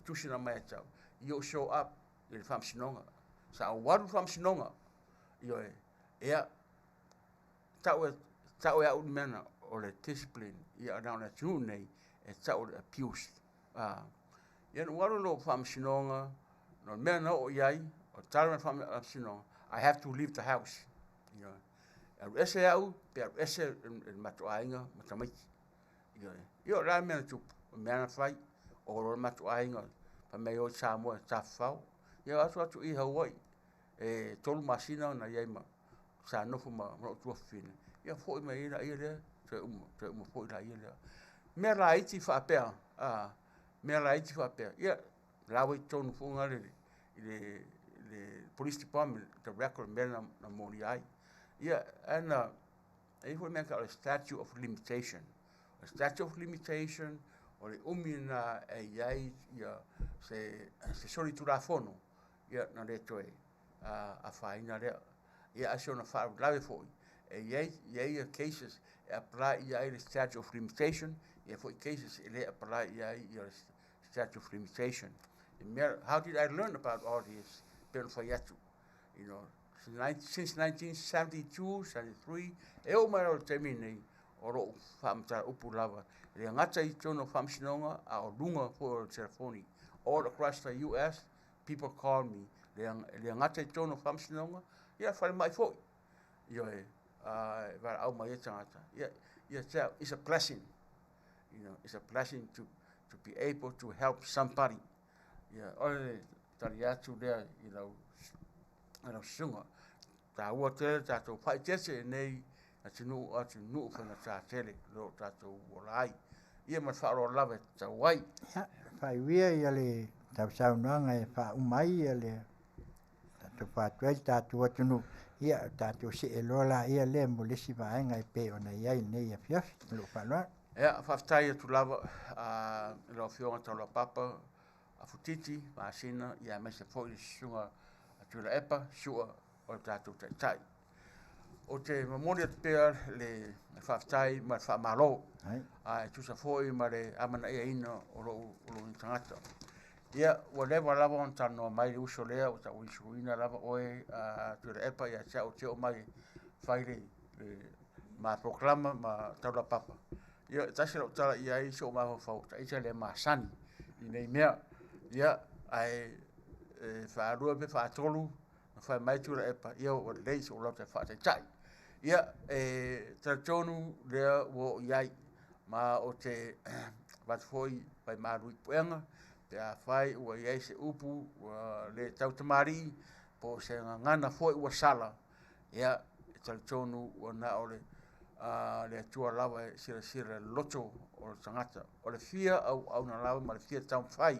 tusi na aumai ia te au, you show up i le faamasinoga. Sa ou alu i le faamasinoga, ioe, ia, tau e, tau e au le mea na, o le discipline, ia na o le atunuu lenei, e tau o le abuse. Ah, ia na ou alu loa i le faamasinoga, o le mea na oo i ai, o le tala mai le faamasinoga, I have to leave the house. Ioe. E alu ese au, pe alu ese le matou aiga ma tamaiti. Ioe. Ia o le a le mea na tupu? O le mea na fai, o loa le matou aiga, fai mai o i Samoa e tafafao. Ia o atu atu i Hawaii, e 3 masina na i ai ma, sa nofo ma lou tuafafine, ia foi mai ai laia lea, toe uma, toe uma foi laia lea. Mea laiti faapea, a, mea laiti faapea, ia, la ua i totonu foi na le, le, le police department, the record mea na, na molia ai. Ia, ae na, e i ai foi mea tau o le statute of limitation. O le statute of limitation, o le umi lena e i ai ia, se, se solitulafono, ia na le toe afaina lea. Ia ae si ona faalavelave foi, e i ai, i ai cases e apply i ai le statute of limitation, e i ai foi cases e le apply i ai ia le statute of limitation. I mea, how did I learn about all this? Pei ona fai atu, you know, since 1972, 73, e oo mai lava i le taimi lenei, o lo o faamatala upu lava, e le gata i totonu o faamasinoga, a o luga foi o le telefoni. All across the US, people call me, e le gata i totonu o faamasinoga, ia falemai foi. Ioe, e valaau mai ai tagata. Ia, ia te it's a blessing. You know, it's a blessing to, to be able to help somebody. Ia, o le tali atu lea i lau, i lau susuga. Taua tele tatou faaeteete i nei atunuu, atunuu faigata tele o lo o tatou ola ai. Ia ma le faaaloalo lava e tatau ai. Ia, faaiuia ia le sausaunoaga e faauma ai ia le tatou faatua ai le tatou atunuu. Ia, tatou see loa laia lea mo le isi vaega e pei ona i ai lenei afiafi. Ma lou faaaloalo. Ia, faafetai atu lava i lau Afioga Taulapapa Afutiti Masina, ia aemaise foi le Susuga a Tuilaepa Sua o le tatou Taitai. Ou te momoli atu pea le faafetai ma le faamalo, a e tusa foi ma le amanaiaina o lou, o lou tagata. Ia, ua leva lava ona talanoa mai le uso lea, ua tauisuina lava oe a Tuilaepa ia te au ou te oo mai fai le, le ma polokalama ma taulapapa. Ia, e tasi lau tala i ai si ou mafaufau, taita le masani i nei mea. Ia, ae e faalua pe faatolu na fai mai Tuilaepa, ia ua lelei sou loto e faataitai. Ia, e talitonu lea ua oo i ai, ma ou te avatu foi vaimalu i puega, pe afai ua i ai se upu ua le tautamalii, po o se gagana foi ua sala, ia, e talitonu ua na o le, le Atua lava e silasila i le loto o le tagata. O le fia auauna lava ma le fia taumafai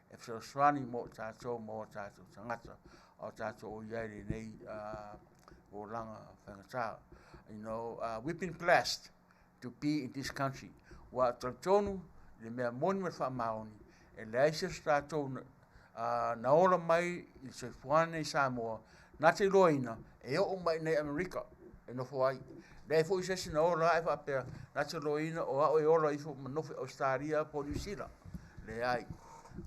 e fesoasoani mo tatou ma o tatou tagata a o tatou o i ai i lenei olaga faigata. You know, we've been blessed to be in this country. Ua talitonu i le mea moni ma le faamaoni, e leai se isi o tatou na ola mai i le soifuaga lenei i Samoa, na te iloaina e oo mai i inei i Amerika e nofo ai. Leai foi se isi na ola ae faapea, na te iloaina o au e ola ifo ma nofo i Ausetalia po o Niu Sila. Leai.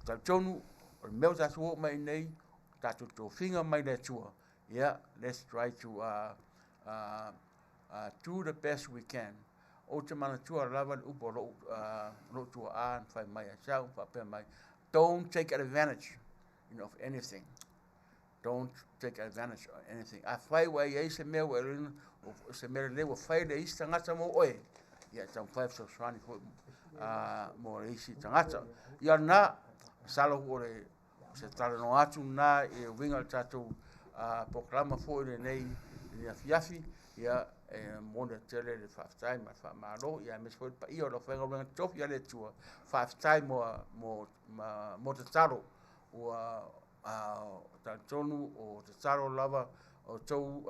Talitonu, o le mea ua tatou oo mai i inei, o tatou tofiga mai le Atua, yeah, let's try to do the best we can. Ou te manatua lava le upu a lou, lou tuaa na fai mai ia te au, faapea mai, don't take advantage, you know, of anything. Don't take advantage of anything. Afai ua i ai se mea ua e se mea lelei ua fai le isi tagata mo oe, ia e taumafai e fesoasoani foi mo le isi tagata. Ia lena, masalo o le se talanoa atu lena i le uiga o le tatou polokalama foi lenei i le afiafi, ia e momoli atu tele le faafetai ma le faamalo, ia aemaise foi le paia o le aufaigaluega totofi a le Atua, faafetai mo, mo tatalo ua talitonu o tatalo lava outou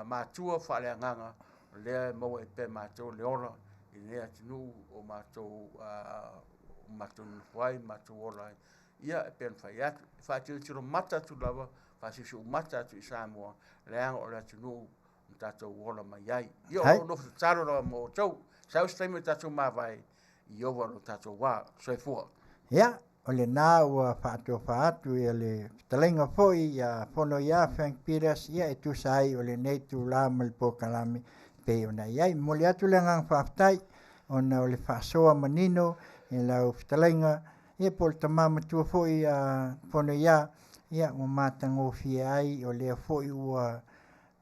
matua faaleagaga o lea e maua ai pea e matou le ola i lenei atunuu o matou matou nonofo ai ma matou ola ai. Ia, e pei ona fai atu, e faatilotilo mata atu lava, faasiusiu mata atu i Samoa, leaga o le atunuu na tatou ola mai ai. Ia, o lou nofo tatalo lava mo outou. Sau se taimi o tatou mavae, i ova lo tatou wā. Soifua. Ia, o lena ua faatofa atu ia le fetalaiga foi ia Fono ia Frank Peters ia e tusa ai o lenei tula ma le polokalame pei ona i ai. Momoli atu le agaga faafetai ona o le faasoa manino i lau fetalaiga ia po o le tama matua foi ia Fono ia ia ua matagofie ai o lea foi ua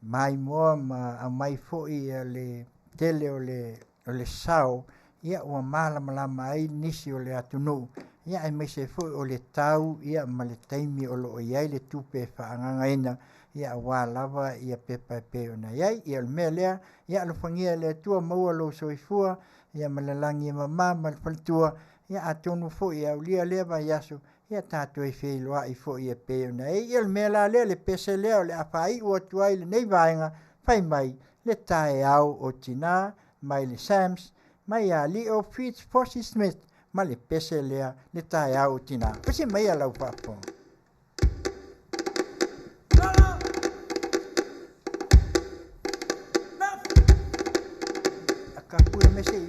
maimoa ma aumai foi ia le tele o le o le sao ia ua malamalama ai nisi o le atunuu ia aemaise foi o le tau ia ma le taimi o lo o i ai le tupe e faaagagaina ia aua lava ia pepa e pei ona i ai. Ia o le mea lea, ia alofagia e le Atua maua lou soifua ia ma le lagi e mama ma le faletua ia atonu foi e aulia lea vaiaso ia tatou e feiloai foi e pei ona i ai. Ia o le mea la lea, le pese lea o le a faaiu atu ai lenei vaega, fai mai le taeao o tina mai le Sams mai ia Leo Fitz Fossey Smith ma le pese lea le taeao o tina. Pese mai a lau faafofoga. A ka pue me se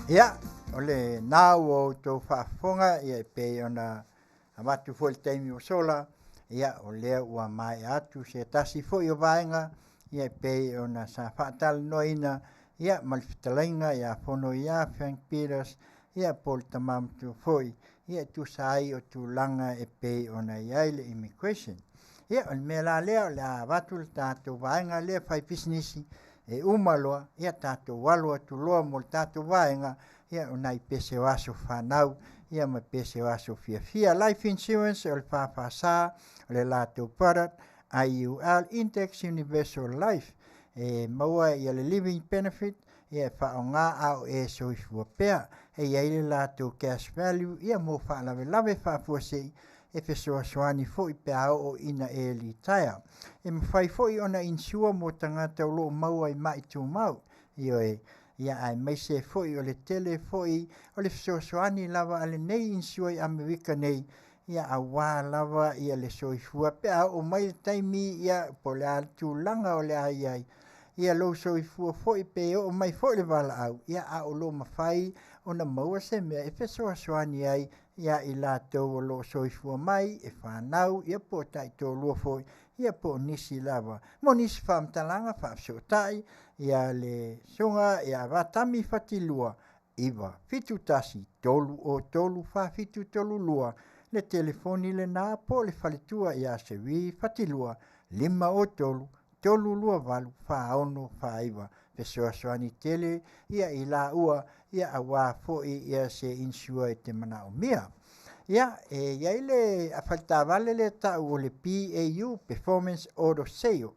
Ia, o lena ua outou faafofoga ia e pei ona avatu foi i le taimi ua sola, ia o lea ua maea atu se tasi foi o vaega ia e pei ona sa faatalanoaina ia ma le fetalaiga ia Fonoia Frank Peters ia po o le tama matua foi ia e tusa ai o tulaga e pei ona i ai le immigration. Ia o le mea la lea o le a avatu le tatou vaega lea fai pisinisi e uma loa ia tatou alo atu loa mo le tatou vaega ia o nai pese o aso fanau ia ma pese o aso fiafia. Life Insurance o le FFS o le latou product IUL Index Universal Life e maua ia le living benefit ia e faaaoga a o e soifua pea. E i ai le latou cash value ia mo faalavelave faafuasei e fesoasoani foi pe a oo ina e litaea. E mafai foi ona insure mo tagata o lo o maua i mai tumau. Ioe, ia aemaise foi o le tele foi o le fesoasoani lava a lenei insure i Amerika nei, ia aua lava ia le soifua pe a oo mai le taimi ia po o le a le tulaga o le a i ai ia lou soifua foi pe oo mai foi le valaau, ia a o lo o mafai ona maua se mea e fesoasoani ai ia i latou o lo o soifua mai, e fanau ia po o taitoalua foi, ia po o nisi lava. Mo nisi faamatalaga faafesootai ia le susuga ia Vatami Fatilua 971 303 4732 le telefoni lena po o le faletua ia Seri Fatilua 503 328 4649. Fesoasoani tele ia i laua ia aua foi ia se insure e te manaomia. Ia, e i ai le faletaavale lea e tau o le PAU, Performance Auto Sale.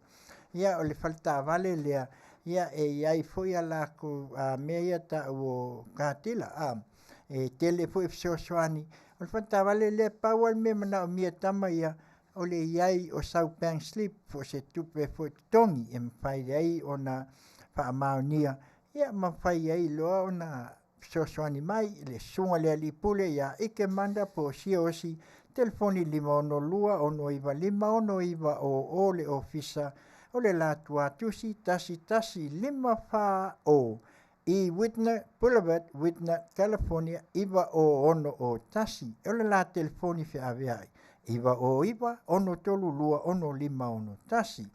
Ia, o le faletaavale lea, ia e i ai foi a latou mea ia tau o katila, e tele foi fesoasoani. O le faletaavale lea, pau lava le mea e manaomia e tama ia, o le i ai o sau bank slip po o se tupe foi totogi e mafai ai ona faamaonia ia ma mafai ai loa ona fesoasoani mai le susuga i le alii pule ia Ike Manda po o Siaosi, telefoni 562 695 6900 le ofisa o le la tuatusi 11540 E Whitner Boulevard, Whitner, California 90601. O le la telefoni feaveai 909 632 6561.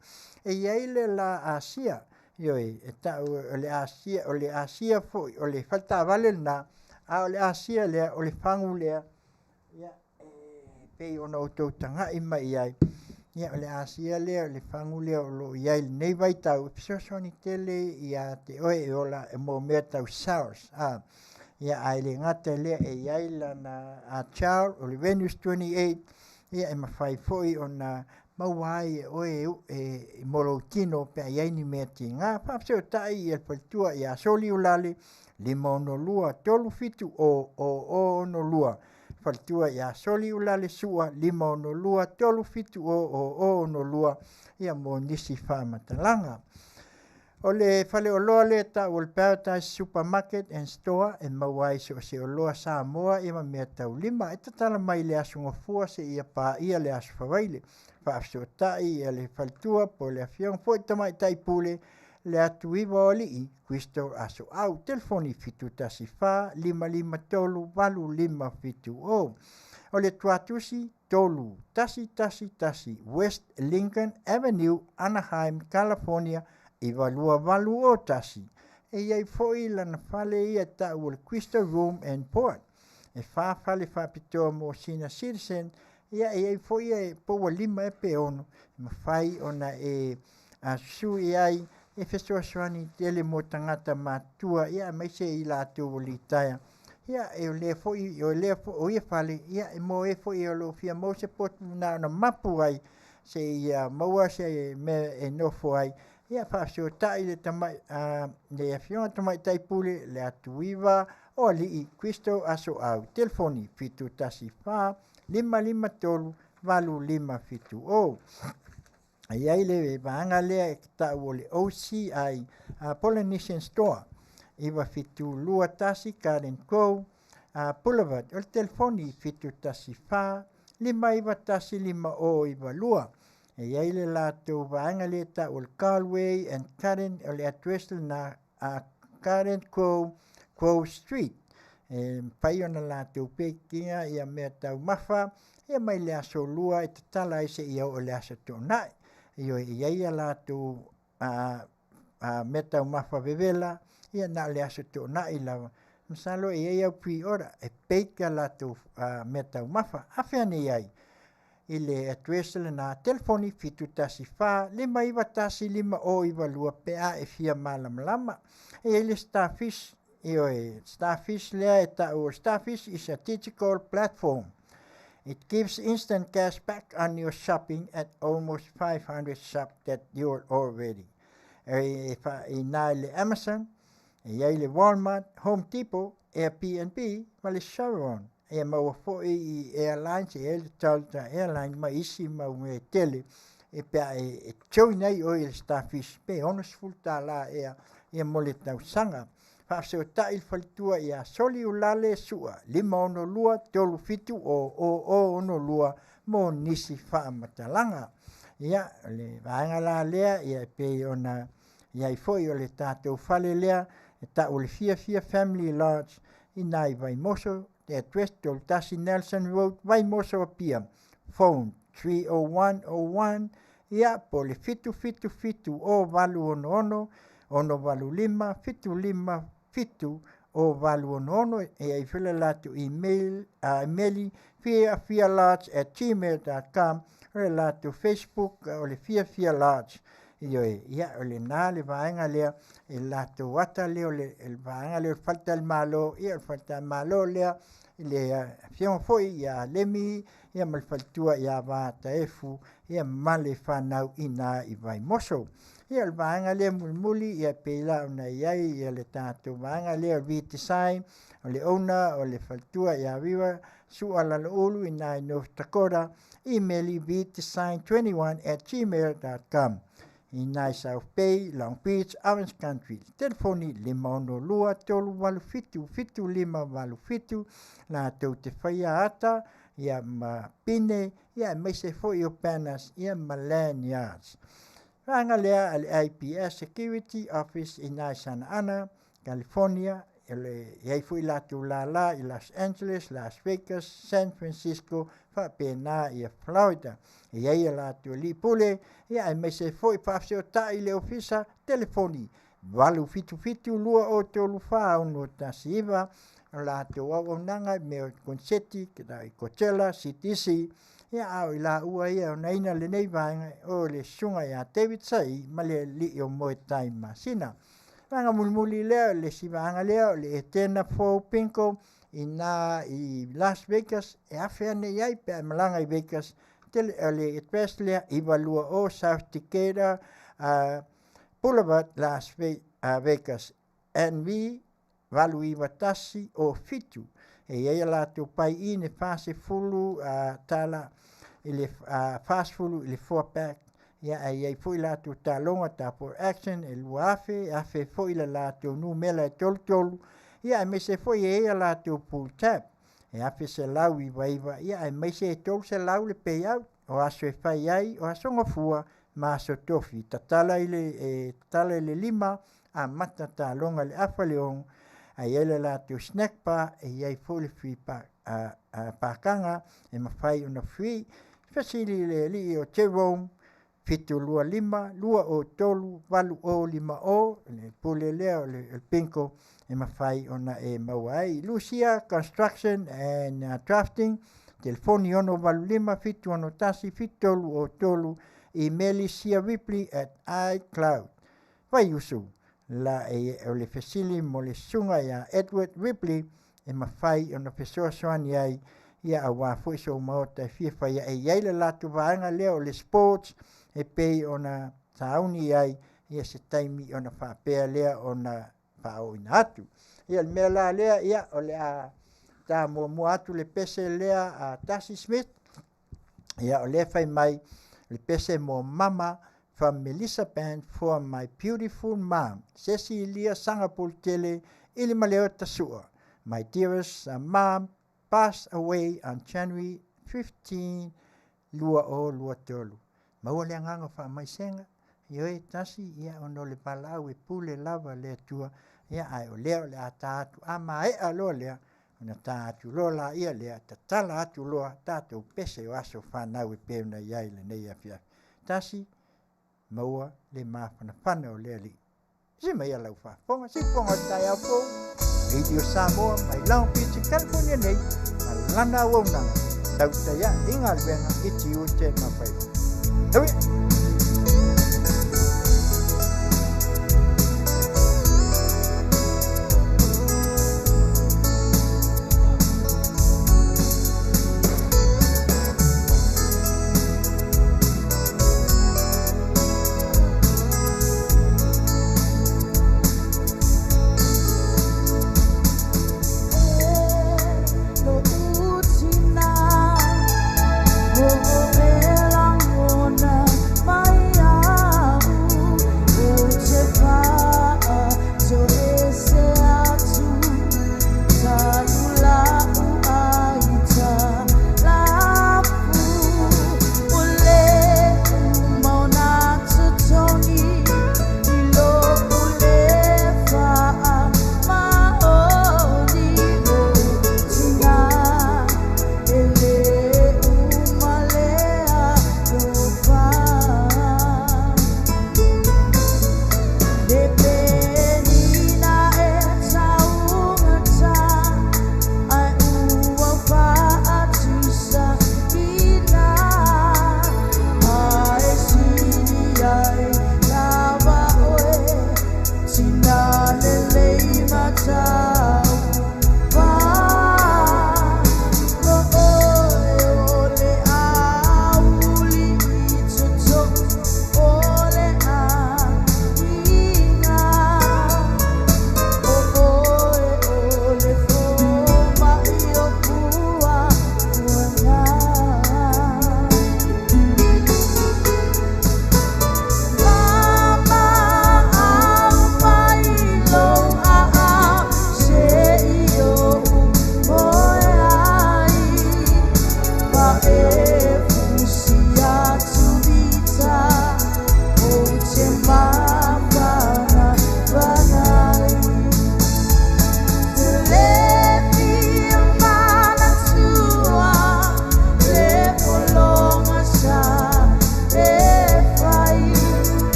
E i ai le la Asia, ioe, e tau o le Asia, o le Asia foi, o le faletaavale lena, a o le Asia lea, o le fagu lea, ia, e pei ona outou tagai mai i ai, ia, o le Asia lea, o le fagu lea o lo o i ai i lenei vaitau, e fesoasoani tele ia te oe e ola mo mea tau SARS. A, ia, ae le gata i lea, e i ai lana child, o le Venus 28, ia, e mafai foi ona maua ai e oe e mo lou tino pe a i ai ni mea tiga. Faafesootai ia le faletua ia Soliulale 562 37 o o o 62. Faletua ia Soliulale Sua 562 37 o o o 62 ia mo nisi faamatalaga. O le faleoloa lea e tau o le Paradise Supermarket and Store e maua ai so o se oloa Samoa ia ma mea taulima. E tatala mai i le Aso Gafua seia paia le Aso Faraile. Faafesootai ia le faletua po o le afioga foi Tamaitai Pule le Atuiva o Alii Crystal Asoau. Telefoni 714 553 8570. O le tuatusi 3111 West Lincoln Avenue, Anaheim, California 92801. E i ai foi lana fale ia e tau o le Crystal Room and Board. E fa fale faapitoa mo senior citizen, ia e i ai foi e po ua lima ea pe ono, e mafai ona e susu i ai e fesoasoani tele mo tagata matutua, ia aemaise i latou ua litaea. Ia, e o lea foi, o lea foi, o ia fale, ia, e mo e foi o lo o fia maua se potu na ona mapu ai, seia maua se mea e nofo ai, ia faafesootai le tamai, le afioga Tamaitai Pule, le Atuiva o Alii Crystal Asoau, telefoni 714 553 8570. E i ai le vaega lea e tau o le OCI Polynesian Store, 9721 Garden Grove Boulevard. O le telefoni 714 591 5092. E i ai le latou vaega lea e tau o le Galway and Garden, o le address lena, Garden Grove Grove Street. E mafai ona latou pekina ia mea taumafa ia mai le aso Lua e tatala ai seia oo i le aso Toonai. Ioe, e i ai a latou mea taumafa vevela ia na o le aso Toonai lava. Masalo e i ai au pre-order e bake a latou mea taumafa. Afe ane i ai i le address lena, telefoni 714 591 5092 pe a e fia malamalama. E i ai le Starfish, ioe, Starfish lea e tau, Starfish is a digital platform. It gives instant cash back on your shopping at almost 500 shops that you're already. E fa i nā i le Amazon, e i ai le Walmart, Home Depot, Airbnb ma le Chevron. E maua foi i airlines, e i ai le Delta Airline ma isi mau mea e tele e pe a e join ai oe i le Starfish pe $60 ea ia mo le tausaga. Faafesootai le faletua ia Soliulale Sua 562 37 0 0 62 mo nisi faamatalaga. Ia, o le vaega la lea ia e pei ona i ai foi o le tatou fale lea e tau o le Fiafia Family Lodge i nai Vaimoso, the address 31 Nelson Road, Vaimoso, Apia, phone 30101, ia po o le 777 0866 685 757 0866. E ai foi le latou email, email fiafialodge@gmail.com, o le latou Facebook o le Fiafia Lodge. Ioe, ia o lena le vaega lea e latou ata lea o le vaega lea o le faletalimalo, ia o le faletalimalo lea i le afioga foi ia Lemi ia ma le faletua ia Vataefu ia ma le fanau i ina i Vaimoso. Ia o le vaega lea mulimuli ia pei la ona i ai ia le tatou vaega lea o le V-Design, o le owner o le faletua ia Viva Sua Laloulu i ina i North Dakota, email vdesign21@gmail.com. I ina i South Bay, Long Beach, Orange Country, telefoni 562 387 7587, latou te faia ata ia ma pine ia aemaise foi o banners ia ma lanyards. Vaega lea a le IPS Security Office i ina i Santa Ana, California, e i ai foi latou lala i Los Angeles, Las Vegas, San Francisco, faapena ia Florida. E i ai a latou alii pule, ia aemaise foi faafesootai i le ofisa, telefoni 877 203 4619, o latou auaunaga i mea o koneseti, i Coachella, CTC, ia a o i laua ia e onaina lenei vaega, o le susuga ia David Sa'i ma le alii o Moetai Masina. Vaega mulimuli lea, o le isi vaega lea, o le Etena Fou Bingo i ina i Las Vegas, e afe ane i ai pe a e malaga i Vegas, tele, o le address lea, 920 South Decatur Boulevard, Las Vegas, NV 89107. E i ai a latou pai i le 40 tala i le 40 i le 4 pack, ia ae i ai foi latou taaloga double action e 2000, 1000 foi le latou numera e 33, ia aemaise foi e i ai a latou pull tab e 1199, ia aemaise e 300 le payout. O aso e fai ai o aso Gafua ma aso Tofi, tatala i le e tatala i le 5, amata taaloga i le afa i le 6, ae i ai le latou snack bar, e i ai foi le free pakaga e mafai ona free. Fesili i le alii o Jerome 725 203 8050, le pule lea o le bingo e mafai ona e maua ai. Lucia Construction and Drafting, telefoni 685 761 7303, email siaripley@icloud. Vaiusu la e o le fesili mo le susuga ia Edward Ripley e mafai ona fesoasoani ai ia aua foi sou maota e fia faia e i ai le latou vaega lea o le sports e pei ona sauni ai ia se taimi ona faapea lea ona faaooina atu. Ia le mea la lea, ia o le a ta muamua atu le pese lea a Darcy Smith. Ia o lea fai mai le pese mo mama from Melissa Band for my beautiful mom Cecilia Sangapultele Ilimaleo Tasua. My dearest mom passed away on January 15, 2023. Maua le agaga o faamaisega, ioe, tasi, ia, ona o le valaau e pule lava le Atua. Ia, ae o lea o le a ta atu, a maea loa lea, ona ta atu loa laia lea, tatala atu loa tatou pese o aso fanau e pei ona i ai lenei afiafi. Tasi, maua le mafanafana o le Alii. Se mai a lau faafofoga, se fofoga o le taeao fou, Radio Samoa mai Long Beach, California nei, ma lana auaunaga, tautai ae i galuega i tiute ma faiva. Tauia! Tina,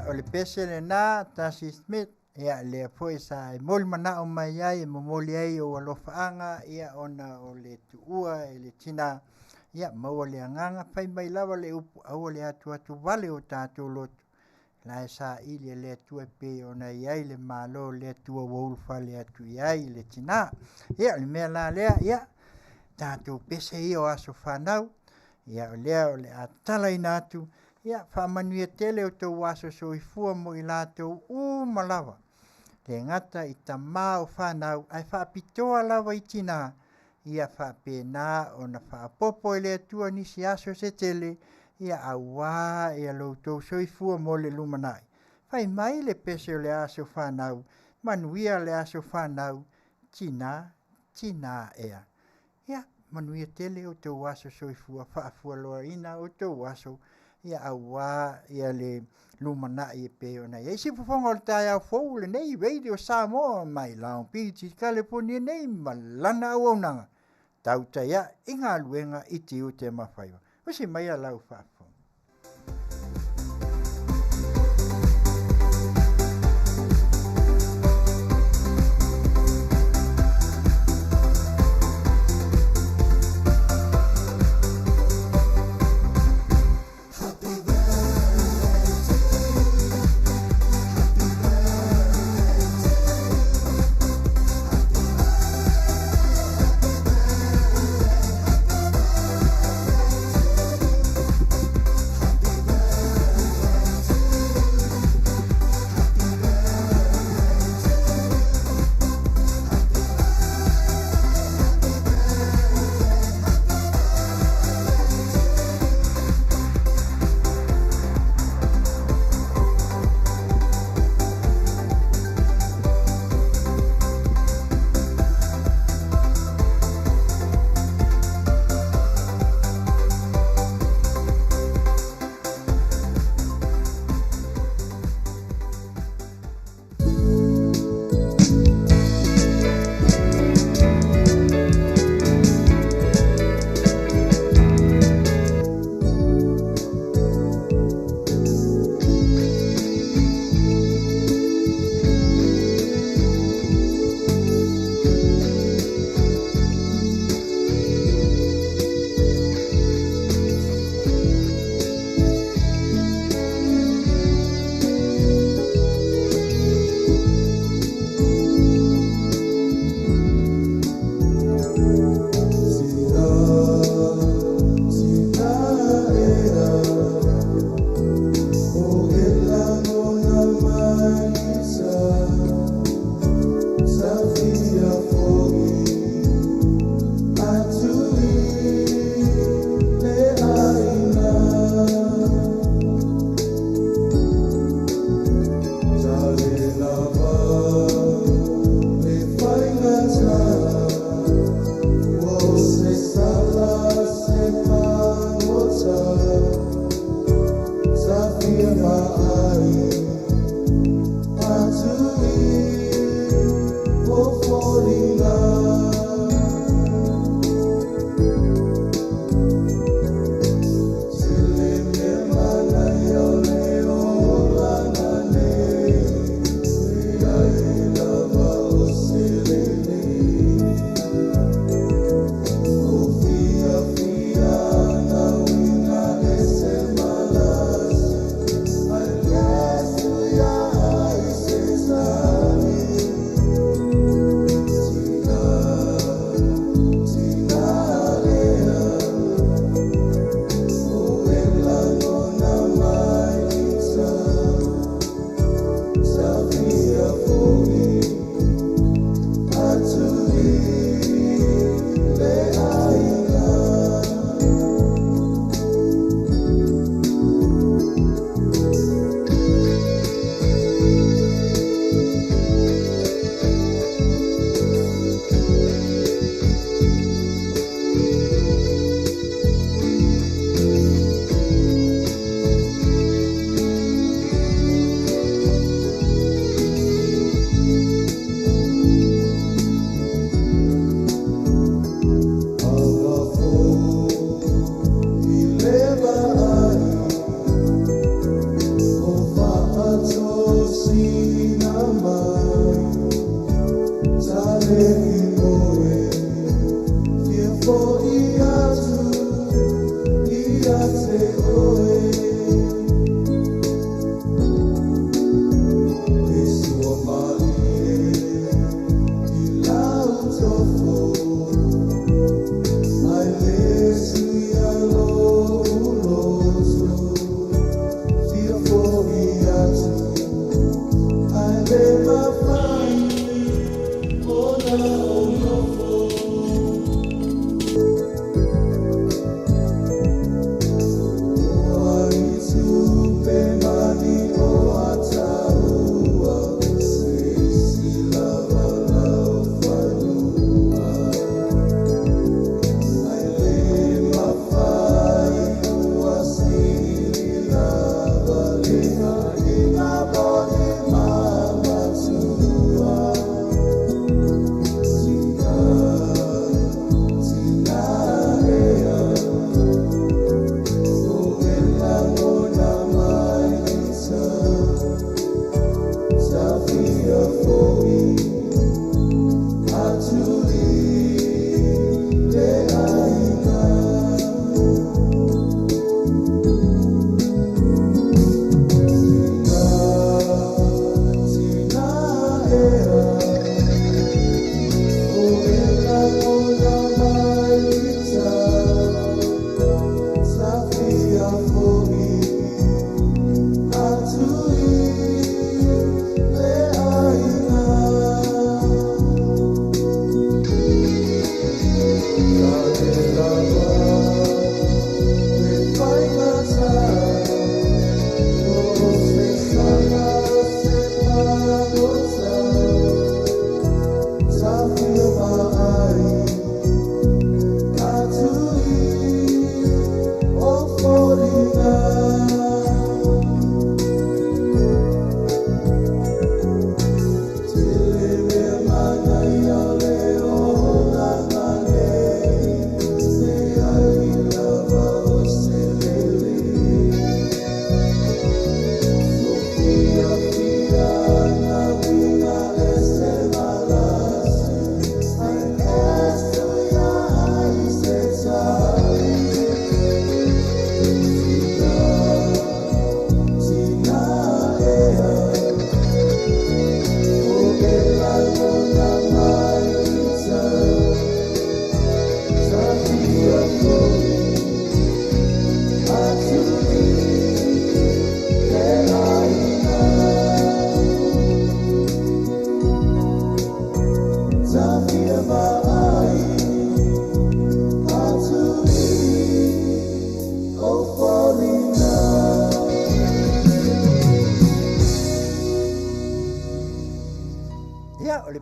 o le pese lenā Tasi Smith, ia lea foi sa e molimanao mai ai e momoli ai ou alofaaga ia ona o le tuua e le tinā, ia maua le agaga fai mai lava le upu aua le atuatu vale o tatou loto, la e saili e le Atua e pei ona i ai le Malo o le Atua ua ulufale atu i ai le tinā. Ia o le mea la lea, ia tatou pese ia o aso fanau, ia o lea o le a tatalaina atu, ia faamanuia tele outou aso soifua mo i latou uma lava, le gata i tamā o fanau, ae faapitoa lava i tinā, ia faapena ona faaopoopo e le Atua nisi aso se tele, ia auā ia lo outou soifua mo le lumanai. Fai mai le pese o le aso fanau, manuia le aso fanau, tinā, tinā ea. Ia, manuia tele outou aso soifua, faafualoaina outou aso, ia auā ia le lumanai e pei ona i ai. Siufofoga o le taeao fou lenei Radio Samoa mai Long Beach i Kalifonia nei ma lana auaunaga, tautai ae i galuega i tiute ma faiva. Usi maia lau faafofoga.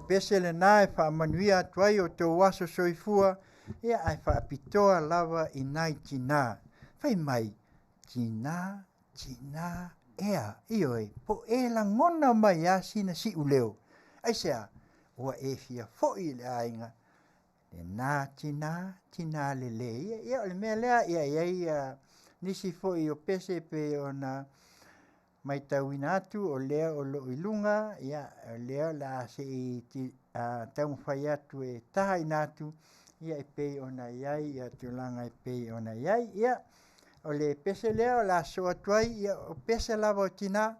pese lenā e faamanuia atu ai o outou aso soifua, ia ae faapitoa lava i nai tinā. Fai mai, tinā, tinā, ea, ioe, po o e lagona mai lava sina siuleo. Aisea? Ua e fia foi i le aiga, lenā tinā, tinā lelei. Ia, ia o le mea lea, ia e i ai ia nisi foi o pese pei ona maitauina atu o lea o loo i luga, ia o lea o le a se i taumafai atu e taina atu, ia e pei ona i ai ia tulaga e pei ona i ai. Ia o le pese lea o le a sosoo atu ai, ia o pese lava o tinā,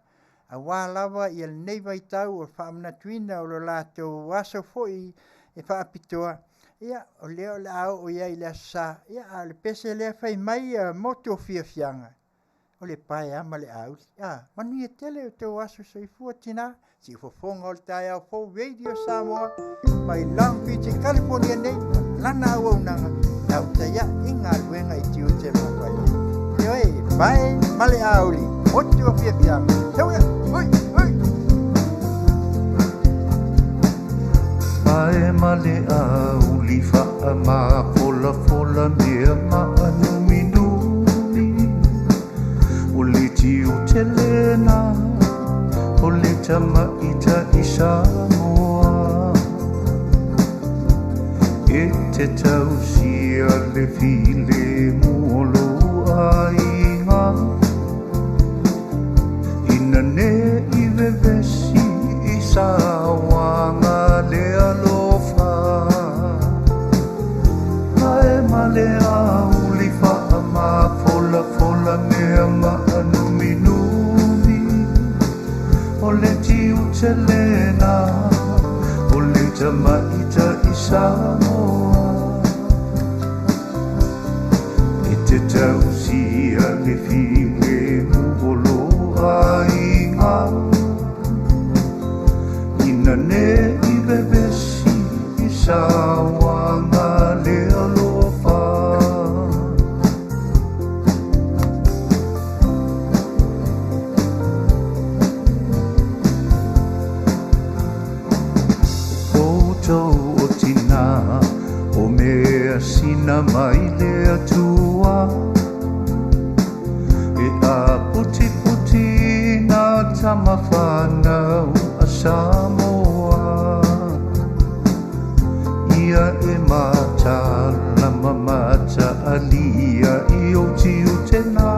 auā lava ia lenei vaitau o le faamanatuina o lo latou aso foi e faapitoa, ia o lea o le a oo i ai i le Aso Sa, ia a o le pese lea fai mai mo tou fiafiaga, o le pae lava ma le auli. A, manuia tele o outou aso soifua tinā, siufofoga o le taeao fou Radio Samoa mai Long Beach i California nei, ma lana auaunaga tautai ae i galuega i tiute ma faiva. Ioe, pae ma le auli, motu o fiafiaga. Tauia, hui, hui! Pae ma le auli faamafolafola mea maanuminumi o le tiute lena o le tamaita'i Samoa e te tausia le filemu o lou aiga ina ne i vevesi i sauaga le alofa pae ma le auli faamafolafola mea maanuminumi o le tiute lena o le tamaita'i Samoa e te tausia le filemu o lou aiga ina ne i vevesi i sauaga le alofa. Outou o tinā o mea sina mai le Atua e aputiputi nā tama whanau a Samoa ia e matalama mataalia i o tiute nā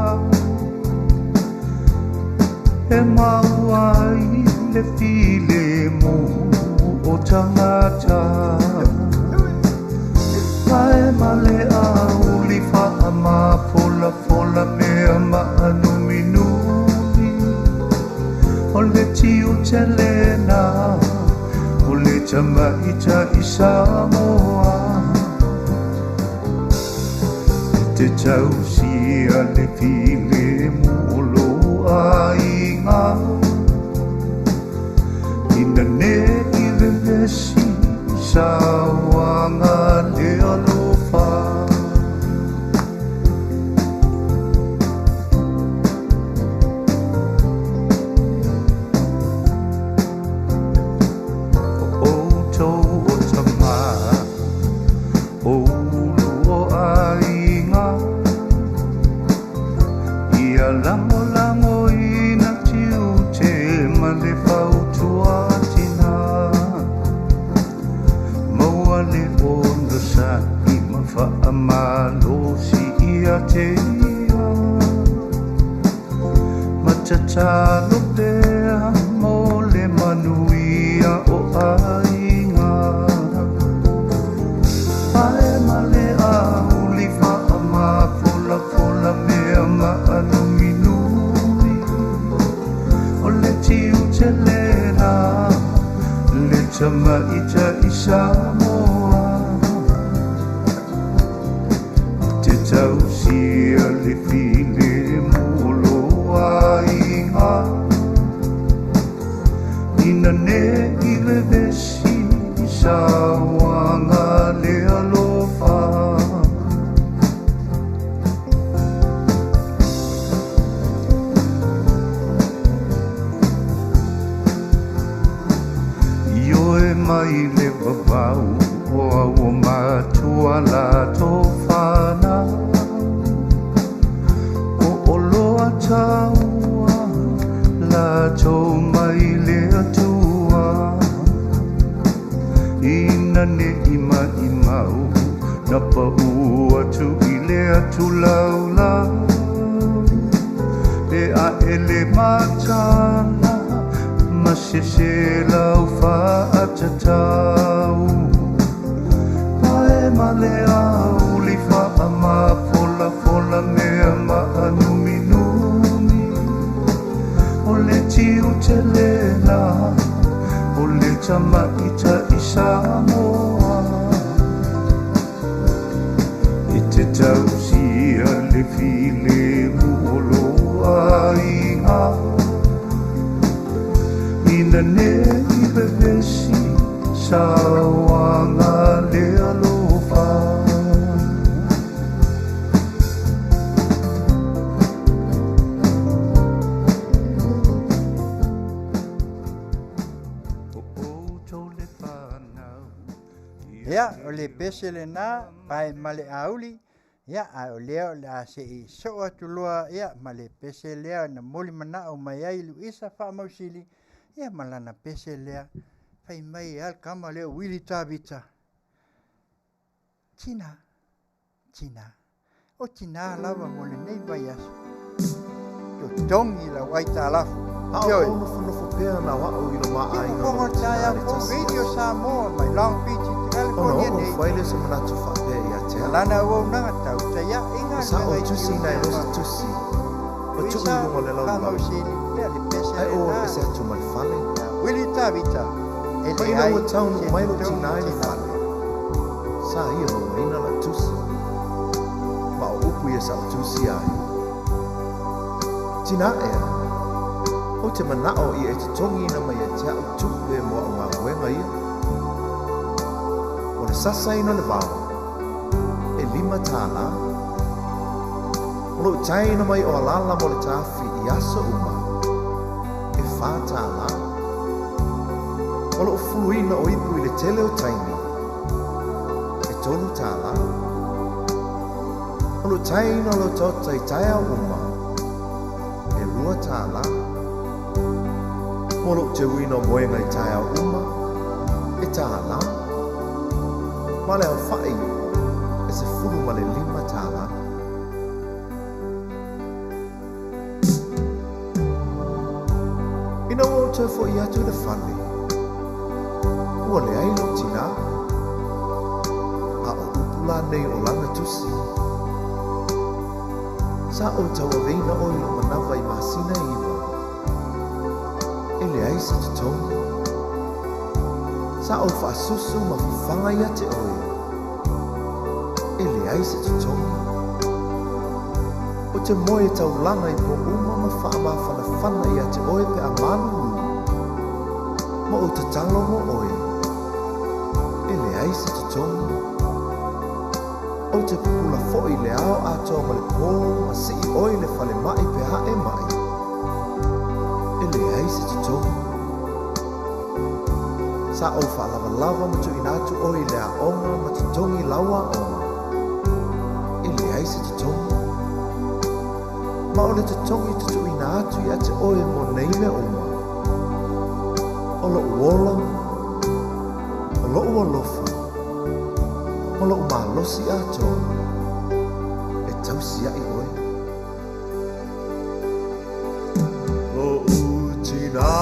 e mau ai le filemu o tagata pae ma le auli faamafolafola mea maanuminumi o le tiute lena o le tamaita'i Samoa e te tausia le filemu o lou aiga ina ne i vevesi i sauaga le alofa. O outou o tamā o ulu o aiga ia lagolagoina tiute ma le fautua tinā maua le onosa'i ma faamalosi ia te ia ma tatalo pea mo le manuia o aiga pae ma le auli faamafolafola mea maanuminumi o le tiute lena le tamaita'i Samoa te tausia le filemu o lou aiga ina ne i vevesi i sauaga le alofa. Ioe mai mai le vavau o au o matua latou fanau. O oloa taua latou mai le Atua. Ina ne i maʻimau na paʻu atu i le atu laulau. E aʻe le matala ma sese lau faatatau. Pae ma le auli faamafolafola mea maanuminumi. O le tiute lena o le tamaitaʻi Samoa. E te tausia le filemu o lou aiga. Ina ne i vevesi sauaga le alofa. O outou le fanau. Ia, o le pese lena, pae ma le auli, ia, a o lea o le a se i soo atu loa, ia, ma le pese lea na moli manao mai ai Luisa Faamausili, ia, ma lana pese lea, fai mai e le kama lea o Wili Tavita. Tina, tina, o tinā lava mo lenei vaiaso. Totogi lau aitalafu. A o lou nofonofo pea na o a'u i lo ma aiga ma lou tinā i le tasi Radio aso. Samoa mai Long Beach i Ona California oo nei. ifo ai lea o se manatu faapea ia te a'u. Lana auaunaga tautaiaʻiga Sa ou tusiina ai loa se tusi ma tuu i luga o le laulau, ae ou alu ese atu ma le fale. Willie Tavita e Ma ina leai ua taunuu se mai lou totogi tinā i le tinā. fale, sa ia maugaina lau tusi. Ma o upu ia sa ou tusia ai, Tinā ea, ou te mana'o ia e totogiina mai ia te a'u tupe mo a'u galuega ia. O le sasaina o le vao, e $5. O lou taina mai o alala mo le tafi i aso uma, e $4. O lou fuluina o ipu i le tele o taimi, e $3. O lou taina o lau taota i taeao uma, e $2. Mo lou teuina o moega i taeao uma, e $1. Ma le aofaʻi, e $15. Ina ua ou toe foʻi atu i le fale, ua leai lou tinā. A o upu la nei o lana tusi, Sa ou tauaveina oe i lou manawa i masina e 9, e leai se totogi. Sa ou faasusu ma fafaga ia te oe, e leai se totogi. Ou te moe taulaga i po uma ma faamafanafana ia te oe pe a malulu, ma ou tatalo mo oe, e leai se totogi. Ou te pupula foi i le ao atoa ma le po ma sii oe i le falemaʻi pe a e maʻi, e leai se totogi. Sa ou faalavalava ma tuuina atu oe i le aoga ma totogi lau aoga, e leai se totogi. Ma o le totogi tutuuina atu ia te oe mo nei mea uma, o loʻu ola, o loʻu alofa, ma loʻu malosi atoa, e tausiaʻi oe. Loʻu tinā,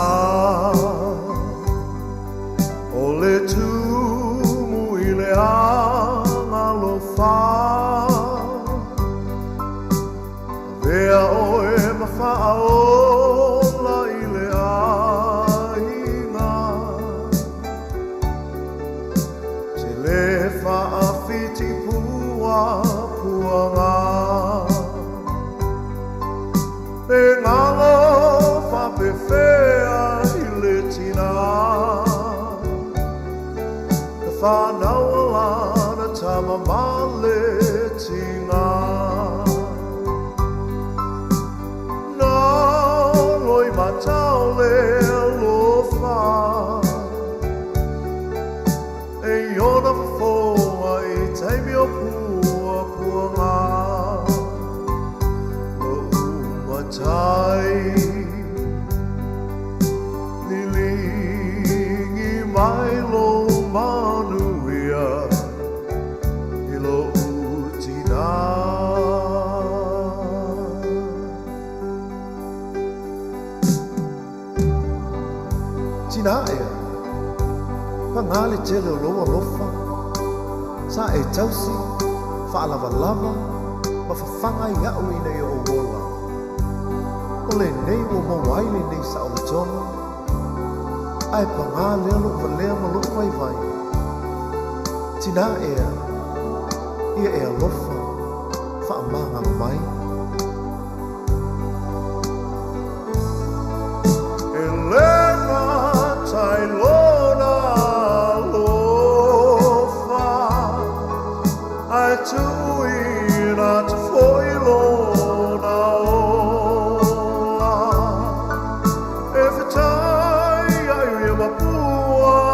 o le tumu i le agalofa, avea oe ma faaola i le aiga. Te lē faafiti puapuaga, e galo faapefea i le tinā. Na fanau a lana tama ma le tiga. Na Tinā ea, pagā le tele o lou alofa, sa e tausi, faalavalava, ma fafaga iaʻu ina ia ou ola. O lenei ua maua ai lenei saolotoga, ae pagā lea loʻu valea ma loʻu vaivai. Tinā ea, ia e alofa, faamagalo mai. E le gata i lona alofa, ae tuuina atu foi lona ola. E fetai ai ia ma puapuaga,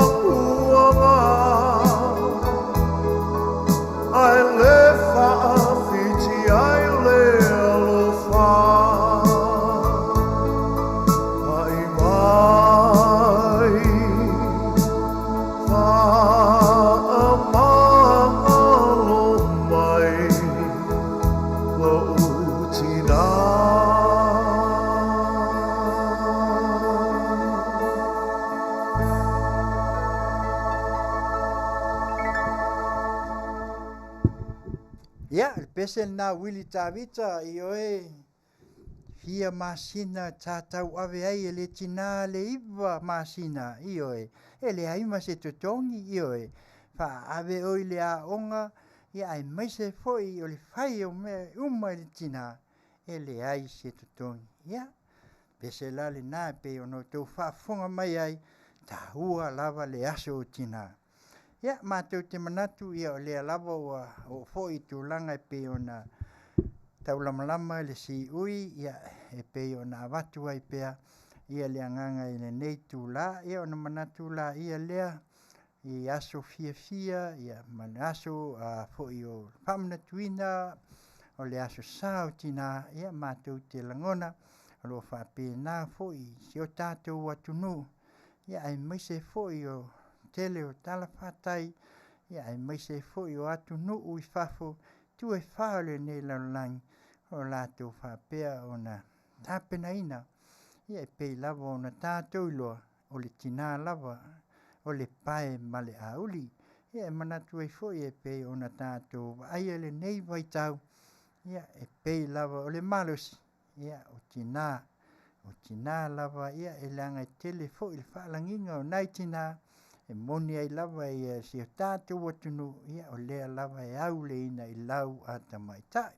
ae le faafiti ai le alofa. Pai mai, faamagalo mai loʻu tinā. Ia, le pese lena Willy Tavita, ioe, fia masina sa tauave ai e le tinā le 9 masina, ioe, e leai ma se totogi, ioe, faaave oe i le aoga, ia aemaise foi o le fai o mea uma i le tinā, e leai se totogi. Ia, pese la lena e pei ona outou faafofoga mai ai, taua lava le aso o tinā. Ia, matou te manatu, ia, o lea lava ua oo foi i tulaga e pei ona taulamalama i le siui, ia, e pei ona avatu ai pea, ia, le agaga i lenei itulā. Ia, ona manatu laia lea i aso fiafia, ia, ma le aso foi o faamanatuina o le aso sa o tinā, ia, matou te lagona o lo o faapena foi i si o tatou atunuu, ia, aemaise foi o tele o talafatai, ia, aemaise foi o atunuu i fafo, itu e fā o lenei lalolagi, o latou faapea ona tapenaina, ia, e pei lava ona tatou iloa, o le tinā lava o le pae ma le auli. Ia, e manatu ai foi e pei ona tatou vaaia lenei vaitau, ia, e pei lava o le malosi, ia, o tinā, o tinā lava, ia, e leaga e tele foi le faalagiga o nai tinā, e moni ai lava ia si o tatou atunuu, ia, o lea lava e auleina i lau a tamaitai.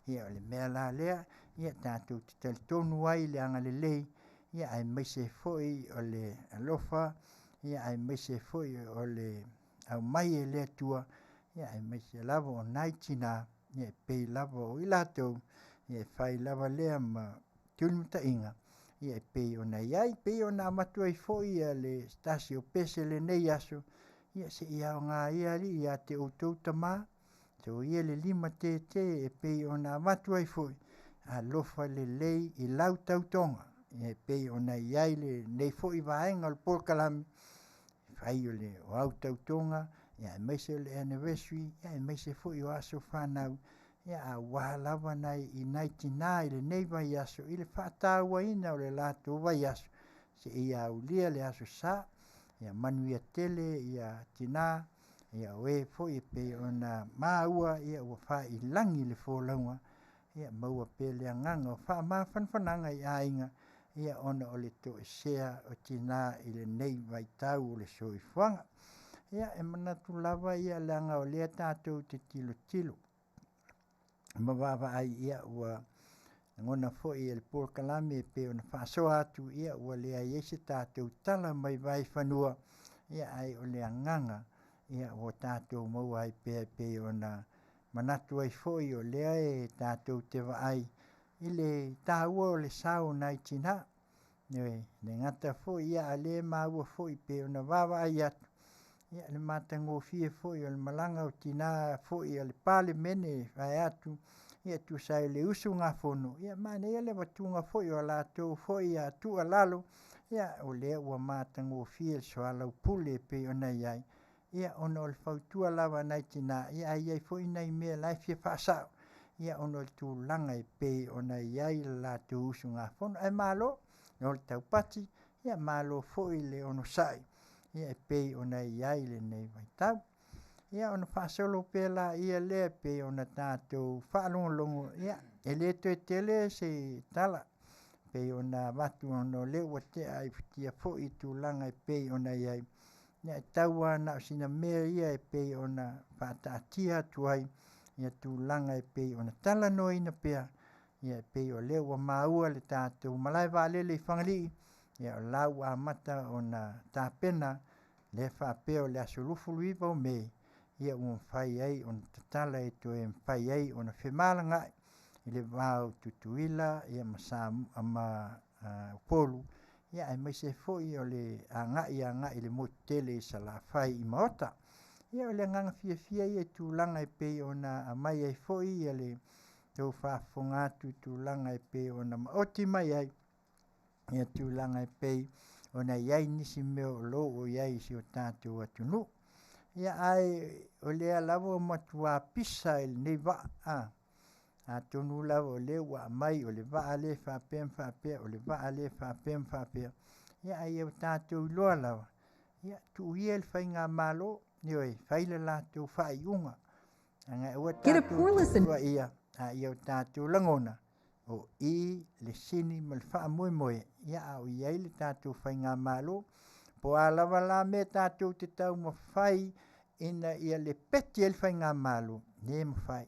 Ia, o le mea la lea, ia, tatou te talitonu ai i le agalelei, ia, aemaise foi o le alofa, ia, aemaise foi o le aumai e le Atua, ia, aemaise lava o nai tinā, ia, e pei lava o i latou, ia, e fai lava lea ma tulimataiga, ia, e pei ona i ai, pei ona avatu ai foi ia le tasi o pese lenei aso, ia, seia aoga ia alii ia te outou tamā, soia le lima tētē e pei ona avatu ai foi, alofa lelei i lau tautoga, ia, e pei ona i ai lenei foi vaega o le polokalame, fai o le o au tautoga, ia, aemaise o le anniversary, ia, aemaise foi o aso fanau, ia, aua lava nai i nai tinā i lenei vaiaso i le faatauaina o le latou vaiaso seia aulia le aso sa. Ia manuia tele ia tinā, ia o e foi e pei ona maua, ia, ua failagi le folauga, ia maua pea le agaga o faamafanafanaga i aiga, ia, ona o le toesea o tinā i lenei vaitau o le soifuaga. Ia, e manatu lava, ia, leaga o lea tatou te tilotilo ma vaavaai, ia, ua lagona foi e le polokalame e pei ona faasoa atu, ia, ua leai ai se tatou tala mai vaifanua, ia, ai o le agaga, ia, ua tatou maua ai pea e pei ona manatu ai foi o lea e tatou te vaai i le taua o le sao o nai tinā. Ioe, le gata foi, ia, a lea e maua foi pei ona vaavaai atu, ia, le matagofie foi o le malaga o tinā foi a le Palemene vaeatu, ia, tusa ai o le usugafono, ia, manaia le avatuga foi o a latou foi tuualalo, ia, o lea ua matagofie le soalaupule e pei ona i ai, ia, ona o le fautua lava a nai tinā, ia, ae i ai foi nai mea la e fia faasao, ia, ona o le tulaga e pei ona i ai le latou usugafono. Ae malo o le taupati. Ia malo foi le onosai ia e pei ona i ai lenei vaitau. Ia ona faasolo pea laia lea e pei ona tatou faalogologo, ia e le toe tele se tala pei ona avatu ona o lea ua tea ai futia foi i tulaga e pei ona i ai. Ia e tau lava na o sina mea ia e pei ona faataatia atu ai ia tulaga e pei ona talanoaina pea, ia e pei o lea ua maua le tatou malae vaalele i Fagalii, ia o la ua amata ona tapena lea faapea o le aso 29 o Me ia ua mafai ai ona tatala e toe mafai ai ona femalagaai i le va o Tutuila ia ma Samoa ma Upolu, ia aemaise foi o le agai agai i le motu tele i Salafai i Maota. Ia o le agaga fiafia ia i tulaga e pei ona aumai ai foi ia le tou faafofoga atu i tulaga e pei ona maoti mai ai ia tulaga e pei ona i ai nisi mea o lo o i ai i si o tatou atunuu. Ia ae o lea lava ua matua pisa i lenei vaa, a atonu lava o lea ua aumai o le vaa lea e faapea ma faapea, o le vaa lea e faapea ma faapea, ia ae ia tatou iloa lava, ia tuu ia le faigamalo, ioe, fai le latou faaiuga. Leaga aua tatou te tuuaia, a ia o tatou lagona, o i le sini ma le faamoemoe, ia a o i ai le tatou faigamalo. Po o a lava la mea tatou te taumafai ina ia lepeti ai le faigamalo, le mafai.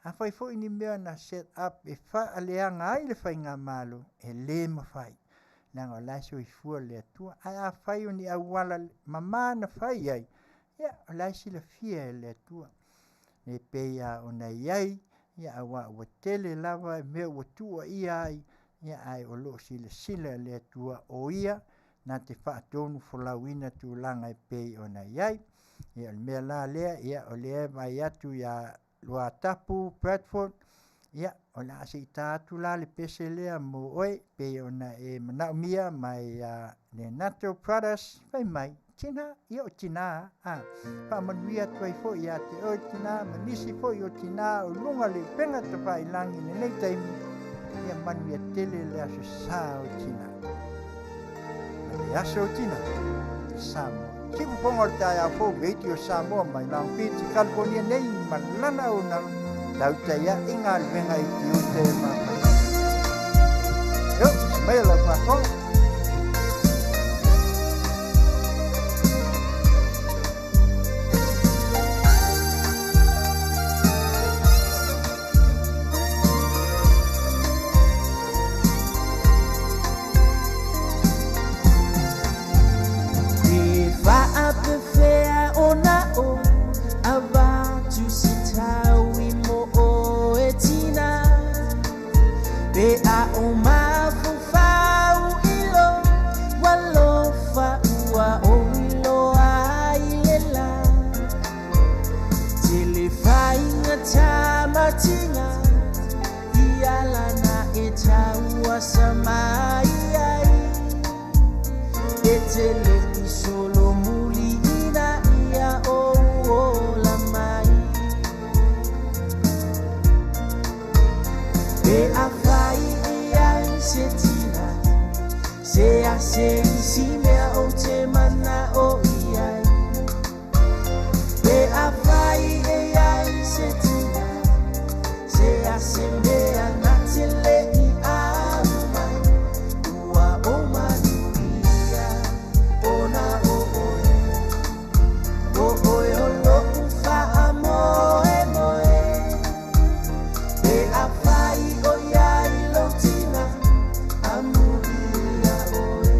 Afai foi ni mea na set up e faaleaga ai le faigamalo, e le mafai, leaga o la e soifua le Atua. Ae afai o ni auala mama na fai ai, ia o la e silafia e le Atua. E pei lava ona i ai, ia aua ua tele lava mea ua tuuaia ai, ia ae o lo o silasila le Atua o Ia na te faatonufolauina tulaga e pei ona i ai. Ia o le mea la lea, ia o lea e vaai atu ia Luatapu Bradford, ia o le a se i ta atu la le pese lea mo oe pei ona e manaomia mai ia Lenato Brothers, fai mai, tina, ia o tina a, faamanuia atu ai foi ia te oe tina ma nisi foi o tina o luga o le upega tafailagi i lenei taimi, ia manuia tele le aso sa o tina. Ma le aso o tina, Samoa. Siufofoga o le taeao fou Radio Samoa mai Long Beach, California nei ma lana auaunaga tautai ae i galuega i tiute ma faiva. Yo, mai lau faafofoga. E faapefea ona o avatu se taui mo oe tina Pe a o mafaufau i lou alofa ua ou iloa ai le la Tele faigata ma tiga i ala na e tauasa mai ai E te le i solomuli ina ia ou ola mai Pe afai e ai se tina Se a se isi mea ou te mana'o i ai Pe afai e ai se tina Se a se mea na te le i au mai Ua ou manuia ona o oe O oe o lo'u faamoemoe Pe afai o i ai lou tina Amuia oe.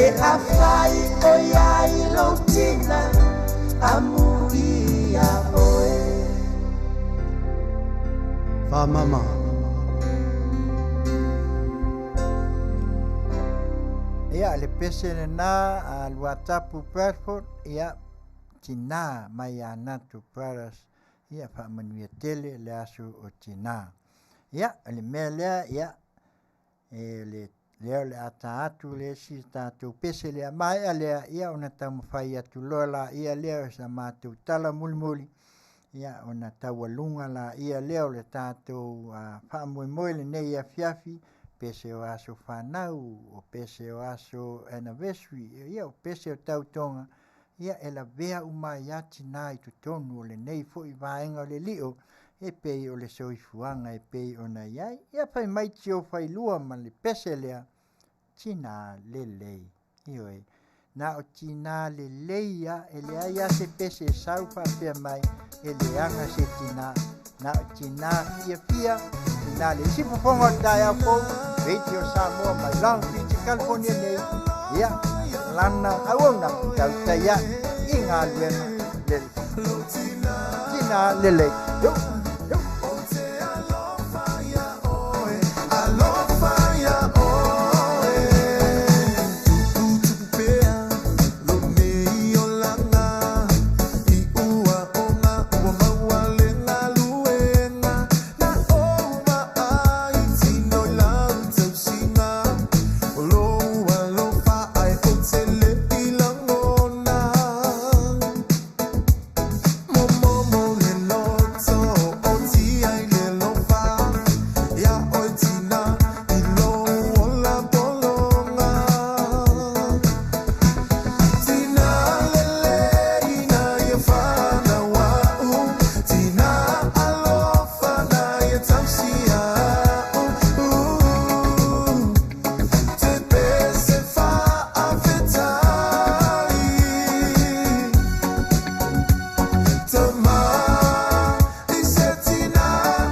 Pe afai o iai lou tina amuia oe. Faamama. Ia le pese lena a Luatapu Bradford, ia tinā mai ia Natu Brothers, ia faamanuia tele le aso o tinā. Ia, o le mea lea, ia, e le lea o le a ta atu le isi tatou pese lea maea lea, ia ona taumafai atu loa laia lea o sa matou tala mulimuli, ia ona taualuga laia lea o le tatou faamoemoe lenei afiafi, pese o aso fanau, o pese o aso anniversary, ia o pese o tautoga, ia e lavea uma ai lava tinā i totonu o lenei foi vaega o le lio, e pei o le soifuaga e pei ona i ai. Ia fai mai tio failua ma le pese lea, tinā lelei. Ioe, na o tinā lelei lava, e leai lava se pese e sau faapea mai e leaga se tinā. Na o tinā fiafia, tinā lelei. Isi fofoga o le taeao fou, Radio Samoa mai Long Beach, California nei, ia, lana auauna, tautai ae i galuega lelei. Tinā lelei. Yo, yo. Alofa ia oe. Tupu tupu pea lo nei olaga i ua oga ua maua le galuega na ou vaai tino i lau tausiga o lou alofa ae ou te le i lagona. Momomo le loto o tia i le alofa ia oe tina i lou ola pologa. Tina lelei na ia fanau a'u, tina alofa na ia tausi a'u. Te pese faafetai. Tama i se tina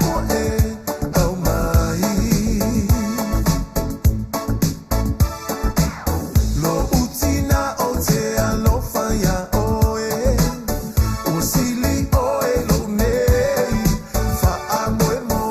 ua e aumai. Lo'u tina ou te alofa iā oe, ua sili oe i lou nei faamoemoe.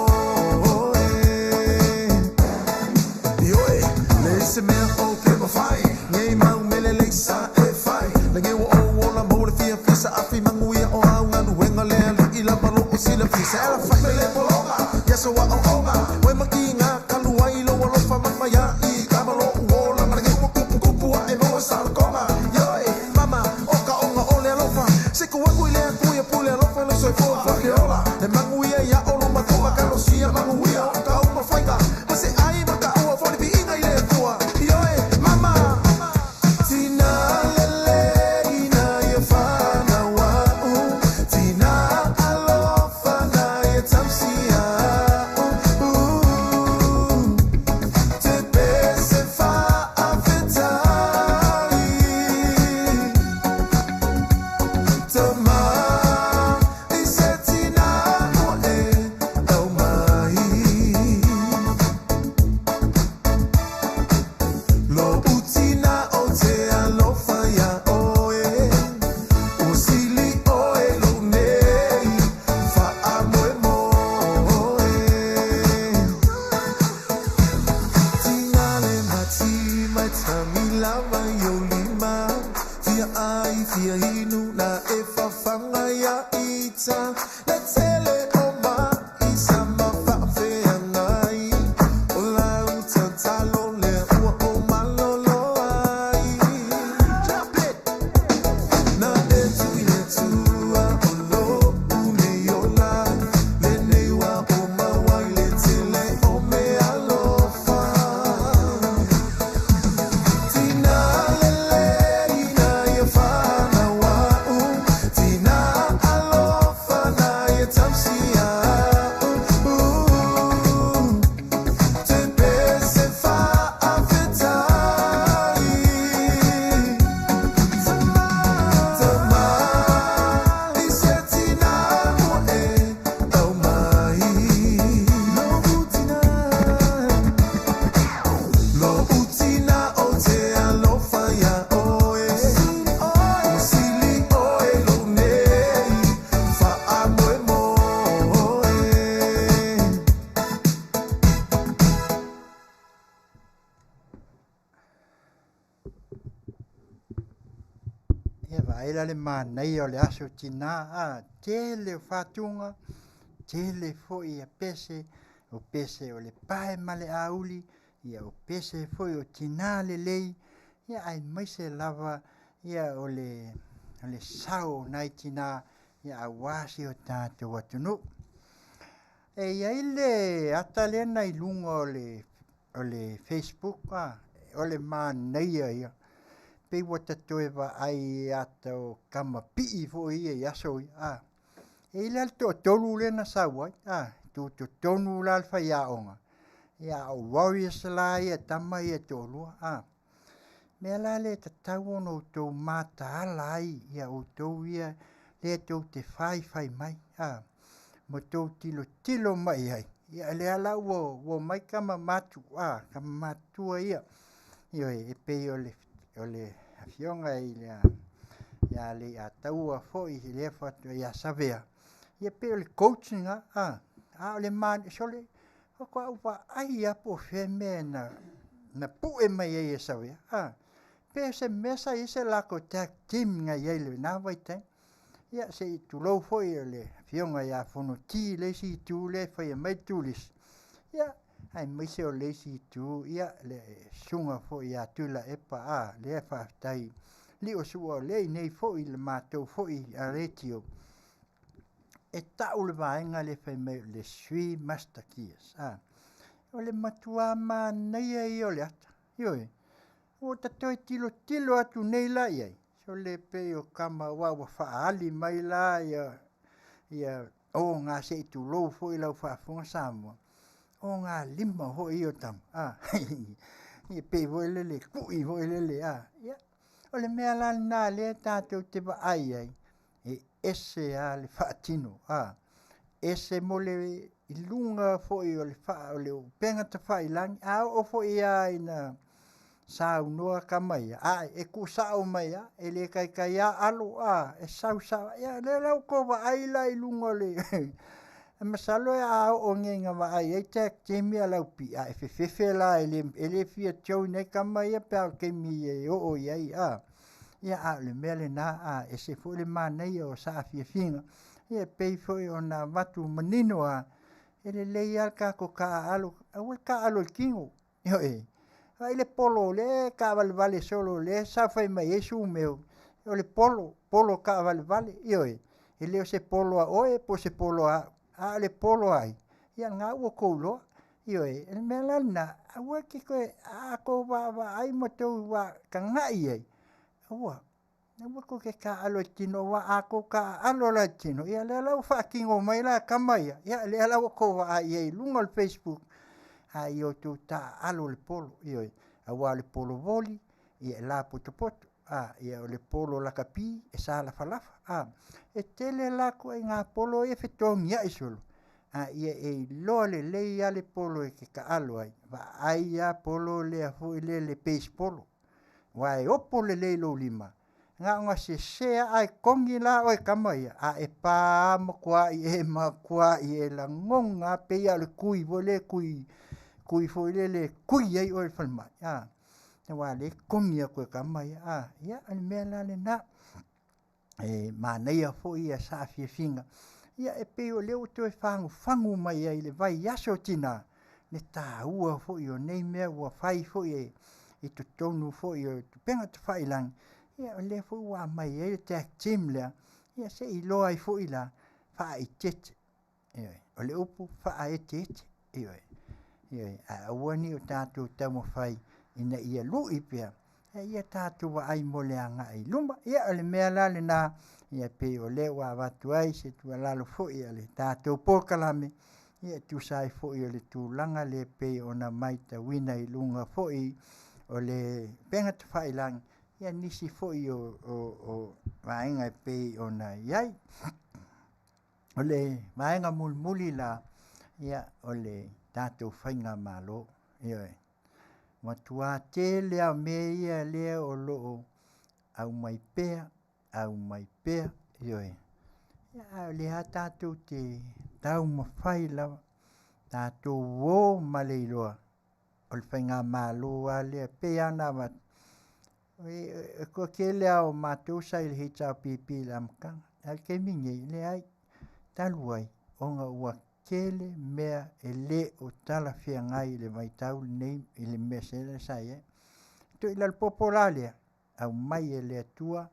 Ioe, leai se mea ou ke mafai, nei mau mele lelei sa e fai. Lagi ua ou ola mo le fiafia sa afi manuia o au galuega le alii lava loo silafia. Sa ela fai me le pologa, ia sa aoaoga, ua e makiga talu ai lou alofa mamaiaʻi kama loʻu olaga. Lagi ua kupukupu aʻe maua salakoga. Ioe, mama, o ka oga o le alofa. Se ku aku i le Atua ia pule alofa i lou soifua faakeola. Le manuia ia olo matua kalosia manuia o ka uma faiga. Ma se ai ma ka ua foli viiga i le Atua. Ioe, mama. Tina lelei na ia fanau a'u, tina alofa na ia tausi a'u. Te pese faafetai. Tama i se tina ua e aumai. Lo'u tina ou te alofa iā oe, ua sili oe i lou nei faamoemoe. Tina le mati mai tagi lava i ou lima, fia ai fia inu na e fafaga ia ita. Le tele o maʻi sa ma faafeagai, o lau tatalo lea ua ou malolo ai. Drop it! Na e tui le Atua o lo'u nei ola, lenei ua ou maua i le tele o mea alofa. Tina lelei na ia fanau a'u, tina alofa na ia tausi. Vaai la le manaia o le aso tinā a, tele o fatuga, tele foi ia pese, o pese o le pae ma le auli, ia o pese foi o tinā lelei, ia aemaise lava ia o le sao o nai tinā ia aua si o tatou atunuu. E i ai le ata lea na i luga o le Facebook a, o le manaia ia. Pei ua ta toe vaai i ata o kamapii foi ia i aso ia a. E i ai la le toatolu lea na sau ai a, tutotonu la le faiaoga, ia a o warriors la ia tama ia e toalua a. Mea la lea e tatau ona outou mataala ai ia outou ia lea tou te faifai mai a, ma tou tilotilo mai i ai, ia lea la ua omai tama tama matutua ia. Ioe, e pei o le afioga ia Leiataua foi lea faatoa ia Savea, ia pei o le coach lena a, a o le sole, faatoa ou vaai lava po o fea le mea na pue mai ai e Savea a, pe o se mea sa i ai se latou tag team na i ai i lena vaitaimi. Ia se i tulou foi o le afioga ia Fonoti le isi itu lea e faia mai le turisi, ia aemaise o le isi itu, ia le susuga foi ia Tuilaepa a, lea faafetai Liosua o lea e i inei foi i le matou foi leitio, e tau le vaega lea fai mai o le Three Musketeers a. O le matua manaia ia o le ata, ioe, ua ta toe tilotilo atu nei la i ai, sole pei o tama aua ua faaali mai la ia oga se i tulou foi lau faafofoga Samoa, ogalima foi ia o tama a, e pei foi lele kui foi lele a. Ia, o le mea la lena lea tatou te vaai ai, e ese lava le faatino a, ese mo le i luga foi o le upega tafailagi, a oo foi lava ina saunoa tama ia, a e tuusao mai lava, e le taitai lava alo a, e sau sao lava. Ia o lea la ua outou vaai la i luga o le masalo a oo nei ina vaai ai tag team ia a Laupi, a e fefefe la e le fia join ai tama ia pe a oo i le taimi e oo i ai a. Ia a o le mea lena a, e ese foi le manaia o saafiafiga, ia e pei foi ona avatu manino lava, e lelei lava le tatou taaalo, aua le taaalo i le tino, ioe. Vaai le polo o lea e taavalevale solo o lea e saofai mai ai Sumeo, o le polo, polo taavalevale, ioe. E le o se polo a oe po o se polo a au, a o le polo a ai? Ia lena ua outou iloa. Ioe, o le mea la lena, aua e te toe, a outou vaavaai ma outou tagai i ai, aua, aua tou te taaalo i le tino, aua a outou taaalo la i le tino, ia lea la ua faatino mai la e tama ia, ia lea la ua outou vaai i ai i luga o le facebook, a ia outou taaalo i le polo, ioe, aua o le polo voli, ia e lapotopoto, a, ia o le polo lakapi, e salafalafa, a. E tele la ituaiga polo ia e fetogiai solo, a ia e iloa lelei lava le polo e te taalo ai, vaai lava polo lea foi lele baseball, aua e opo lelei i lou lima, na ona sese lava, ae togi la oe e tama ia, a e pa lava e matuai e lagona lava pei lava o le tui foi lea e tui foi lele e tui ai oe i le falemai, a, aua o lea e togi atu e tama ia, a. Ia, o le mea la lena, e manaia foi saafiafiga, ia e pei o lea ua toe fagufagu mai ai i le vaiaso o tinā le taua foi o nei mea ua fai foi i totonu foi o upega tafailagi, ia o lea foi ua aumai ai le tag team lea, ia se i iloa ai foi la faaeteete. Ioe, o le upu faaeteete, ioe, ioe, ae aua ne i o tatou taumafai ina ia lui pea, a ia tatou vaai mo le agai i luma. Ia o le mea la lena, ia pei o lea ua avatu ai se tuualalo foi a le tatou polokalame, ia e tusa ai foi o le tulaga lea e pei ona matauina i luga foi o le upega tafailagi, ia nisi foi o vaega e pei ona i ai. O le vaega mulimuli la, ia o le tatou faigamalo, ioe. Matua tele lava o mea ia lea o lo o aumai pea, aumai pea, ioe. Ia a o lea lava tatou te taumafai lava, tatou o ma le iloa o le faigamalo lava lea e pei lava ona avatu. E toatele lava o matou sa i le HRPP i le amataga, ae o le taimi lenei, e leai, talu ai ona ua tele mea e le o talafeagai i le vaitau lenei i le mea lea sa i ai. Tuuilalopopo la lea, aumai e le Atua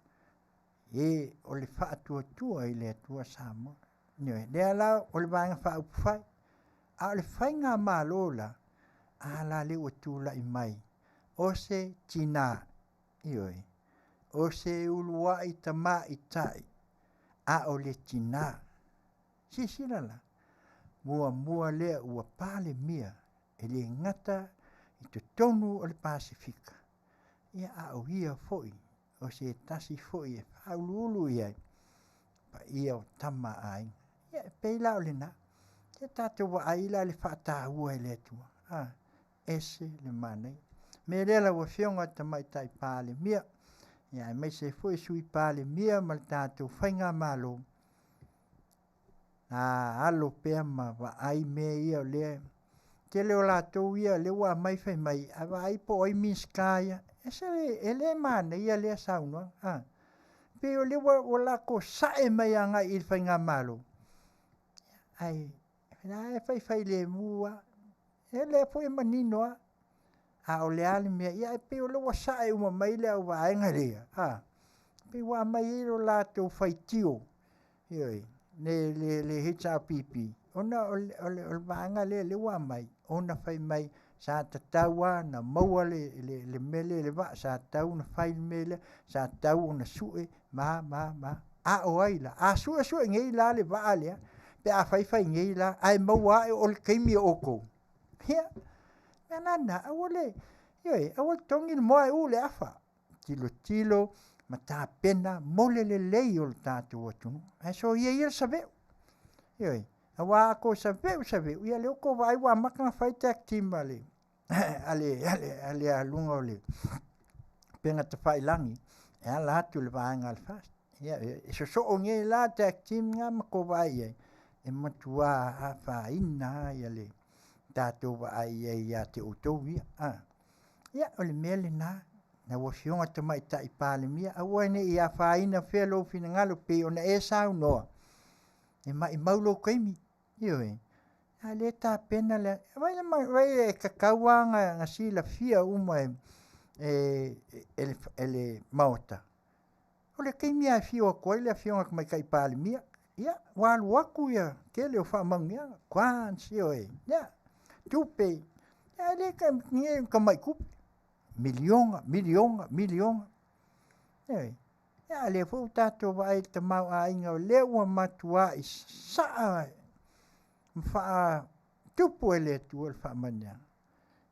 e o le faatuatua i le Atua Samoa. Ioe, lea la o le Vaega Faaupufai, a o le faigamalo la, a la lea ua tulai mai o se tina, ioe, o se uluai tamaitai, a o le tina. Silasila la, muamua lea ua Palemia e le gata i totonu o le Pasefika, ia a o ia foi o se tasi foi e faauluulu i ai paia o Tama a Aiga. Ia e pei la o lena, se tatou vaai la i le faataua e le Atua, a, ese le manaia. O le mea lea lau Afioga i le Tamaitai Palemia, ia aemaise ai foi Sui Palemia ma le tatou faigamalo, a alo pea ma vaai mea ia o lea tele o latou ia lea ua aumai fai mai a vaai po o ai Minisita ia e se e le manaia lea saunoaga a pei o lea ua, ua latou sae mai agai i le faigamalo ae la e faifai lemu lava e lea foi e manino lava a o le a le mea ia ae pei o lea ua sae uma mai le au vaega lea a pei ua aumai ai lo latou faitio ioe le, le, le HRPP ona o le, o le, o le vaega lea lea ua aumai ona fai mai sa tatau lava ona maua le, le, le mea lea i le vaa sa tatau ona fai le mea lea sa tatau ona sue ma ma ma a o ai la a suesue nei la le vaa lea pe a faifai nei la ae maua ae o le taimi o outou ia mea la na aua le ioe aua le togi le moa e u le afa tilotilo ma tapena mo le lelei o le tatou atunuu ae soia ia le saveu ioe aua a tou saveu saveu ia lea ua tou vaai ua amata ona fai tag team a le a le a le a le aluga o le upega tafailagi e ala atu i le vaega a le FAST. Ia e sosoo nei la tag team na ma tou vaai i ai e matuā afaina lava ia le tatou vaai i ai ia te outou ia. A. Ia o le mea lena lau Afioga i le Tamaitai Palemia aua ne i afaina pea lou finagalo pei ona e saunoa e maimau lou taimi. Ioe. A lea e tapena le vai le vai e tatau lava ona silafia uma e e e le, e le Maota. O le taimi lava e afio atu ai le Afioga i le Tamaitai Palemia, ia ua alu atu ia tele o faamanuiaga, grants, ioe, ia, tupe, ae le tamai tupe, miliona, miliona, miliona. Ioe. Ia a lea foi ua tatou vaai i le tamaoaiga o lea ua matuai sasaa ma faatupu e le Atua le faamanuiaga.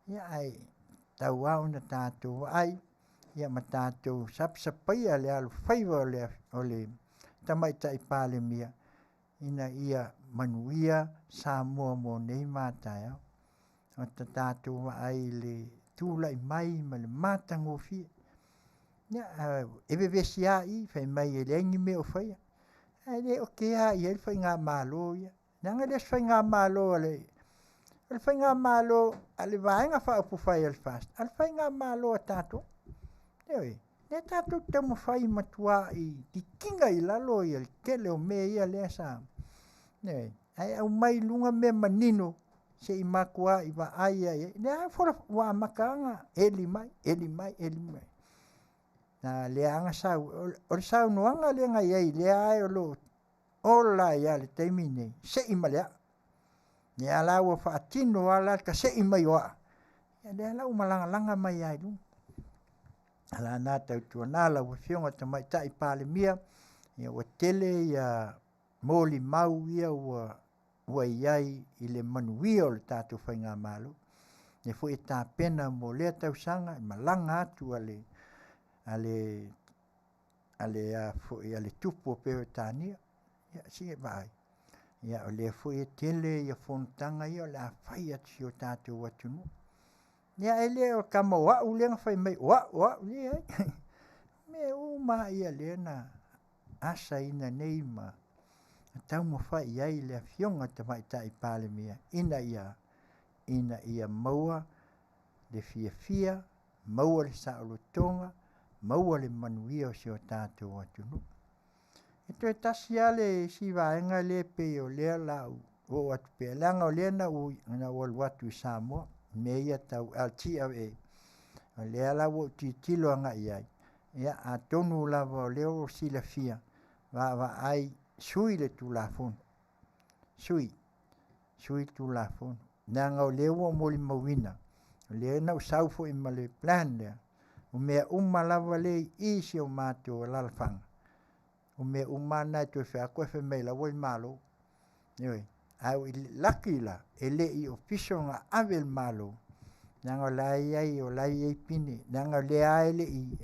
Ia ae tau lava ona tatou vaai ia ma tatou sapasapaia le alofaiva o le, o le Tamaitai Palemia ina ia manuia Samoa mo nei ma taeao. O ta tatou vaai i le tulai mai ma le matagofie. Ia, e vevesi lava i fai mai e leai ni mea o faia. Ae le o tea i ai le faigamalo ia. Leaga e le o se faigamalo a le o le faigamalo a le Vaega Faaupufai a le FAST, a le faigamalo a tatou. Ioe, lea tatou te taumafai matuai titina i lalo ia le tele o mea ia lea sa ioe, ae aumai i luga mea manino se i matuai vaai ai ai. Lea fola ua amata ona eli mai, eli mai, eli mai. Na lea na sau, o le saunoaga lea na i ai lea e o lo o ola ai lava i le taimi lenei, sei ma le aa. Lea la ua faatino lava la le tasei mai o aa, ia lea la ua malagalaga mai lava i luga. Ala na tautuana lau Afioga i le Tamaitai Palemia, ia ua tele ia molimau ia ua ua i ai i le manuia o le tatou faigamalo. Lea foi e tapena mo lea tausaga e malaga atu a le a le a le a foi a le tupu o Peretania. Ia sii vaai. Ia o lea foi e tele ia fonotaga ia o le a fai atu i si o tatou atunuu. Ia e le o tama o au lea na fai mai o au, o au, leai. Mea uma ia lea na asaina nei ma taumafai i ai le Afioga i le Tamaitai Palemia ina ia ina ia maua le fiafia, maua le saolotoga, maua le manuia o si o tatou atunuu. E toe tasi lava le isi vaega lea e pei o lea o le a ou oo atu pea, leaga o lea na ou alu atu i Samoa i mea ia tau LTRA. O lea la ua ou tilotilo agai i ai, ia atonu lava o lea ua silafia, vaavaai, sui le Tulafono, sui, sui le Tulafono, leaga o lea ua ou molimauina, o lea na ou sau foi ma le plan lea, o mea uma lava lea e i i si o matou alaalafaga, o mea uma lava na e toe fai atu ae fai mai o la e ua i le Malo. Ioe. Ae ua laki la, e le i official ona ave i le Malo, leaga o la e i ai, o la e i ai pine, leaga o lea lava e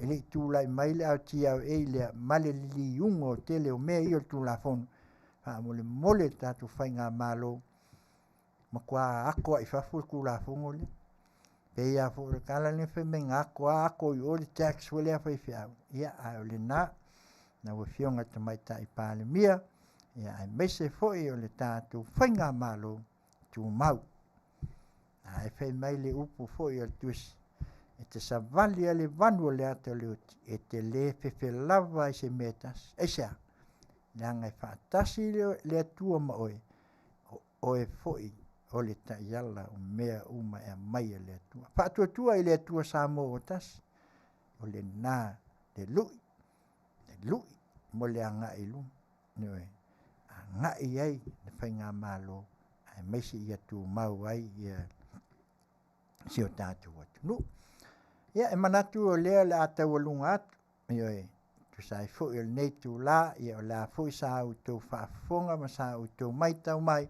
le i tulai mai le LTRA lea ma le liliuga o le tele o mea ia o le Tulafono, faamolemole le tatou faigamalo, matua ato lava i fafo le Tulafono lea. E pei lava foi o le tala lea fai mai na ato lava ato i o le tax foi lea a faifeau, ia a o lena. Lau Afioga i le Tamaitai Palemia, aemaise foi o le tatou faigamalo tumau. Ae fai mai le upu foi a le Tusi, e te savali lava i le vanu o le ata o le oti, e te le fefe lava i se mea e tasi. Aisea? Leaga e faatasi le Atua ma oe, o oe foi o le taiala o mea uma e aumai e le Atua. Faatuatua i le Atua Samoa ua tasi, o lena le lui, le lui mo le agai i luma. Ioe, agai i ai le faigamalo aemaise ia tumau ai ia si o tatou atunuu. Ia, e manatu o lea o le a taualuga atu, ioe, tusa ai foi o lenei itula, ia o le a foi sa outou faafofoga ma sa outou matau mai,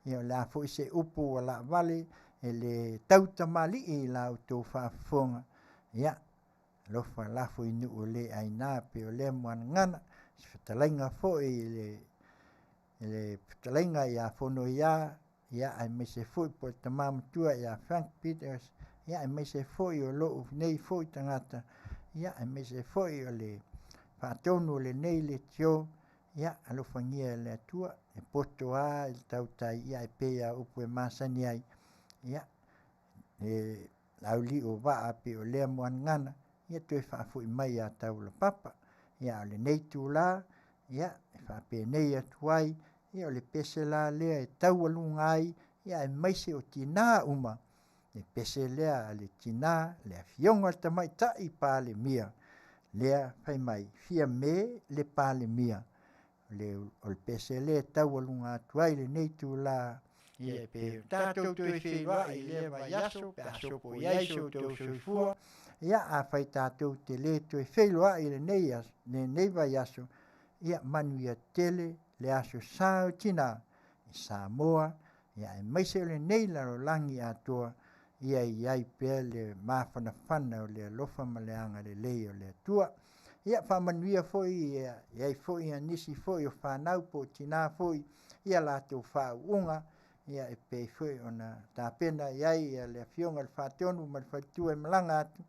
ia o le a foi se upu ua laavale e le tautamalii i la outou faafofoga, ia, alofa lafo i nuu le aina pei o lea muanagana, se fetalaiga foi i le fetalaiga ia Fonoia, ia aemaise foi po o le tama matua ia Frank Peters, ia aemaise foi o lou nei foi tagata, ia aemaise foi o le faatonu o lenei leitio, ia alofagia e le Atua, e poto lava i le tautai, ia ae pei lava o upu e masani ai, ia e auli'i o vaa pei o lea muanagana, ia toe faafoi mai ia Taulapapa. Ia a o lenei itula, ia e faapenei atu ai, ia o le pese la lea e taualuga ai, ia aemaise o tina uma, le pese lea a le tina, le Afioga i le Tamaitai Palemia, lea fai mai, Fiame le Palemia. O le pese lea e taualuga atu ai lenei itula, ia pe o tatou toe feiloai i lea vaiaso pe a sopo i ai so outou soifua, ia afai tatou te le toe feiloai i lenei aso, lenei vaiaso, ia manuia tele le aso sa o tina i Samoa, ia aemaise o lenei lalolagi atoa, ia i ai pea le mafanafana o le alofa ma le agalelei o le Atua. Ia faamanuia foi ia i ai foi ia nisi foi o fanau po o tina foi ia latou faauuga, ia e pei foi ona tapena i ai ia le Afioga i le Faatonu ma le Faletua e malaga atu,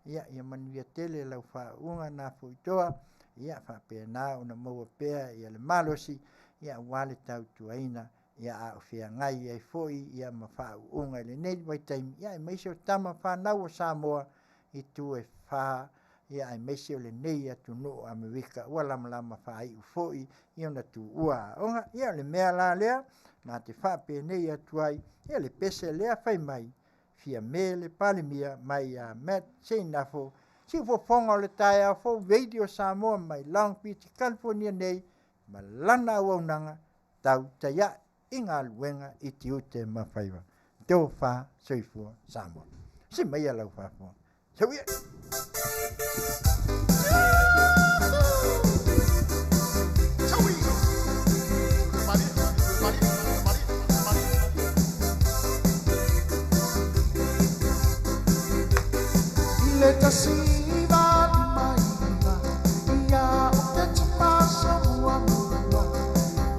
ia ia manuia tele lau faauuga na foi toa, ia faapena ona maua pea ia le malosi ia aua le tautuaina ia a o feagai ai foi ia ma faauuga i lenei vaitaimi, ia aemaise o tama fanau o Samoa i itu e fa, ia aemaise o lenei atunuu o Amerika ua lamalama faaiu foi i ona tuua aoga. Ia o le mea la lea ma te faapenei atu ai, ia le pese lea fai mai, Fiame le Palemia mai ia Matt Seinafo, siufofoga o le taeao fou Radio Samoa mai Long Beach, California nei, ma lana auaunaga tautai ae i galuega i tiute ma faiva. Tofa soifua Samoa. Si mai lau faafofoga. Sau ia. I le 1959, ia Oketopa somuamua,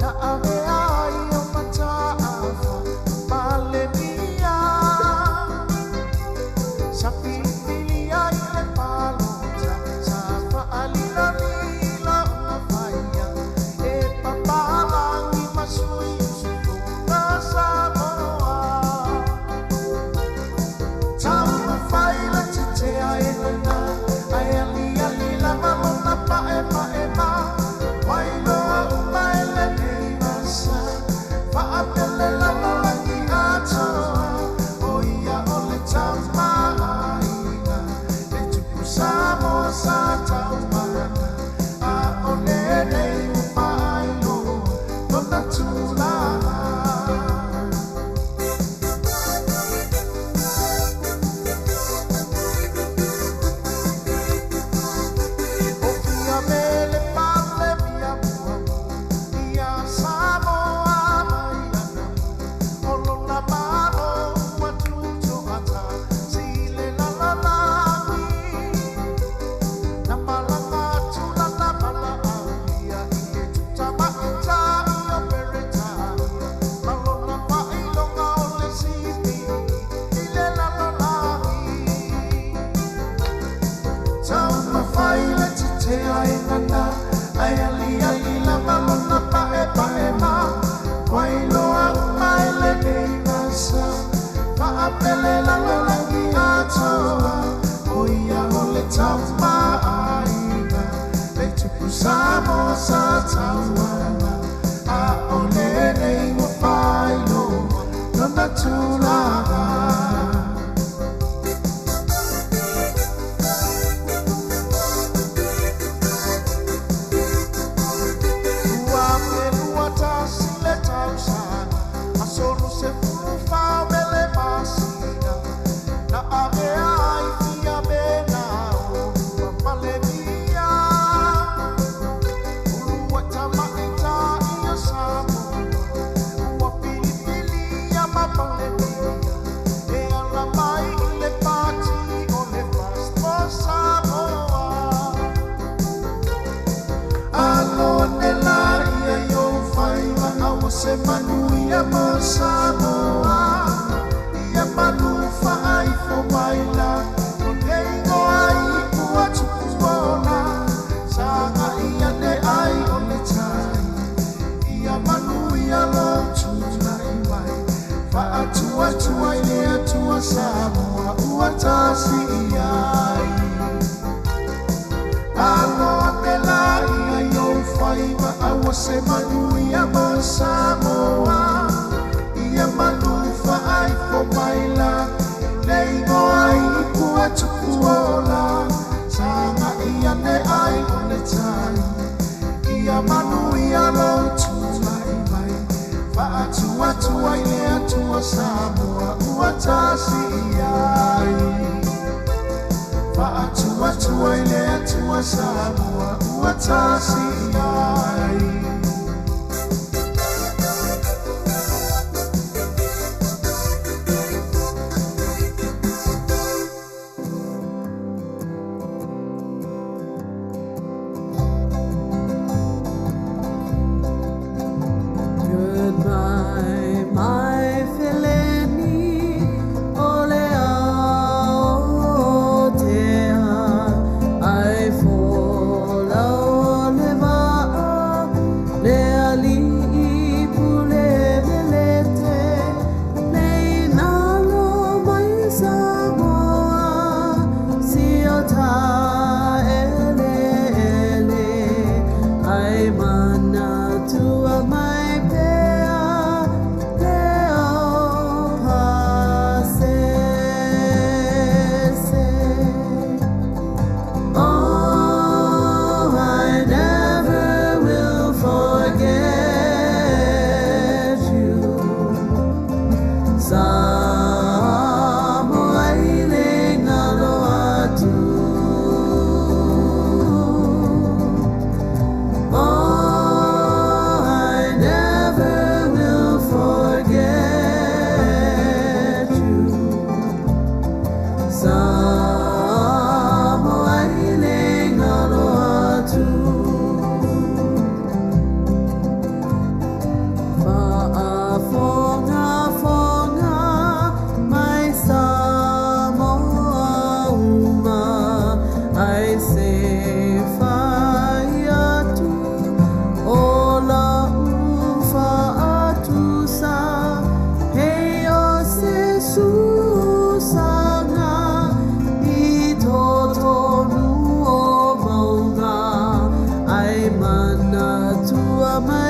na avea ai o Mataafa Palemia. Sa filifilia i le palota, O Samoa sa tauaga A o lenei ua faailoa lona tulaga. Ua felua tasi le tausaga aso 34 o Mele masina na avea ai Fiame na olua ma le Mia. Uluai tamaitai o Samoa ua filifilia ma Palemia e ala mai i le pati o le FAST mo Samoa. Alo ane la ia i ou faiva aua se manuia mo Samoa. Ia manu faaifo mai la o le igoa i ua tupuola. Sagai ane ai o le tai ia manuia lou tulai mai. Faatuatua i le Atua Samoa ua tasi i ai. Alo ane la ia i ou faiva aua se manuia mo Samoa. Ia manu faaifo mai la le igoa i ua tupuola. Sagai ane ai o le tai ia manuia lou tulai mai. Faatuatua i le Atua Samoa ua tasi i ai. Faatuatua i le Atua Samoa ua tasi i ai. Goodbye, my feleni, o le aotea, ai fola o le va'a, le ali'i pule melete, nei nalo mai Samoa, si o ta ele ele, ai manatua mai pea, le au pasese. Oh, I never will forget you. Samoa i le galo atu. Oh, I never will forget you. Samoa i le galo atu. Fa'afogafoga mai Samoa uma, ai se fai atu o la'u fa'atusa, hei o se susaga i totonu o mauga, ai manatua mai.